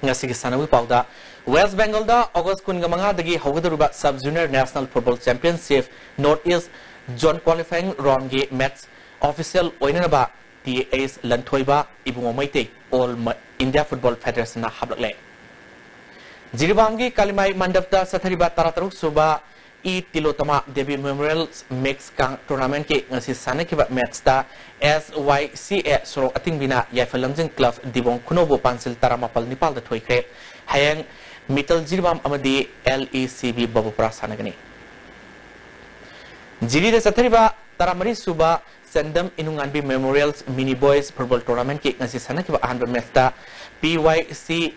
ꯉꯁꯤꯒꯤ ꯁꯥꯟꯅꯕꯒꯤ ꯄꯥꯎꯗ, West Bengal ꯗ August ꯀꯨꯟꯃꯉꯥꯗꯒꯤ ꯍꯧꯒꯗꯧꯔꯤꯕ Sub Junior National Football Championship North East Zone Qualifying Round ꯒꯤ match official ꯑꯣꯏꯅꯅꯕ ꯇꯤ ꯑꯩꯆ ꯂꯟꯊꯣꯏꯕ, ꯏꯕꯨꯡꯉꯣ Meitei, All Ma-, India Football Federation ꯅ ꯍꯥꯞꯂꯛꯂꯦ꯫ ꯖꯤꯔꯤꯕꯥꯝꯒꯤ ꯀꯥꯂꯤꯃꯥꯏ ꯃꯟꯗꯞꯇ ꯆꯠꯊꯔꯤꯕ ꯇꯔꯥꯇꯔꯨꯛ ꯁꯨꯕ ꯏ ꯇꯤꯂꯣꯇꯃꯥ ꯗꯦꯕꯤ ꯃꯦꯃꯣꯔꯤꯌꯦꯜ ꯃꯤꯛꯁ ꯀꯥꯡ ꯇꯣꯔꯅꯥꯃꯦꯟꯠꯀꯤ ꯉꯁꯤ ꯁꯥꯟꯅꯈꯤꯕ ꯃꯦꯠꯁꯇ ꯑꯦꯁ ꯋꯥꯏ ꯁꯤ ꯑꯦ ꯁꯣꯔꯣꯛ ꯑꯇꯤꯡꯕꯤꯅ ꯌꯥꯏꯐ ꯂꯝꯖꯤꯡ ꯀ꯭ꯂꯕ ꯗꯤꯕꯣꯡ ꯈꯨꯅꯧꯕꯨ ꯄꯥꯟꯖꯤꯜ ꯇꯔꯥꯃꯥꯄꯜ ꯅꯤꯄꯥꯜꯗ ꯊꯣꯏꯈ꯭ꯔꯦ꯫ ꯍꯌꯦꯡ ꯃꯤꯇꯜ ꯖꯤꯔꯤꯕꯥꯝ ꯑꯃꯗꯤ ꯑꯦꯜ ꯏ ꯁꯤ ꯕꯤ ꯕꯕꯨꯄꯨꯔꯥ ꯁꯥꯟꯅꯒꯅꯤ꯫ ꯖꯤꯔꯤꯗ ꯆꯠꯊꯔꯤꯕ ꯇꯔꯥꯃꯔꯤ ꯁꯨꯕ ꯆꯟꯗꯝ ꯏꯅꯨꯉꯥꯟꯕꯤ ꯃꯦꯃꯣꯔꯤꯌꯦꯜ ꯃꯤꯅꯤ ꯕꯣꯏꯁ ꯐꯨꯠꯕꯣꯜ ꯇꯣꯔꯅꯥꯃꯦꯟꯠꯀꯤ ꯉꯁꯤ ꯁꯥꯟꯅꯈꯤꯕ ꯑꯍꯥꯟꯕ ꯃꯦꯠꯁꯇ ꯄꯤ ꯋꯥꯏ ꯁꯤ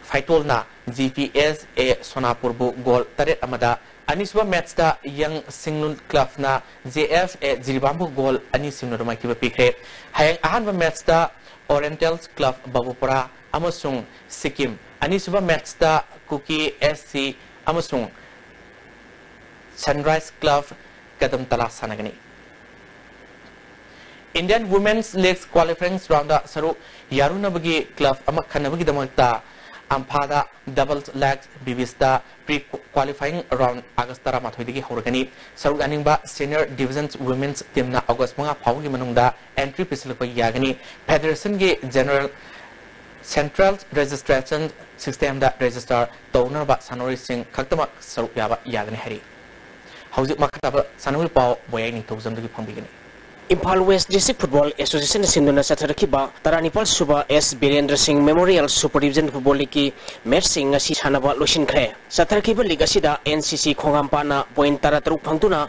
ꯐꯥꯏꯇꯣꯜꯅ ꯖꯤ ꯄꯤ ꯑꯦꯁ ꯑꯦ ꯁꯣꯅꯥꯄꯨꯔꯕꯨ ꯒꯣꯜ ꯇꯔꯦꯠ ꯑꯃꯗ, ꯑꯅꯤꯁꯨꯕ ꯃꯦꯠꯁꯇ ꯌꯪ ꯁꯤꯡꯂꯨꯟ ꯀ꯭ꯂꯕꯅ ꯖꯦ ꯑꯦꯐ ꯑꯦ ꯖꯤꯔꯤꯕꯥꯝꯕꯨ ꯒꯣꯜ ꯑꯅꯤ ꯁꯤꯅꯣꯗ ꯃꯥꯏꯊꯤꯕ ꯄꯤꯈ꯭ꯔꯦ꯫ ꯍꯌꯦꯡ ꯑꯍꯥꯟꯕ ꯃꯦꯠꯁꯇ ꯑꯣꯔꯤꯌꯦꯟꯇꯦꯜ ꯀ꯭ꯂꯕ ꯕꯕꯨꯄꯨꯔꯥ ꯑꯃꯁꯨꯡ ꯁꯤꯛꯀꯤꯝ, ꯑꯅꯤꯁꯨꯕ ꯃꯦꯠꯁꯇ ꯀꯨꯀꯤ ꯑꯦꯁ ꯁꯤ ꯑꯃꯁꯨꯡ ꯁꯟꯔꯥꯏꯖ ꯀ꯭ꯂꯕ ꯀꯗꯝꯇꯂꯥ ꯁꯥꯟꯅꯒꯅꯤ꯫ ꯏꯟꯗꯤꯌꯟ ꯋꯨꯃꯦꯟꯁ ꯂꯤꯒ ꯀ꯭ꯋꯥꯂꯤꯐꯥꯏꯡ ꯔꯥꯎꯟꯗ ꯁꯔꯨꯛ ꯌꯥꯔꯨꯅꯕꯒꯤ ꯀ꯭ꯂꯕ ꯑꯃ ꯈꯟꯅꯕꯒꯤꯗꯃꯛꯇ ꯑꯝꯐꯥꯗ ꯗꯕꯜꯁ ꯂꯦꯒ ꯕꯤꯕꯤꯁꯇ ꯄ꯭ꯔꯤ ꯀ꯭ꯋꯥꯂꯤꯐꯥꯏꯡ ꯔꯥꯎꯟꯗ ꯑꯥꯒꯁ ꯇꯔꯥꯃꯥꯊꯣꯏꯗꯒꯤ ꯍꯧꯔꯒꯅꯤ꯫ ꯁꯔꯨꯛ ꯌꯥꯅꯤꯡꯕ ꯁꯦꯅꯤꯌꯔ ꯗꯤꯕꯤꯖꯟ ꯋꯨꯃꯦꯟꯁ ꯇꯤꯝꯅ ꯑꯥꯒꯁ ꯃꯉꯥ ꯐꯥꯎꯕꯒꯤ ꯃꯅꯨꯡꯗ ꯑꯦꯟꯇ꯭ꯔꯤ ꯄꯤꯁꯤꯜꯂꯛꯄ ꯌꯥꯒꯅꯤ꯫ ꯐꯦꯗꯔꯦꯁꯟꯒꯤ ꯖꯦꯅꯔꯦꯜ ꯁꯦꯟꯇ꯭ꯔꯦꯜ ꯔꯦꯖꯤꯁꯇ꯭ꯔꯦꯁꯟ ꯁꯤꯁꯇꯦꯝꯗ ꯔꯦꯖꯤꯁꯇꯔ ꯇꯧꯅꯔꯕ ꯁꯥꯟꯅꯔꯣꯏꯁꯤꯡ ꯈꯛꯇꯃꯛ ꯁꯔꯨꯛ ꯌꯥꯕ ꯌꯥꯒꯅꯤ ꯍꯥꯏꯔꯤ꯫ ꯍꯧꯖꯤꯛ ꯃꯈꯥ ꯇꯥꯕ ꯁꯥꯟꯅꯕꯒꯤ ꯄꯥꯎ ꯕꯣꯌꯥꯏ ꯅꯤꯡꯊꯧꯖꯝꯗꯒꯤ ꯐꯣꯡꯕꯤꯒꯅꯤ꯫ ꯏꯝꯐꯥꯜ ꯋꯦꯁ ꯗꯤꯁꯇ꯭ꯔꯤꯛ ꯐꯨꯠꯕꯣꯜ ꯑꯦꯁꯣꯁꯤꯌꯦꯁꯟꯅ ꯁꯤꯟꯗꯨꯅ ꯆꯠꯊꯔꯛꯈꯤꯕ ꯇꯔꯥꯅꯤꯄꯥꯜ ꯁꯨꯕ ꯑꯦꯁ ꯕꯤꯔꯦꯟꯗ꯭ꯔ ꯁꯤꯡ ꯃꯦꯃꯣꯔꯤꯌꯦꯜ ꯁꯨꯄꯔ ꯗꯤꯕꯤꯖꯟ ꯐꯨꯠꯕꯣꯜ ꯂꯤꯒꯀꯤ ꯃꯦꯠꯁꯁꯤꯡ ꯉꯁꯤ ꯁꯥꯟꯅꯕ ꯂꯣꯏꯁꯤꯟꯈ꯭ꯔꯦ꯫ ꯆꯠꯊꯔꯛꯈꯤꯕ ꯂꯤꯒ ꯑꯁꯤꯗ ꯑꯦꯟ ꯁꯤ ꯁꯤ ꯈꯣꯡꯍꯥꯝꯄꯥꯠꯅ ꯄꯣꯏꯟꯠ ꯇꯔꯥꯇꯔꯨꯛ ꯐꯪꯗꯨꯅ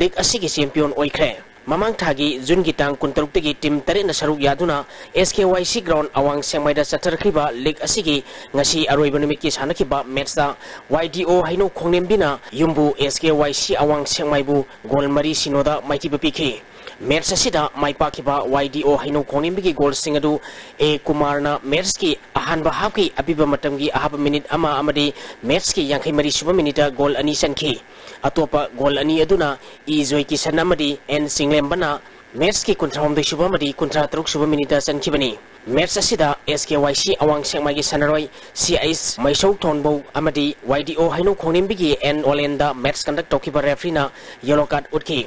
ꯂꯤꯒ ꯑꯁꯤꯒꯤ ꯆꯦꯝꯄꯤꯌꯟ ꯑꯣꯏꯈ꯭ꯔꯦ꯫ ꯃꯃꯥꯡ ꯊꯥꯒꯤ ꯖꯨꯟꯒꯤ ꯇꯥꯡ ꯀꯨꯟꯇꯔꯨꯛꯇꯒꯤ ꯇꯤꯝ ꯇꯔꯦꯠꯅ ꯁꯔꯨꯛ ꯌꯥꯗꯨꯅ ꯑꯦꯁ ꯀꯦ ꯋꯥꯏ ꯁꯤ ꯒ꯭ꯔꯥꯎꯟ ꯑꯋꯥꯡ ꯁꯦꯛꯃꯥꯏꯗ ꯆꯠꯊꯔꯛꯈꯤꯕ ꯂꯤꯒ ꯑꯁꯤꯒꯤ ꯉꯁꯤ ꯑꯔꯣꯏꯕ ꯅꯨꯃꯤꯠꯀꯤ ꯁꯥꯟꯅꯈꯤꯕ ꯃꯦꯠꯁꯇ ꯋꯥꯏ ꯗꯤ ꯑꯣ ꯍꯩꯅꯧ ꯈꯣꯡꯅꯦꯝꯕꯤꯅ ꯌꯨꯝꯕꯨ ꯑꯦꯁ ꯀꯦ ꯋꯥꯏ ꯁꯤ ꯑꯋꯥꯡ ꯁꯦꯛꯃꯥꯏꯕꯨ ꯒꯣꯜ ꯃꯔꯤ ꯁꯤꯅꯣꯗ ꯃꯥꯏꯊꯤꯕ ꯄꯤꯈꯤ꯫ ꯃꯦꯠꯁ ꯑꯁꯤꯗ ꯃꯥꯏ ꯄꯥꯛꯈꯤꯕ ꯋꯥꯏ ꯗꯤ ꯑꯣ ꯍꯩꯅꯧ ꯈꯣꯡꯅꯦꯝꯕꯤꯒꯤ ꯒꯣꯜꯁꯤꯡ ꯑꯗꯨ ꯑꯦ ꯀꯨꯃꯥꯔꯅ ꯃꯦꯠꯁꯀꯤ ꯑꯍꯥꯟꯕ ꯍꯥꯞꯀꯤ ꯑꯄꯤꯕ ꯃꯇꯝꯒꯤ ꯑꯍꯥꯞꯄ ꯃꯤꯅꯤꯠ ꯑꯃ ꯑꯃꯗꯤ ꯃꯦꯠꯁꯀꯤ ꯌꯥꯡꯈꯩ ꯃꯔꯤ ꯁꯨꯕ ꯃꯤꯅꯤꯠꯇ ꯒꯣꯜ ꯑꯅꯤ ꯆꯟꯈꯤ꯫ ꯑꯇꯣꯞꯄ ꯒꯣꯜ ꯑꯅꯤ ꯑꯗꯨꯅ ꯏ ꯖꯣꯏꯀꯤꯁꯟ ꯑꯃꯗꯤ ꯑꯦꯟ ꯆꯤꯡꯂꯦꯝꯕꯅ ꯃꯦꯠꯁꯀꯤ ꯀꯨꯟꯊ꯭ꯔꯥ ꯍꯨꯝꯗꯣꯏ ꯁꯨꯕ ꯑꯃꯗꯤ ꯀꯨꯟꯊ꯭ꯔꯥ ꯇꯔꯨꯛ ꯁꯨꯕ ꯃꯤꯅꯤꯠꯇ ꯆꯟꯈꯤꯕꯅꯤ꯫ ꯃꯦꯠꯁ ꯑꯁꯤꯗ ꯑꯦꯁ ꯀꯦ ꯋꯥꯏ ꯁꯤ ꯑꯋꯥꯡ ꯁꯦꯛꯃꯥꯏꯒꯤ ꯁꯥꯟꯅꯔꯣꯏ ꯁꯤ ꯑꯩꯆ ꯃꯩꯁꯧ ꯊꯣꯟꯕꯧ ꯑꯃꯗꯤ ꯋꯥꯏ ꯗꯤ ꯑꯣ ꯍꯩꯅꯧ ꯈꯣꯡꯅꯦꯝꯕꯤꯒꯤ ꯑꯦꯟ ꯑꯣꯂꯦꯟꯗ ꯃꯦꯠꯁ ꯀꯟꯗꯛ ꯇꯧꯈꯤꯕ ꯔꯦꯐ꯭ꯔꯤꯅ ꯌꯦꯂꯣ ꯀꯥꯔꯗ ꯎꯠꯈꯤ꯫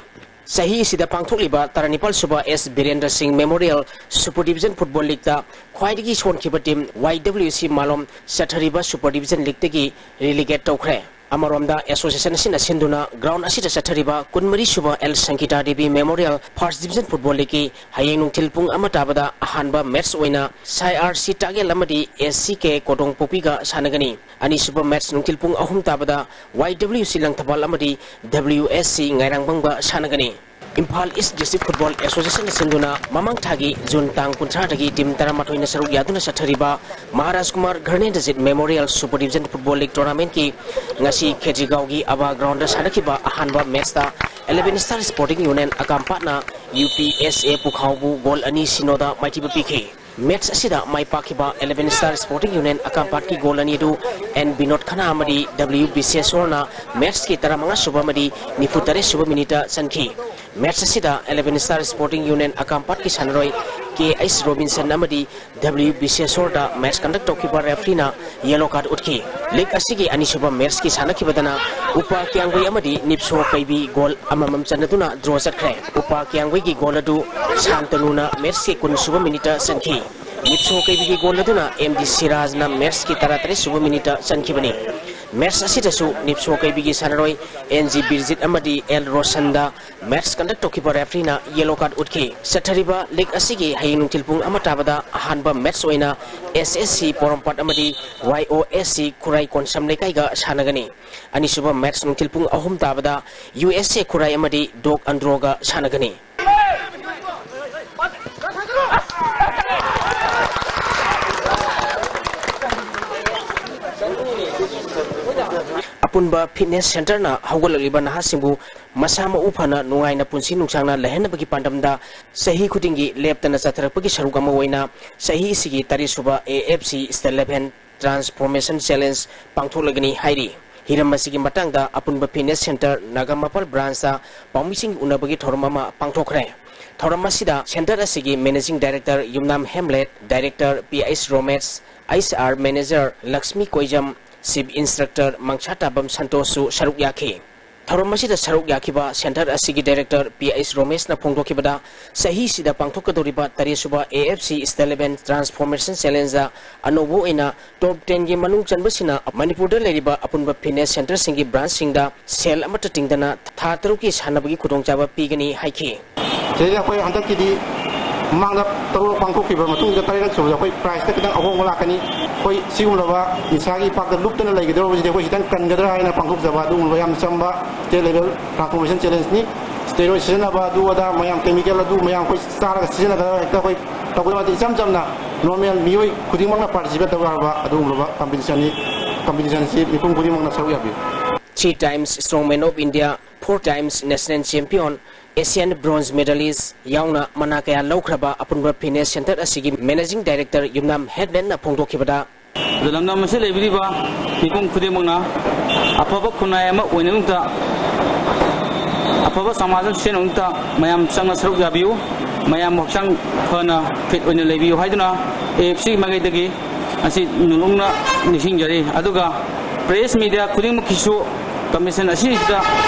ꯆꯍꯤ ꯑꯁꯤꯗ ꯄꯥꯡꯊꯣꯛꯂꯤꯕ ꯇꯔꯥꯅꯤꯄꯥꯜ ꯁꯨꯕ ꯑꯦꯁ ꯕꯤꯔꯦꯟꯗ꯭ꯔ ꯁꯤꯡ ꯃꯦꯃꯣꯔꯤꯌꯦꯜ ꯁꯨꯄꯔ ꯗꯤꯕꯤꯖꯟ ꯐꯨꯠꯕꯣꯜ ꯂꯤꯒꯇ ꯈ꯭ꯋꯥꯏꯗꯒꯤ ꯁꯣꯟꯈꯤꯕ ꯇꯤꯝ ꯋꯥꯏ ꯗꯕ꯭ꯂꯤꯎ ꯁꯤ ꯃꯥꯂꯣꯝ ꯆꯠꯊꯔꯤꯕ ꯁꯨꯄꯔ ꯗꯤꯕꯤꯖꯟ ꯂꯤꯒꯇꯒꯤ ꯔꯤꯂꯤꯒꯦꯠ ꯇꯧꯈ꯭ꯔꯦ꯫ ꯑꯃꯔꯣꯝꯗ, ꯑꯦꯁꯣꯁꯤꯌꯦꯁꯟ ꯑꯁꯤꯅ ꯁꯤꯟꯗꯨꯅ ꯒ꯭ꯔꯥꯎꯟ ꯑꯁꯤꯗ ꯆꯠꯊꯔꯤꯕ ꯀꯨꯟꯃꯔꯤ ꯁꯨꯕ L Sangita Devi memorial first division football ꯂꯤꯒꯀꯤ ꯍꯌꯦꯡ ꯅꯨꯡꯊꯤꯜ ꯄꯨꯡ ꯑꯃ ꯇꯥꯕꯗ ꯑꯍꯥꯟꯕ ꯃꯦꯠꯆ ꯑꯣꯏꯅ ꯁꯥꯏ ꯑꯥꯔ ꯁꯤ ꯇꯥꯒꯦꯜ ꯑꯃꯗꯤ ꯑꯦꯁ ꯁꯤ ꯀꯦ ꯀꯣꯗꯣꯡꯄꯣꯛꯄꯤꯒ ꯁꯥꯟꯅꯒꯅꯤ꯫ ꯑꯅꯤꯁꯨꯕ ꯃꯦꯠꯆ ꯅꯨꯡꯊꯤꯜ ꯄꯨꯡ ꯑꯍꯨꯝ ꯇꯥꯕꯗ ꯋꯥꯏ ꯗꯕ꯭ꯂꯤꯎ ꯁꯤ ꯂꯪꯊꯕꯥꯜ ꯑꯃꯗꯤ ꯗꯕ꯭ꯂꯤꯎ ꯑꯦꯁ ꯁꯤ ꯉꯥꯏꯔꯥꯡꯕꯝꯒ ꯁꯥꯟꯅꯒꯅꯤ꯫ ꯏꯝꯐꯥꯜ ꯏꯁ ꯗꯤꯁꯇ꯭ꯔꯤꯛ ꯐꯨꯠꯕꯣꯜ ꯑꯦꯁꯣꯁꯤꯌꯦꯁꯟꯅ ꯁꯤꯟꯗꯨꯅ ꯃꯃꯥꯡ ꯊꯥꯒꯤ ꯖꯨꯟ ꯇꯥꯡ ꯀꯨꯟꯊ꯭ꯔꯥꯗꯒꯤ ꯇꯤꯝ ꯇꯔꯥꯃꯥꯊꯣꯏꯅ ꯁꯔꯨꯛ ꯌꯥꯗꯨꯅ ꯆꯠꯊꯔꯤꯕ Maharaj Kumar Dharmendrajit memorial super division football league ꯇꯣꯔꯅꯥꯃꯦꯟꯠꯀꯤ ꯉꯁꯤ ꯈꯦꯇ꯭ꯔꯤꯒꯥꯎꯒꯤ ꯑꯕꯥ ꯒ꯭ꯔꯥꯎꯟꯗ ꯁꯥꯟꯅꯈꯤꯕ ꯑꯍꯥꯟꯕ ꯃꯦꯠꯆꯇ ꯏꯂꯦꯚꯦꯟ ꯁ꯭ꯇꯥꯔ ꯁ꯭ꯄꯣꯔꯇꯤꯡ ꯌꯨꯅꯤꯌꯟ ꯑꯀꯥꯝꯄꯥꯠꯅ ꯌꯨ ꯄꯤ ꯑꯦꯁ ꯑꯦ ꯄꯨꯈꯥꯎꯕꯨ ꯒꯣꯜ ꯑꯅꯤ ꯁꯤꯅꯣꯗ ꯃꯥꯏꯊꯤꯕ ꯄꯤꯈꯤ꯫ ꯃꯦꯠꯆ ꯑꯁꯤꯗ ꯃꯥꯏ ꯄꯥꯛꯈꯤꯕ ꯏꯂꯦꯚꯦꯟ ꯁ꯭ꯇꯥꯔ ꯁ꯭ꯄꯣꯔꯇꯤꯡ ꯌꯨꯅꯤꯌꯟ ꯑꯀꯥꯝꯄꯥꯠꯀꯤ ꯒꯣꯜ ꯑꯅꯤ ꯑꯗꯨ ꯑꯦꯟ ꯕꯤꯅꯣꯗ ꯈꯅꯥ ꯑꯃꯗꯤ ꯗꯕ꯭ꯂꯤꯎ ꯕꯤꯁꯦꯁꯣꯔꯅ ꯃꯦꯠꯆꯀꯤ ꯇꯔꯥꯃꯉꯥ ꯁꯨꯕ ꯑꯃꯗꯤ ꯅꯤꯐꯨ ꯇꯔꯦꯠ ꯁꯨꯕ ꯃꯤꯅꯤꯠꯇ ꯆꯟꯈꯤ꯫ ꯃꯦꯠꯆ ꯑꯁꯤꯗ ꯏꯂꯦꯚꯦꯟ ꯁ꯭ꯇꯥꯔ ꯁ꯭ꯄꯣꯔꯇꯤꯡ ꯌꯨꯅꯤꯌꯟ ꯑꯀꯥꯝꯄꯥꯠꯀꯤ ꯁꯥꯟꯅꯔꯣꯏ ꯀꯦ ꯑꯩꯆ ꯔꯣꯕꯤꯟꯁꯟ ꯑꯃꯗꯤ ꯗꯕ꯭ꯂꯤꯎ ꯕꯤꯁꯦꯁꯣꯔꯗ ꯃꯦꯠꯆ ꯀꯟꯗꯛ ꯇꯧꯈꯤꯕ ꯔꯦꯐ꯭ꯔꯤꯅ ꯌꯦꯂꯣ ꯀꯥꯔꯗ ꯎꯠꯈꯤ꯫ ꯂꯤꯒ ꯑꯁꯤꯒꯤ ꯑꯅꯤꯁꯨꯕ ꯃꯦꯠꯆꯀꯤ ꯁꯥꯟꯅꯈꯤꯕꯗꯅ ꯎꯄꯥ ꯀꯤꯌꯥꯡꯒꯣꯏ ꯑꯃꯗꯤ ꯅꯤꯞꯁꯣ ꯀꯩꯕꯤ ꯒꯣꯜ ꯑꯃꯃꯝ ꯆꯟꯅꯗꯨꯅ ꯗ꯭ꯔꯣ ꯆꯠꯈ꯭ꯔꯦ꯫ ꯎꯄꯥ ꯀꯤꯌꯥꯡꯒꯣꯏꯒꯤ ꯒꯣꯜ ꯑꯗꯨ ꯁꯥꯟꯇꯅꯨꯅ ꯃꯦꯠꯆꯀꯤ ꯀꯨꯟ ꯁꯨꯕ ꯃꯤꯅꯤꯠꯇ ꯆꯟꯈꯤ꯫ ꯅꯤꯞꯁꯣ ꯀꯩꯕꯤꯒꯤ ꯒꯣꯜ ꯑꯗꯨꯅ ꯑꯦꯝ ꯗꯤ ꯁꯤꯔꯥꯖꯅ ꯃꯦꯠꯆꯀꯤ ꯇꯔꯥꯇꯔꯦꯠ ꯁꯨꯕ ꯃꯤꯅꯤꯠꯇ ꯆꯟꯈꯤꯕꯅꯤ꯫ ꯃꯦꯠꯆ ꯑꯁꯤꯗꯁꯨ ꯅꯤꯞꯁꯣ ꯀꯩꯕꯤꯒꯤ ꯁꯥꯟꯅꯔꯣꯏ ꯑꯦꯟ ꯖꯤ ꯕꯤꯔꯖꯤꯠ ꯑꯃꯗꯤ ꯑꯦꯜ ꯔꯣꯁꯟꯗ ꯃꯦꯠꯆ ꯀꯟꯗꯛ ꯇꯧꯈꯤꯕ ꯔꯦꯐ꯭ꯔꯤꯅ ꯌꯦꯂꯣ ꯀꯥꯔꯗ ꯎꯠꯈꯤ꯫ ꯆꯠꯊꯔꯤꯕ ꯂꯤꯒ ꯑꯁꯤꯒꯤ ꯍꯌꯦꯡ ꯅꯨꯡꯊꯤꯜ ꯄꯨꯡ ꯑꯃ ꯇꯥꯕꯗ ꯑꯍꯥꯟꯕ ꯃꯦꯠꯆ ꯑꯣꯏꯅ ꯑꯦꯁ ꯑꯦꯁ ꯁꯤ ꯄꯣꯔꯣꯝꯄꯥꯠ ꯑꯃꯗꯤ ꯋꯥꯏ ꯑꯣ ꯑꯦꯁ ꯁꯤ ꯈꯨꯔꯥꯏ ꯀꯣꯟꯁꯝ ꯂꯩꯀꯥꯏꯒ ꯁꯥꯟꯅꯒꯅꯤ꯫ ꯑꯅꯤꯁꯨꯕ ꯃꯦꯠꯆ ꯅꯨꯡꯊꯤꯜ ꯄꯨꯡ ꯑꯍꯨꯝ ꯇꯥꯕꯗ ꯌꯨ ꯑꯦꯁ ꯑꯦ ꯈꯨꯔꯥꯏ ꯑꯃꯗꯤ ꯗꯣꯛ ꯑꯟꯗ꯭ꯔꯣꯒ ꯁꯥꯟꯅꯒꯅꯤ꯫ ꯑꯄꯨꯟꯕ ꯐꯤꯠꯅꯦꯁ ꯁꯦꯟꯇꯔꯅ ꯍꯧꯒꯠꯂꯛꯂꯤꯕ ꯅꯍꯥꯁꯤꯡꯕꯨ ꯃꯁꯥ ꯃꯎ ꯐꯅ ꯅꯨꯡꯉꯥꯏꯅ ꯄꯨꯟꯁꯤ ꯅꯨꯡꯁꯥꯡꯅ ꯂꯩꯍꯟꯅꯕꯒꯤ ꯄꯥꯟꯗꯝꯗ ꯆꯍꯤ ꯈꯨꯗꯤꯡꯒꯤ ꯂꯦꯞꯇꯅ ꯆꯠꯊꯔꯛꯄꯒꯤ ꯁꯔꯨꯛ ꯑꯃ ꯑꯣꯏꯅ ꯆꯍꯤ ꯑꯁꯤꯒꯤ ꯇꯔꯦꯠ ꯁꯨꯕ A F C state level transformation challenge ꯄꯥꯡꯊꯣꯛꯂꯒꯅꯤ ꯍꯥꯏꯔꯤ꯫ ꯍꯤꯔꯝ ꯑꯁꯤꯒꯤ ꯃꯇꯥꯡꯗ ꯑꯄꯨꯟꯕ ꯐꯤꯠꯅꯦꯁ ꯁꯦꯟꯇꯔ ꯅꯥꯒꯥꯃꯄꯥꯜ ꯕ꯭ꯔꯥꯟꯁꯇ ꯄꯥꯎꯃꯤꯁꯤꯡ ꯎꯅꯕꯒꯤ ꯊꯧꯔꯝ ꯑꯃ ꯄꯥꯡꯊꯣꯛꯈ꯭ꯔꯦ꯫ ꯊꯧꯔꯝ ꯑꯁꯤꯗ ꯁꯦꯟꯇꯔ ꯑꯁꯤꯒꯤ managing director Yumnam Hemlet, director P H Romesh, H R manager Lakshmi Koijam, chief instructor Mangsatabam ꯁꯟꯇꯣꯁꯁꯨ ꯁꯔꯨꯛ ꯌꯥꯈꯤ꯫ ꯊꯧꯔꯝ ꯑꯁꯤꯗ ꯁꯔꯨꯛ ꯌꯥꯈꯤꯕ ꯁꯦꯟꯇꯔ ꯑꯁꯤꯒꯤ ꯗꯥꯏꯔꯦꯛꯇꯔ ꯄꯤ ꯑꯩꯆ ꯔꯣꯃꯦꯁꯅ ꯐꯣꯡꯗꯣꯛꯈꯤꯕꯗ, ꯆꯍꯤꯁꯤꯗ ꯄꯥꯡꯊꯣꯛꯀꯗꯧꯔꯤꯕ ꯇꯔꯦꯠ ꯁꯨꯕ A F C State Level Transformation Challengeꯗ ꯑꯅꯧꯕ ꯑꯣꯏꯅ ꯇꯣꯞ ꯇꯦꯟꯒꯤ ꯃꯅꯨꯡ ꯆꯟꯕꯁꯤꯅ ꯃꯅꯤꯄꯨꯔꯗ ꯂꯩꯔꯤꯕ ꯑꯄꯨꯟꯕ ꯐꯤꯠꯅꯦꯁ ꯁꯦꯟꯇꯔꯁꯤꯡꯒꯤ ꯕ꯭ꯔꯥꯟꯁꯁꯤꯡꯗ ꯁꯦꯜ ꯑꯃꯠꯇ ꯇꯤꯡꯗꯅ ꯊꯥ ꯇꯔꯨꯛꯀꯤ ꯁꯥꯟꯅꯕꯒꯤ ꯈꯨꯗꯣꯡꯆꯥꯕ ꯄꯤꯒꯅꯤ ꯍꯥꯏꯈꯤ꯫ ꯁꯤꯗꯩꯗ ꯑꯩꯈꯣꯏ ꯍꯟꯗꯛꯀꯤꯗꯤ ꯃꯃꯥꯡꯗ ꯇꯔꯨꯛ ꯄꯥꯡꯊꯣꯛꯈꯤꯕ ꯃꯇꯨꯡꯗ ꯇꯔꯦꯠꯂꯛ ꯁꯨꯕꯗ ꯑꯩꯈꯣꯏ prizeꯇ ꯈꯤꯇꯪ ꯑꯍꯣꯡꯕ ꯂꯥꯛꯀꯅꯤ꯫ ꯑꯩꯈꯣꯏ ꯁꯤꯒꯨꯝꯂꯕ ꯅꯤꯁꯥꯒꯤ ꯏꯄꯥꯛꯇ ꯂꯨꯞꯇꯅ ꯂꯩꯒꯗꯧꯔꯕꯁꯤꯗꯤ ꯑꯩꯈꯣꯏ ꯈꯤꯇꯪ ꯀꯟꯒꯗ꯭ꯔꯥ ꯍꯥꯏꯅ ꯄꯥꯡꯊꯣꯛꯆꯕ ꯑꯗꯨꯒꯨꯝꯂꯕ ꯌꯥꯝ ꯆꯝꯕ State Level Transformation Challengeꯅꯤ꯫ Steroid ꯁꯤꯖꯤꯟꯅꯕ ꯑꯗꯨ ꯑꯗꯥ ꯃꯌꯥꯝ chemical ꯑꯗꯨ ꯃꯌꯥꯝ ꯑꯩꯈꯣꯏ ꯆꯥꯔꯒ ꯁꯤꯖꯤꯟꯅꯒꯗꯕ ꯍꯦꯛꯇ ꯑꯩꯈꯣꯏ ꯇꯧꯕ ꯅꯠꯇꯦ꯫ ꯏꯆꯝ ꯆꯝꯅ normal ꯃꯤꯑꯣꯏ ꯈꯨꯗꯤꯡꯃꯛꯅ participate ꯇꯧꯕ ꯌꯥꯔꯕ ꯑꯗꯨꯒꯨꯝꯂꯕ competitionꯅꯤ꯫ Competitionꯁꯤ ꯃꯤꯄꯨꯝ ꯈꯨꯗꯤꯡꯃꯛꯅ ꯁꯔꯨꯛ ꯌꯥꯕꯤꯌꯨ꯫ Three times Strongman of India, four times national champion, Asian bronze medalist ꯌꯥꯎꯅ ꯃꯅꯥ ꯀꯌꯥ ꯂꯧꯈ꯭ꯔꯕ ꯑꯄꯨꯟꯕ ꯐꯤꯠꯅꯦꯁ ꯁꯦꯟꯇꯔ ꯑꯁꯤꯒꯤ ꯃꯦꯅꯦꯖꯤꯡ ꯗꯥꯏꯔꯦꯛꯇꯔ ꯌꯨꯝꯅꯥꯝ ꯍꯦꯗꯃꯦꯟꯅ ꯐꯣꯡꯗꯣꯛꯈꯤꯕꯗ, ꯑꯗꯨ ꯂꯝꯗꯝ ꯑꯁꯤꯗ ꯂꯩꯕꯤꯔꯤꯕ ꯃꯤꯄꯨꯝ ꯈꯨꯗꯤꯡꯃꯛꯅ ꯑꯐꯕ ꯈꯨꯟꯅꯥꯏ ꯑꯃ ꯑꯣꯏꯅꯕꯒꯤꯗꯃꯛꯇ, ꯑꯐꯕ ꯁꯃꯥꯖ ꯑꯃ ꯁꯦꯝꯅꯕꯒꯤꯗꯃꯛꯇ ꯃꯌꯥꯝ ꯆꯪꯅ ꯁꯔꯨꯛ ꯌꯥꯕꯤꯌꯨ꯫ ꯃꯌꯥꯝ ꯍꯛꯆꯥꯡ ꯐꯅ fit ꯑꯣꯏꯅ ꯂꯩꯕꯤꯌꯨ ꯍꯥꯏꯗꯨꯅ ꯑꯦ ꯑꯦꯐ ꯁꯤ ꯃꯥꯏꯀꯩꯗꯒꯤ ꯉꯁꯤ ꯅꯧꯅ ꯅꯤꯡꯁꯤꯡꯖꯔꯤ꯫ ꯑꯗꯨꯒ press media ꯈꯨꯗꯤꯡꯃꯛꯀꯤꯁꯨ competition ꯑꯁꯤꯗ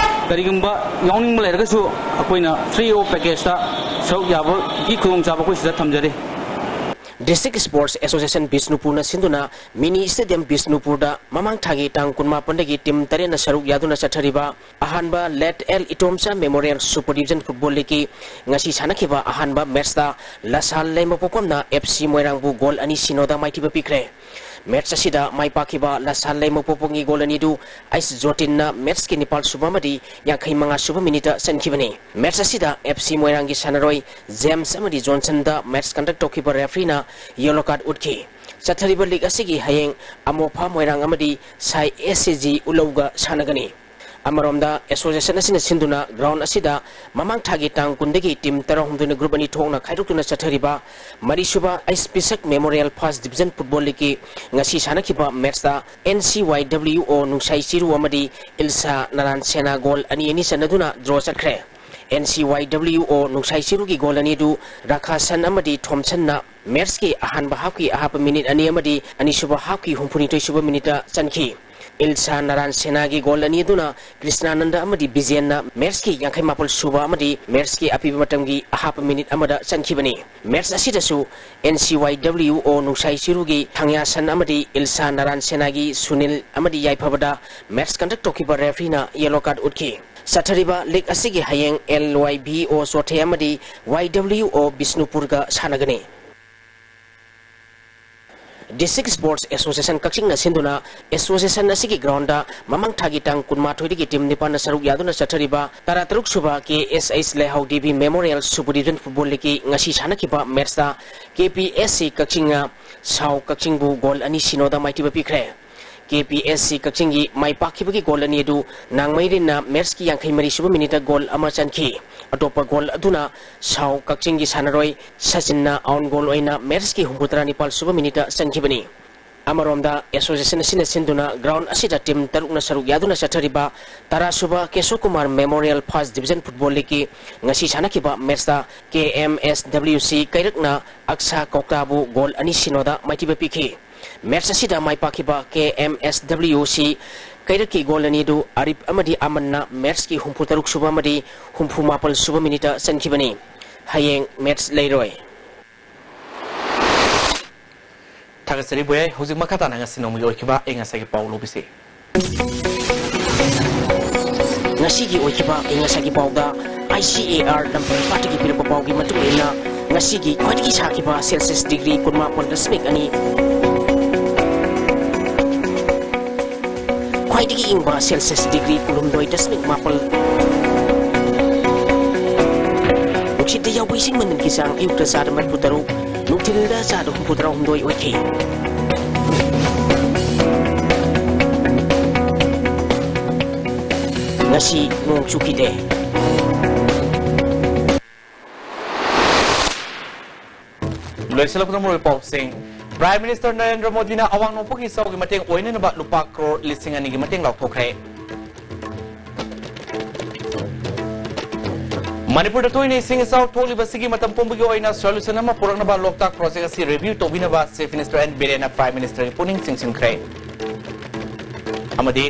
ꯀꯔꯤꯒꯨꯝꯕ ꯌꯥꯎꯅꯤꯡꯕ ꯂꯩꯔꯒꯁꯨ ꯑꯩꯈꯣꯏꯅ free of packageꯇ ꯁꯔꯨꯛ ꯌꯥꯕꯒꯤ ꯈꯨꯗꯣꯡꯆꯥꯕ ꯑꯩꯈꯣꯏ ꯁꯤꯗ ꯊꯝꯖꯔꯤ꯫ District Sports Association ꯕꯤꯁꯅꯨꯄꯨꯔꯅ ꯁꯤꯟꯗꯨꯅ mini stadium ꯕꯤꯁꯅꯨꯄꯨꯔꯗ ꯃꯃꯥꯡ ꯊꯥꯒꯤ ꯇꯥꯡ ꯀꯨꯟꯃꯥꯄꯟꯗꯒꯤ team ꯇꯔꯦꯠꯅ ꯁꯔꯨꯛ ꯌꯥꯗꯨꯅ ꯆꯠꯊꯔꯤꯕ ꯑꯍꯥꯟꯕ Late L ꯏꯇꯣꯝꯆꯥ Memorial Super Division Football Leagueꯀꯤ ꯉꯁꯤ ꯁꯥꯟꯅꯈꯤꯕ ꯑꯍꯥꯟꯕ matchꯇ ꯂꯁꯥꯜ ꯂꯩꯃꯄꯣꯛꯄꯝꯅ ꯑꯦꯐ ꯁꯤ ꯃꯣꯏꯔꯥꯡꯕꯨ goal ꯑꯅꯤ ꯁꯤꯅꯣꯗ ꯃꯥꯏꯊꯤꯕ ꯄꯤꯈ꯭ꯔꯦ꯫ Match ꯑꯁꯤꯗ ꯃꯥꯏ ꯄꯥꯛꯈꯤꯕ ꯂꯁꯥꯜ ꯂꯩꯃꯄꯣꯛꯄꯝꯒꯤ goal ꯑꯅꯤꯗꯨ ꯑꯩꯁ ꯖꯣꯇꯤꯟꯅ matchꯀꯤ ꯅꯤꯄꯥꯜ ꯁꯨꯕ ꯑꯃꯗꯤ ꯌꯥꯡꯈꯩ ꯃꯉꯥ ꯁꯨꯕ minuteꯇ ꯆꯟꯈꯤꯕꯅꯤ꯫ Match ꯑꯁꯤꯗ ꯑꯦꯐ ꯁꯤ ꯃꯣꯏꯔꯥꯡꯒꯤ ꯁꯥꯟꯅꯔꯣꯏ ꯖꯦꯝꯁ ꯑꯃꯗꯤ ꯖꯣꯟꯁꯟꯗ match conduct ꯇꯧꯈꯤꯕ refereeꯅ yellow card ꯎꯠꯈꯤ꯫ ꯆꯠꯊꯔꯤꯕ league ꯑꯁꯤꯒꯤ ꯍꯌꯦꯡ ꯑꯃꯣꯐꯥ ꯃꯣꯏꯔꯥꯡ ꯑꯃꯗꯤ ꯁꯥꯏ ꯑꯦꯁ ꯁꯤ ꯖꯤ ꯎꯂꯧꯒ ꯁꯥꯟꯅꯒꯅꯤ꯫ ꯑꯃꯔꯣꯝꯗ, association ꯑꯁꯤꯅ ꯁꯤꯟꯗꯨꯅ ground ꯑꯁꯤꯗ ꯃꯃꯥꯡ ꯊꯥꯒꯤ ꯇꯥꯡ ꯀꯨꯟꯗꯒꯤ team ꯇꯔꯥꯍꯨꯝꯗꯣꯏꯅ group ꯑꯅꯤ ꯊꯣꯛꯅ ꯈꯥꯏꯗꯣꯛꯇꯨꯅ ꯆꯠꯊꯔꯤꯕ ꯃꯔꯤꯁꯨꯕ ꯑꯩꯁ ꯄꯤꯁꯛ Memorial First Division Football Leagueꯀꯤ ꯉꯁꯤ ꯁꯥꯟꯅꯈꯤꯕ matchꯇ N C Y W O ꯅꯨꯡꯁꯥꯏ ꯆꯤꯔꯨ ꯑꯃꯗꯤ ꯏꯜꯁꯥ ꯅꯔꯥꯟ ꯁꯦꯅꯥ goal ꯑꯅꯤ ꯑꯅꯤ ꯆꯟꯅꯗꯨꯅ draw ꯆꯠꯈ꯭ꯔꯦ꯫ N C Y W O ꯅꯨꯡꯁꯥꯏ ꯆꯤꯔꯨꯒꯤ goal ꯑꯅꯤꯗꯨ ꯔꯥꯈꯥꯁꯟ ꯑꯃꯗꯤ ꯊꯣꯝꯁꯟꯅ matchꯀꯤ ꯑꯍꯥꯟꯕ halfꯀꯤ ꯑꯍꯥꯞꯄ minute ꯑꯅꯤ ꯑꯃꯗꯤ ꯑꯅꯤꯁꯨꯕ halfꯀꯤ ꯍꯨꯝꯐꯨꯅꯤꯊꯣꯏ ꯁꯨꯕ minuteꯇ ꯆꯟꯈꯤ꯫ ꯏꯜꯁꯥ ꯅꯥꯔꯥꯟ ꯁꯦꯅꯥꯒꯤ ꯒꯣꯜ ꯑꯅꯤ ꯑꯗꯨꯅ ꯀ꯭ꯔꯤꯁꯅꯥꯅꯟꯗ ꯑꯃꯗꯤ ꯕꯤꯖꯦꯟꯅ ꯃꯦꯠꯁꯀꯤ ꯌꯥꯡꯈꯩ ꯃꯥꯄꯜ ꯁꯨꯕ ꯑꯃꯗꯤ ꯃꯦꯠꯁꯀꯤ ꯑꯄꯤꯕ ꯃꯇꯝꯒꯤ ꯑꯍꯥꯞꯄ ꯃꯤꯅꯤꯠ ꯑꯃꯗ ꯆꯟꯈꯤꯕꯅꯤ꯫ ꯃꯦꯠꯁ ꯑꯁꯤꯗꯁꯨ ꯑꯦꯟ ꯁꯤ ꯋꯥꯏ ꯗꯕ꯭ꯂꯤꯎ ꯑꯣ ꯅꯨꯡꯁꯥꯏ ꯆꯤꯔꯨꯒꯤ ꯊꯥꯡꯌꯥꯁꯟ ꯑꯃꯗꯤ ꯏꯜꯁꯥ ꯅꯥꯔꯥꯟ ꯁꯦꯅꯥꯒꯤ ꯁꯨꯅꯤꯜ ꯑꯃꯗꯤ ꯌꯥꯏꯐꯕꯗ ꯃꯦꯠꯁ ꯀꯟꯗꯛ ꯇꯧꯈꯤꯕ ꯔꯦꯐ꯭ꯔꯤꯅ ꯌꯦꯂꯣ ꯀꯥꯔꯗ ꯎꯠꯈꯤ꯫ ꯆꯠꯊꯔꯤꯕ ꯂꯤꯒ ꯑꯁꯤꯒꯤ ꯍꯌꯦꯡ ꯑꯦꯜ ꯋꯥꯏ ꯚꯤ ꯑꯣ ꯆꯣꯊꯦ ꯑꯃꯗꯤ ꯋꯥꯏ ꯗꯕ꯭ꯂꯤꯎ ꯑꯣ ꯕꯤꯁꯅꯨꯄꯨꯔꯒ ꯁꯥꯟꯅꯒꯅꯤ꯫ ꯗꯤꯁꯇ꯭ꯔꯤꯛ ꯁ꯭ꯄꯣꯔꯠꯁ ꯑꯦꯁꯣꯁꯤꯌꯦꯁꯟ ꯀꯛꯆꯤꯡꯅ ꯁꯤꯟꯗꯨꯅ ꯑꯦꯁꯣꯁꯤꯌꯦꯁꯟ ꯑꯁꯤꯒꯤ ꯒ꯭ꯔꯥꯎꯟꯗ ꯃꯃꯥꯡ ꯊꯥꯒꯤ ꯇꯥꯡ ꯀꯨꯟꯃꯥꯊꯣꯏꯗꯒꯤ ꯇꯤꯝ ꯅꯤꯄꯥꯟꯅ ꯁꯔꯨꯛ ꯌꯥꯗꯨꯅ ꯆꯠꯊꯔꯤꯕ ꯇꯔꯥꯇꯔꯨꯛ ꯁꯨꯕ ꯀꯦ ꯑꯦꯁ ꯑꯩꯆ ꯂꯩꯍꯥꯎ ꯗꯦꯕꯤ ꯃꯦꯃꯣꯔꯤꯌꯦꯜ ꯁꯨꯕ ꯗꯤꯕꯤꯖꯟ ꯐꯨꯠꯕꯣꯜ ꯂꯤꯒꯀꯤ ꯉꯁꯤ ꯁꯥꯟꯅꯈꯤꯕ ꯃꯦꯠꯁꯇ ꯀꯦ ꯄꯤ ꯑꯦꯁ ꯁꯤ ꯀꯛꯆꯤꯡꯅ ꯁꯥꯎ ꯀꯛꯆꯤꯡꯕꯨ ꯒꯣꯜ ꯑꯅꯤ ꯁꯤꯅꯣꯗ ꯃꯥꯏꯊꯤꯕ ꯄꯤꯈ꯭ꯔꯦ꯫ ꯀꯦ ꯄꯤ ꯑꯦꯁ ꯁꯤ ꯀꯛꯆꯤꯡꯒꯤ ꯃꯥꯏ ꯄꯥꯛꯈꯤꯕꯒꯤ ꯒꯣꯜ ꯑꯅꯤ ꯑꯗꯨ ꯅꯥꯡꯃꯩꯔꯤꯟꯅ ꯃꯦꯠꯁꯀꯤ ꯌꯥꯡꯈꯩ ꯃꯔꯤ ꯁꯨꯕ ꯃꯤꯅꯤꯠꯇ ꯒꯣꯜ ꯑꯃ ꯆꯟꯈꯤ꯫ ꯑꯇꯣꯞꯄ ꯒꯣꯜ ꯑꯗꯨꯅ ꯁꯥꯎ ꯀꯛꯆꯤꯡꯒꯤ ꯁꯥꯟꯅꯔꯣꯏ ꯁꯆꯤꯟꯅ ꯑꯥꯎꯟ ꯒꯣꯜ ꯑꯣꯏꯅ ꯃꯦꯠꯁꯀꯤ ꯍꯨꯝꯐꯨꯇꯔꯥ ꯅꯤꯄꯥꯜ ꯁꯨꯕ ꯃꯤꯅꯤꯠꯇ ꯆꯟꯈꯤꯕꯅꯤ꯫ ꯑꯃꯔꯣꯝꯗ ꯑꯦꯁꯣꯁꯤꯌꯦꯁꯟ ꯑꯁꯤꯅ ꯁꯤꯟꯗꯨꯅ ꯒ꯭ꯔꯥꯎꯟ ꯑꯁꯤꯗ ꯇꯤꯝ ꯇꯔꯨꯛꯅ ꯁꯔꯨꯛ ꯌꯥꯗꯨꯅ ꯆꯠꯊꯔꯤꯕ ꯇꯔꯥ ꯁꯨꯕ Keso Kumar memorial first division football ꯂꯤꯒꯀꯤ ꯉꯁꯤ ꯁꯥꯟꯅꯈꯤꯕ ꯃꯦꯠꯁꯇ ꯀꯦ ꯑꯦꯝ ꯑꯦꯁ ꯗꯕ꯭ꯂꯤꯎ ꯁꯤ ꯀꯩꯔꯛꯅ ꯑꯛꯁꯥ ꯀꯧꯇꯥꯕꯨ ꯒꯣꯜ ꯑꯅꯤ ꯁꯤꯅꯣꯗ ꯃꯥꯏꯊꯤꯕ ꯄꯤꯈꯤ꯫ ꯃꯦꯠꯁ ꯑꯁꯤꯗ ꯃꯥꯏ ꯄꯥꯛꯈꯤꯕ ꯀꯦ ꯑꯦꯝ ꯑꯦꯁ ꯗꯕ꯭ꯂꯤꯎ ꯁꯤ ꯀꯩꯔꯛꯀꯤ ꯒꯣꯜ ꯑꯅꯤ ꯑꯗꯨ ꯑꯔꯤꯞ ꯑꯃꯗꯤ ꯑꯃꯟꯅ ꯃꯦꯠꯁꯀꯤ ꯍꯨꯝꯐꯨ ꯇꯔꯨꯛ ꯁꯨꯕ ꯑꯃꯗꯤ ꯍꯨꯝꯐꯨ ꯃꯥꯄꯜ ꯁꯨꯕ ꯃꯤꯅꯤꯠꯇ ꯆꯟꯈꯤꯕꯅꯤ꯫ ꯍꯌꯦꯡ ꯃꯦꯠꯁ ꯂꯩꯔꯣꯏ꯫ ꯊꯥꯒꯠꯆꯔꯤ ꯕꯣꯌꯥꯏ꯫ ꯍꯧꯖꯤꯛ ꯃꯈꯥ ꯇꯥꯅ ꯉꯁꯤ ꯅꯣꯡꯃꯒꯤ ꯑꯣꯏꯈꯤꯕ ꯑꯌꯤꯡ ꯑꯁꯥꯒꯤ ꯄꯥꯎ ꯂꯧꯕꯤꯁꯤ꯫ ꯉꯁꯤꯒꯤ ꯑꯣꯏꯈꯤꯕ ꯑꯌꯤꯡ ꯑꯁꯥꯒꯤ ꯄꯥꯎꯗ ꯑꯥꯏ ꯁꯤ ꯑꯦ ꯑꯥꯔ ꯂꯝꯄꯥꯛꯇꯒꯤ ꯄꯤꯔꯛꯄ ꯄꯥꯎꯒꯤ ꯃꯇꯨꯡ ꯏꯟꯅ, ꯉꯁꯤꯒꯤ ꯈ꯭ꯋꯥꯏꯗꯒꯤ ꯁꯥꯈꯤꯕ ꯁꯦꯜꯁꯤꯌꯁ ꯗꯤꯒ꯭ꯔꯤ ꯀꯨꯟꯃꯥꯄꯜ ꯗꯁꯃꯤꯛ ꯑꯅꯤ, ꯈ꯭ꯋꯥꯏꯗꯒꯤ ꯏꯪꯕ ꯁꯦꯜꯁꯤꯌꯁ ꯗꯤꯒ꯭ꯔꯤ ꯀꯨꯟꯍꯨꯝꯗꯣꯏ ꯗꯁꯃꯤꯛ ꯃꯥꯄꯜ꯫ ꯅꯨꯡꯁꯤꯠꯇ ꯌꯥꯎꯕ ꯏꯁꯤꯡ ꯃꯅꯤꯜꯒꯤ ꯆꯥꯡ ꯑꯌꯨꯛꯇ ꯆꯥꯗ ꯃꯔꯤꯐꯨ ꯇꯔꯨꯛ, ꯅꯨꯡꯊꯤꯜꯗ ꯆꯥꯗ ꯍꯨꯝꯐꯨꯇꯔꯥꯍꯨꯝꯗꯣꯏ ꯑꯣꯏꯈꯤ꯫ ꯉꯁꯤ ꯅꯣꯡ ꯆꯨꯈꯤꯗꯦ꯫ ꯂꯣꯏꯁꯤꯜꯂꯛꯄꯗ ꯃꯔꯨꯑꯣꯏꯕ ꯄꯥꯎꯁꯤꯡ꯫ Prime Minister ꯅꯔꯦꯟꯗ꯭ꯔ ꯃꯣꯗꯤꯅ ꯑꯋꯥꯡ ꯅꯣꯡꯄꯣꯛꯀꯤ ꯏꯆꯥꯎꯒꯤ ꯃꯇꯦꯡ ꯑꯣꯏꯅꯅꯕ ꯂꯨꯄꯥ ꯀ꯭ꯔꯣꯔ ꯂꯤꯁꯤꯡ ꯑꯅꯤꯒꯤ ꯃꯇꯦꯡ ꯂꯥꯎꯊꯣꯛꯈ꯭ꯔꯦ꯫ ꯃꯅꯤꯄꯨꯔꯗ ꯇꯣꯏꯅ ꯏꯁꯤꯡ ꯏꯆꯥꯎ ꯊꯣꯛꯂꯤꯕꯁꯤꯒꯤ ꯃꯇꯝ ꯄꯨꯝꯕꯒꯤ ꯑꯣꯏꯅ solution ꯑꯃ ꯄꯨꯔꯛꯅꯕ ꯂꯣꯛꯇꯥꯛ project ꯑꯁꯤ review ꯇꯧꯕꯤꯅꯕ Chief Minister ꯑꯦꯟ ꯕꯤꯔꯦꯟꯅ Prime Ministerꯒꯤ ꯄꯨꯛꯅꯤꯡ ꯆꯤꯡꯁꯤꯟꯈ꯭ꯔꯦ꯫ ꯑꯃꯗꯤ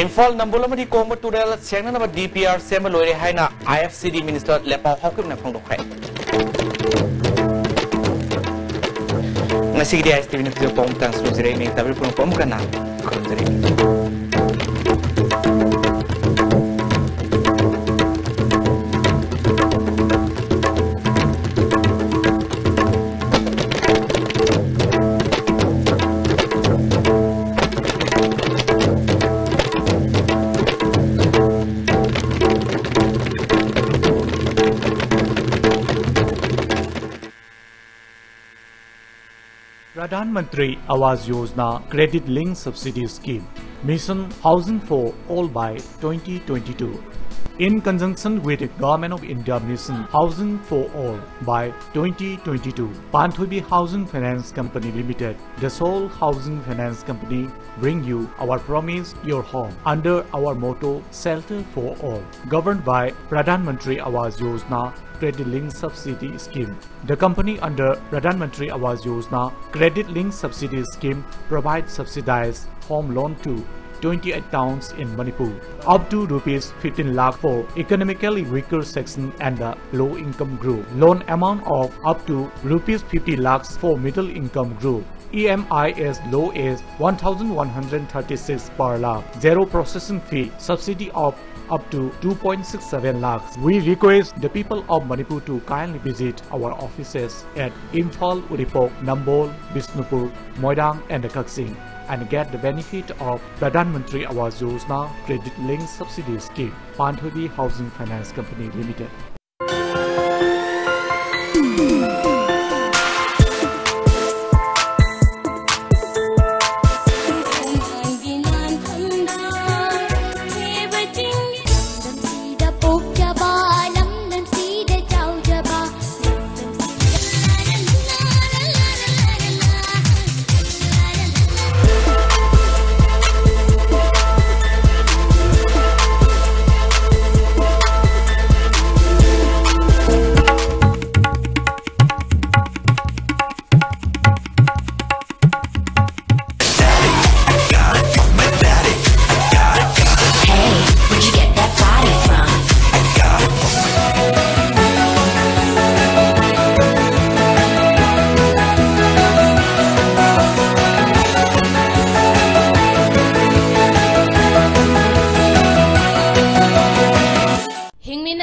ꯏꯝꯐꯥꯜ ꯅꯝꯕꯣꯜ ꯑꯃꯗꯤ ꯀꯣꯡꯕ ꯇꯨꯔꯦꯜ ꯁꯦꯡꯅꯅꯕ ꯗꯤ ꯄꯤ ꯑꯥꯔ ꯁꯦꯝꯕ ꯂꯣꯏꯔꯦ ꯍꯥꯏꯅ ꯑꯥꯏ ꯑꯦꯐ ꯁꯤ ꯗꯤ ꯃꯤꯅꯤꯁꯇꯔ ꯂꯦꯄꯥꯎ ꯍꯥꯎꯀꯤꯞꯅ ꯐꯣꯡꯗꯣꯛꯈ꯭ꯔꯦ꯫ ꯉꯁꯤꯒꯤꯗꯤ ꯑꯥꯏ ꯑꯦꯁ ꯇꯤ ꯚꯤꯅ ꯄꯤꯖꯕ ꯄꯥꯎ ꯃꯇꯥꯡꯁꯨ ꯂꯣꯏꯖꯔꯦ꯫ ꯃꯤꯡ ꯇꯥꯕꯤꯔ ꯄꯨꯝꯅꯃꯛꯄꯨ ꯑꯃꯨꯛꯀ ꯍꯟꯅ ꯈꯨꯔꯨꯝꯖꯔꯤ꯫ Pradhan Mantri Awas Yojana Credit Linked Subsidy Scheme, Mission Housing for All by twenty twenty-two. In conjunction with the Government of India Mission Housing for All by twenty twenty-two, Panthoibi Housing Finance Company Limited, the sole housing finance company, bring you Our Promise, Your Home under our motto Shelter for All, governed by Pradhan Mantri Awas Yojana Credit Linked Subsidy Scheme. The company under Pradhan Mantri Awas Yojana Credit Linked Subsidy Scheme provides subsidized home loan to twenty-eight towns in Manipur, up to rupees fifteen lakh for economically weaker section and the low income group. Loan amount of up to rupees fifty lakhs for middle income group. E M I as low as one thousand one hundred thirty-six per lakh. Zero processing fee. Subsidy of up to two point six seven lakhs. We request the people of Manipur to kindly visit our offices at Imphal, Uripok, Nambol, Bishnupur, Moirang and Kaksing and get the benefit of Pradhan Mantri Awas Yojana Credit Linked Subsidy Scheme, Panthoibi Housing Finance Company Limited.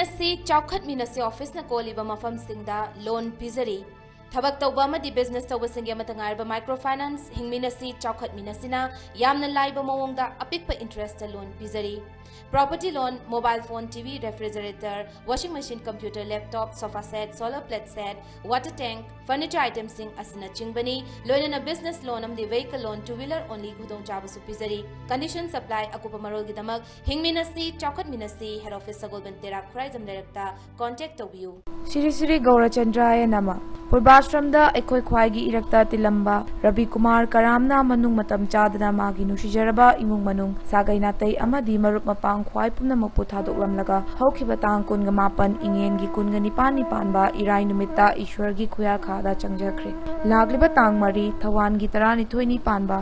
ꯑꯁꯤ ꯆꯥꯎꯈꯠꯃꯤꯟꯅꯁꯤ ꯑꯣꯐꯤꯁꯅ ꯀꯣꯜꯂꯤꯕ ꯃꯐꯝꯁꯤꯡꯗ ꯂꯣꯟ ꯄꯤꯖꯔꯤ꯫ ꯊꯕꯛ ꯇꯧꯕ ꯑꯃꯗꯤ ꯕꯤꯖꯤꯅꯦꯁ ꯇꯧꯕꯁꯤꯡꯒꯤ ꯑꯃꯠꯇ ꯉꯥꯏꯔꯕ ꯃꯥꯏꯀ꯭ꯔꯣ ꯐꯥꯏꯅꯥꯟꯁ ꯍꯤꯡꯃꯤꯟꯅꯁꯤ ꯆꯥꯎꯈꯠꯃꯤꯟꯅꯁꯤꯅ ꯌꯥꯝꯅ ꯂꯥꯏꯕ ꯃꯑꯣꯡꯗ ꯑꯄꯤꯛꯄ ꯏꯟꯇꯔꯦꯁꯇ ꯂꯣꯟ ꯄꯤꯖꯔꯤ꯫ Property loan, mobile phone, T V, refrigerator, washing machine, computer, laptop, sofa set, solar plate set, water tank, furniture ꯑꯥꯏꯇꯦꯝꯁꯤꯡ ꯑꯁꯤꯅꯆꯤꯡꯕꯅꯤ꯫ ꯂꯣꯏꯅꯅ ꯕꯤꯖꯤꯅꯦꯁ ꯂꯣꯟ ꯑꯃꯗꯤ vehicle loan, two wheeler only ꯈꯨꯗꯣꯡꯆꯥꯕꯁꯨ ꯄꯤꯖꯔꯤ꯫ Condition supply. ꯑꯀꯨꯞꯄ ꯃꯔꯣꯜꯒꯤꯗꯃꯛ ꯍꯤꯡꯃꯤꯟꯅꯁꯤ ꯆꯥꯎꯈꯠꯃꯤꯟꯅꯁꯤ, ꯍꯦꯗ ꯑꯣꯐꯤꯁ ꯁꯒꯣꯜꯕꯟ ꯇꯦꯔꯥ ꯈꯨꯔꯥꯏꯖꯝ ꯂꯩꯔꯛꯇ ꯀꯣꯟꯇꯦꯛ ꯇꯧꯕꯤꯌꯨ꯫ ꯁꯤꯔꯤ ꯁꯤꯔꯤ ꯒꯧꯔꯆꯟꯗ꯭ꯔꯥꯌ ꯅꯃ꯫ ꯄꯨꯔꯕꯥꯁ꯭ꯔꯝꯗ ꯑꯩꯈꯣꯏ ꯈ꯭ꯋꯥꯏꯒꯤ ꯏꯔꯛꯇ ꯇꯤꯜꯂꯝꯕ ꯔꯕꯤ ꯀꯨꯃꯥꯔ ꯀꯔꯥꯝꯅ ꯃꯅꯨꯡ ꯃꯇꯝ ꯆꯥꯗꯅ ꯃꯥꯒꯤ ꯅꯨꯡꯁꯤꯖꯔꯕ ꯏꯃꯨꯡ ꯃꯅꯨꯡ, ꯁꯥꯒꯩ ꯅꯥꯇꯩ ꯑꯃꯗꯤ ꯃꯔꯨꯞ ꯃꯄꯥꯡ ꯈ꯭ꯋꯥꯏ ꯄꯨꯝꯅꯃꯛꯄꯨ ꯊꯥꯗꯣꯛꯂꯝꯂꯒ ꯍꯧꯈꯤꯕ ꯇꯥꯡ ꯀꯨꯟꯒ ꯃꯥꯄꯟ ꯏꯉꯦꯟꯒꯤ ꯀꯨꯟꯒ ꯅꯤꯄꯥꯟꯅꯤ ꯄꯥꯟꯕ ꯏꯔꯥꯏ ꯅꯨꯃꯤꯠꯇ ꯏꯁ꯭ꯋꯔꯒꯤ ꯈꯨꯌꯥꯈꯥꯗ ꯆꯪꯖꯈ꯭ꯔꯦ꯫ ꯂꯥꯛꯂꯤꯕ ꯇꯥꯡ ꯃꯔꯤ ꯊꯧꯋꯥꯟꯒꯤ ꯇꯔꯥꯅꯤꯊꯣꯏꯅꯤ ꯄꯥꯟꯕ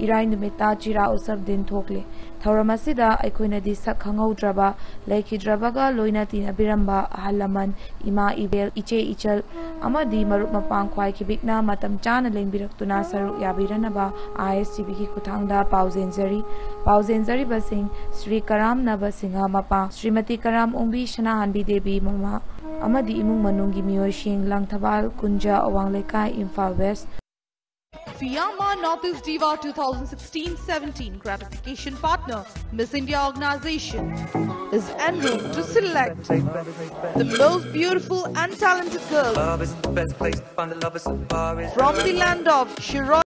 ꯏꯔꯥꯏ ꯅꯨꯃꯤꯠꯇ ꯆꯤꯔꯥ ꯎꯁꯕ ꯗꯤꯟ ꯊꯣꯛꯂꯦ꯫ ꯊꯧꯔꯝ ꯑꯁꯤꯗ ꯑꯩꯈꯣꯏꯅꯗꯤ ꯁꯛ ꯈꯪꯍꯧꯗ꯭ꯔꯕ, ꯂꯩꯈꯤꯗ꯭ꯔꯕꯒ ꯂꯣꯏꯅ ꯇꯤꯟꯅꯕꯤꯔꯝꯕ ꯑꯍꯜ ꯂꯃꯟ, ꯏꯃꯥ ꯏꯕꯦꯜ, ꯏꯆꯦ ꯏꯆꯜ ꯑꯃꯗꯤ ꯃꯔꯨꯞ ꯃꯄꯥꯡ ꯈ꯭ꯋꯥꯏ ꯈꯤꯕꯤꯛꯅ ꯃꯇꯝ ꯆꯥꯅ ꯂꯦꯡꯕꯤꯔꯛꯇꯨꯅ ꯁꯔꯨꯛ ꯌꯥꯕꯤꯔꯅꯕ ꯑꯥꯏ ꯑꯦꯁ ꯇꯤ ꯚꯤꯒꯤ ꯈꯨꯠꯊꯥꯡꯗ ꯄꯥꯎꯖꯦꯟꯖꯔꯤ꯫ ꯄꯥꯎꯖꯦꯟꯖꯔꯤꯕꯁꯤꯡ: ꯁ꯭ꯔꯤ ꯀꯔꯥꯝ ꯅꯕ ꯁꯤꯡꯍ ꯃꯄꯥ, ꯁ꯭ꯔꯤꯃꯇꯤ ꯀꯔꯥꯝ ꯑꯣꯡꯕꯤ ꯁꯅꯥꯍꯟꯕꯤ ꯗꯦꯕꯤ ꯃꯃꯥ ꯑꯃꯗꯤ ꯏꯃꯨꯡ ꯃꯅꯨꯡꯒꯤ ꯃꯤꯑꯣꯏꯁꯤꯡ, ꯂꯪꯊꯕꯥꯜ, ꯀꯨꯟꯖ, ꯑꯋꯥꯡ ꯂꯩꯀꯥꯏ, Imphal West. Piyama Northeast Diva twenty sixteen seventeen gratification partner, Miss India Organization, is enrolled to select the most beautiful and talented girls. Love is the best place to find the lovers of Paris. From the land of Shiro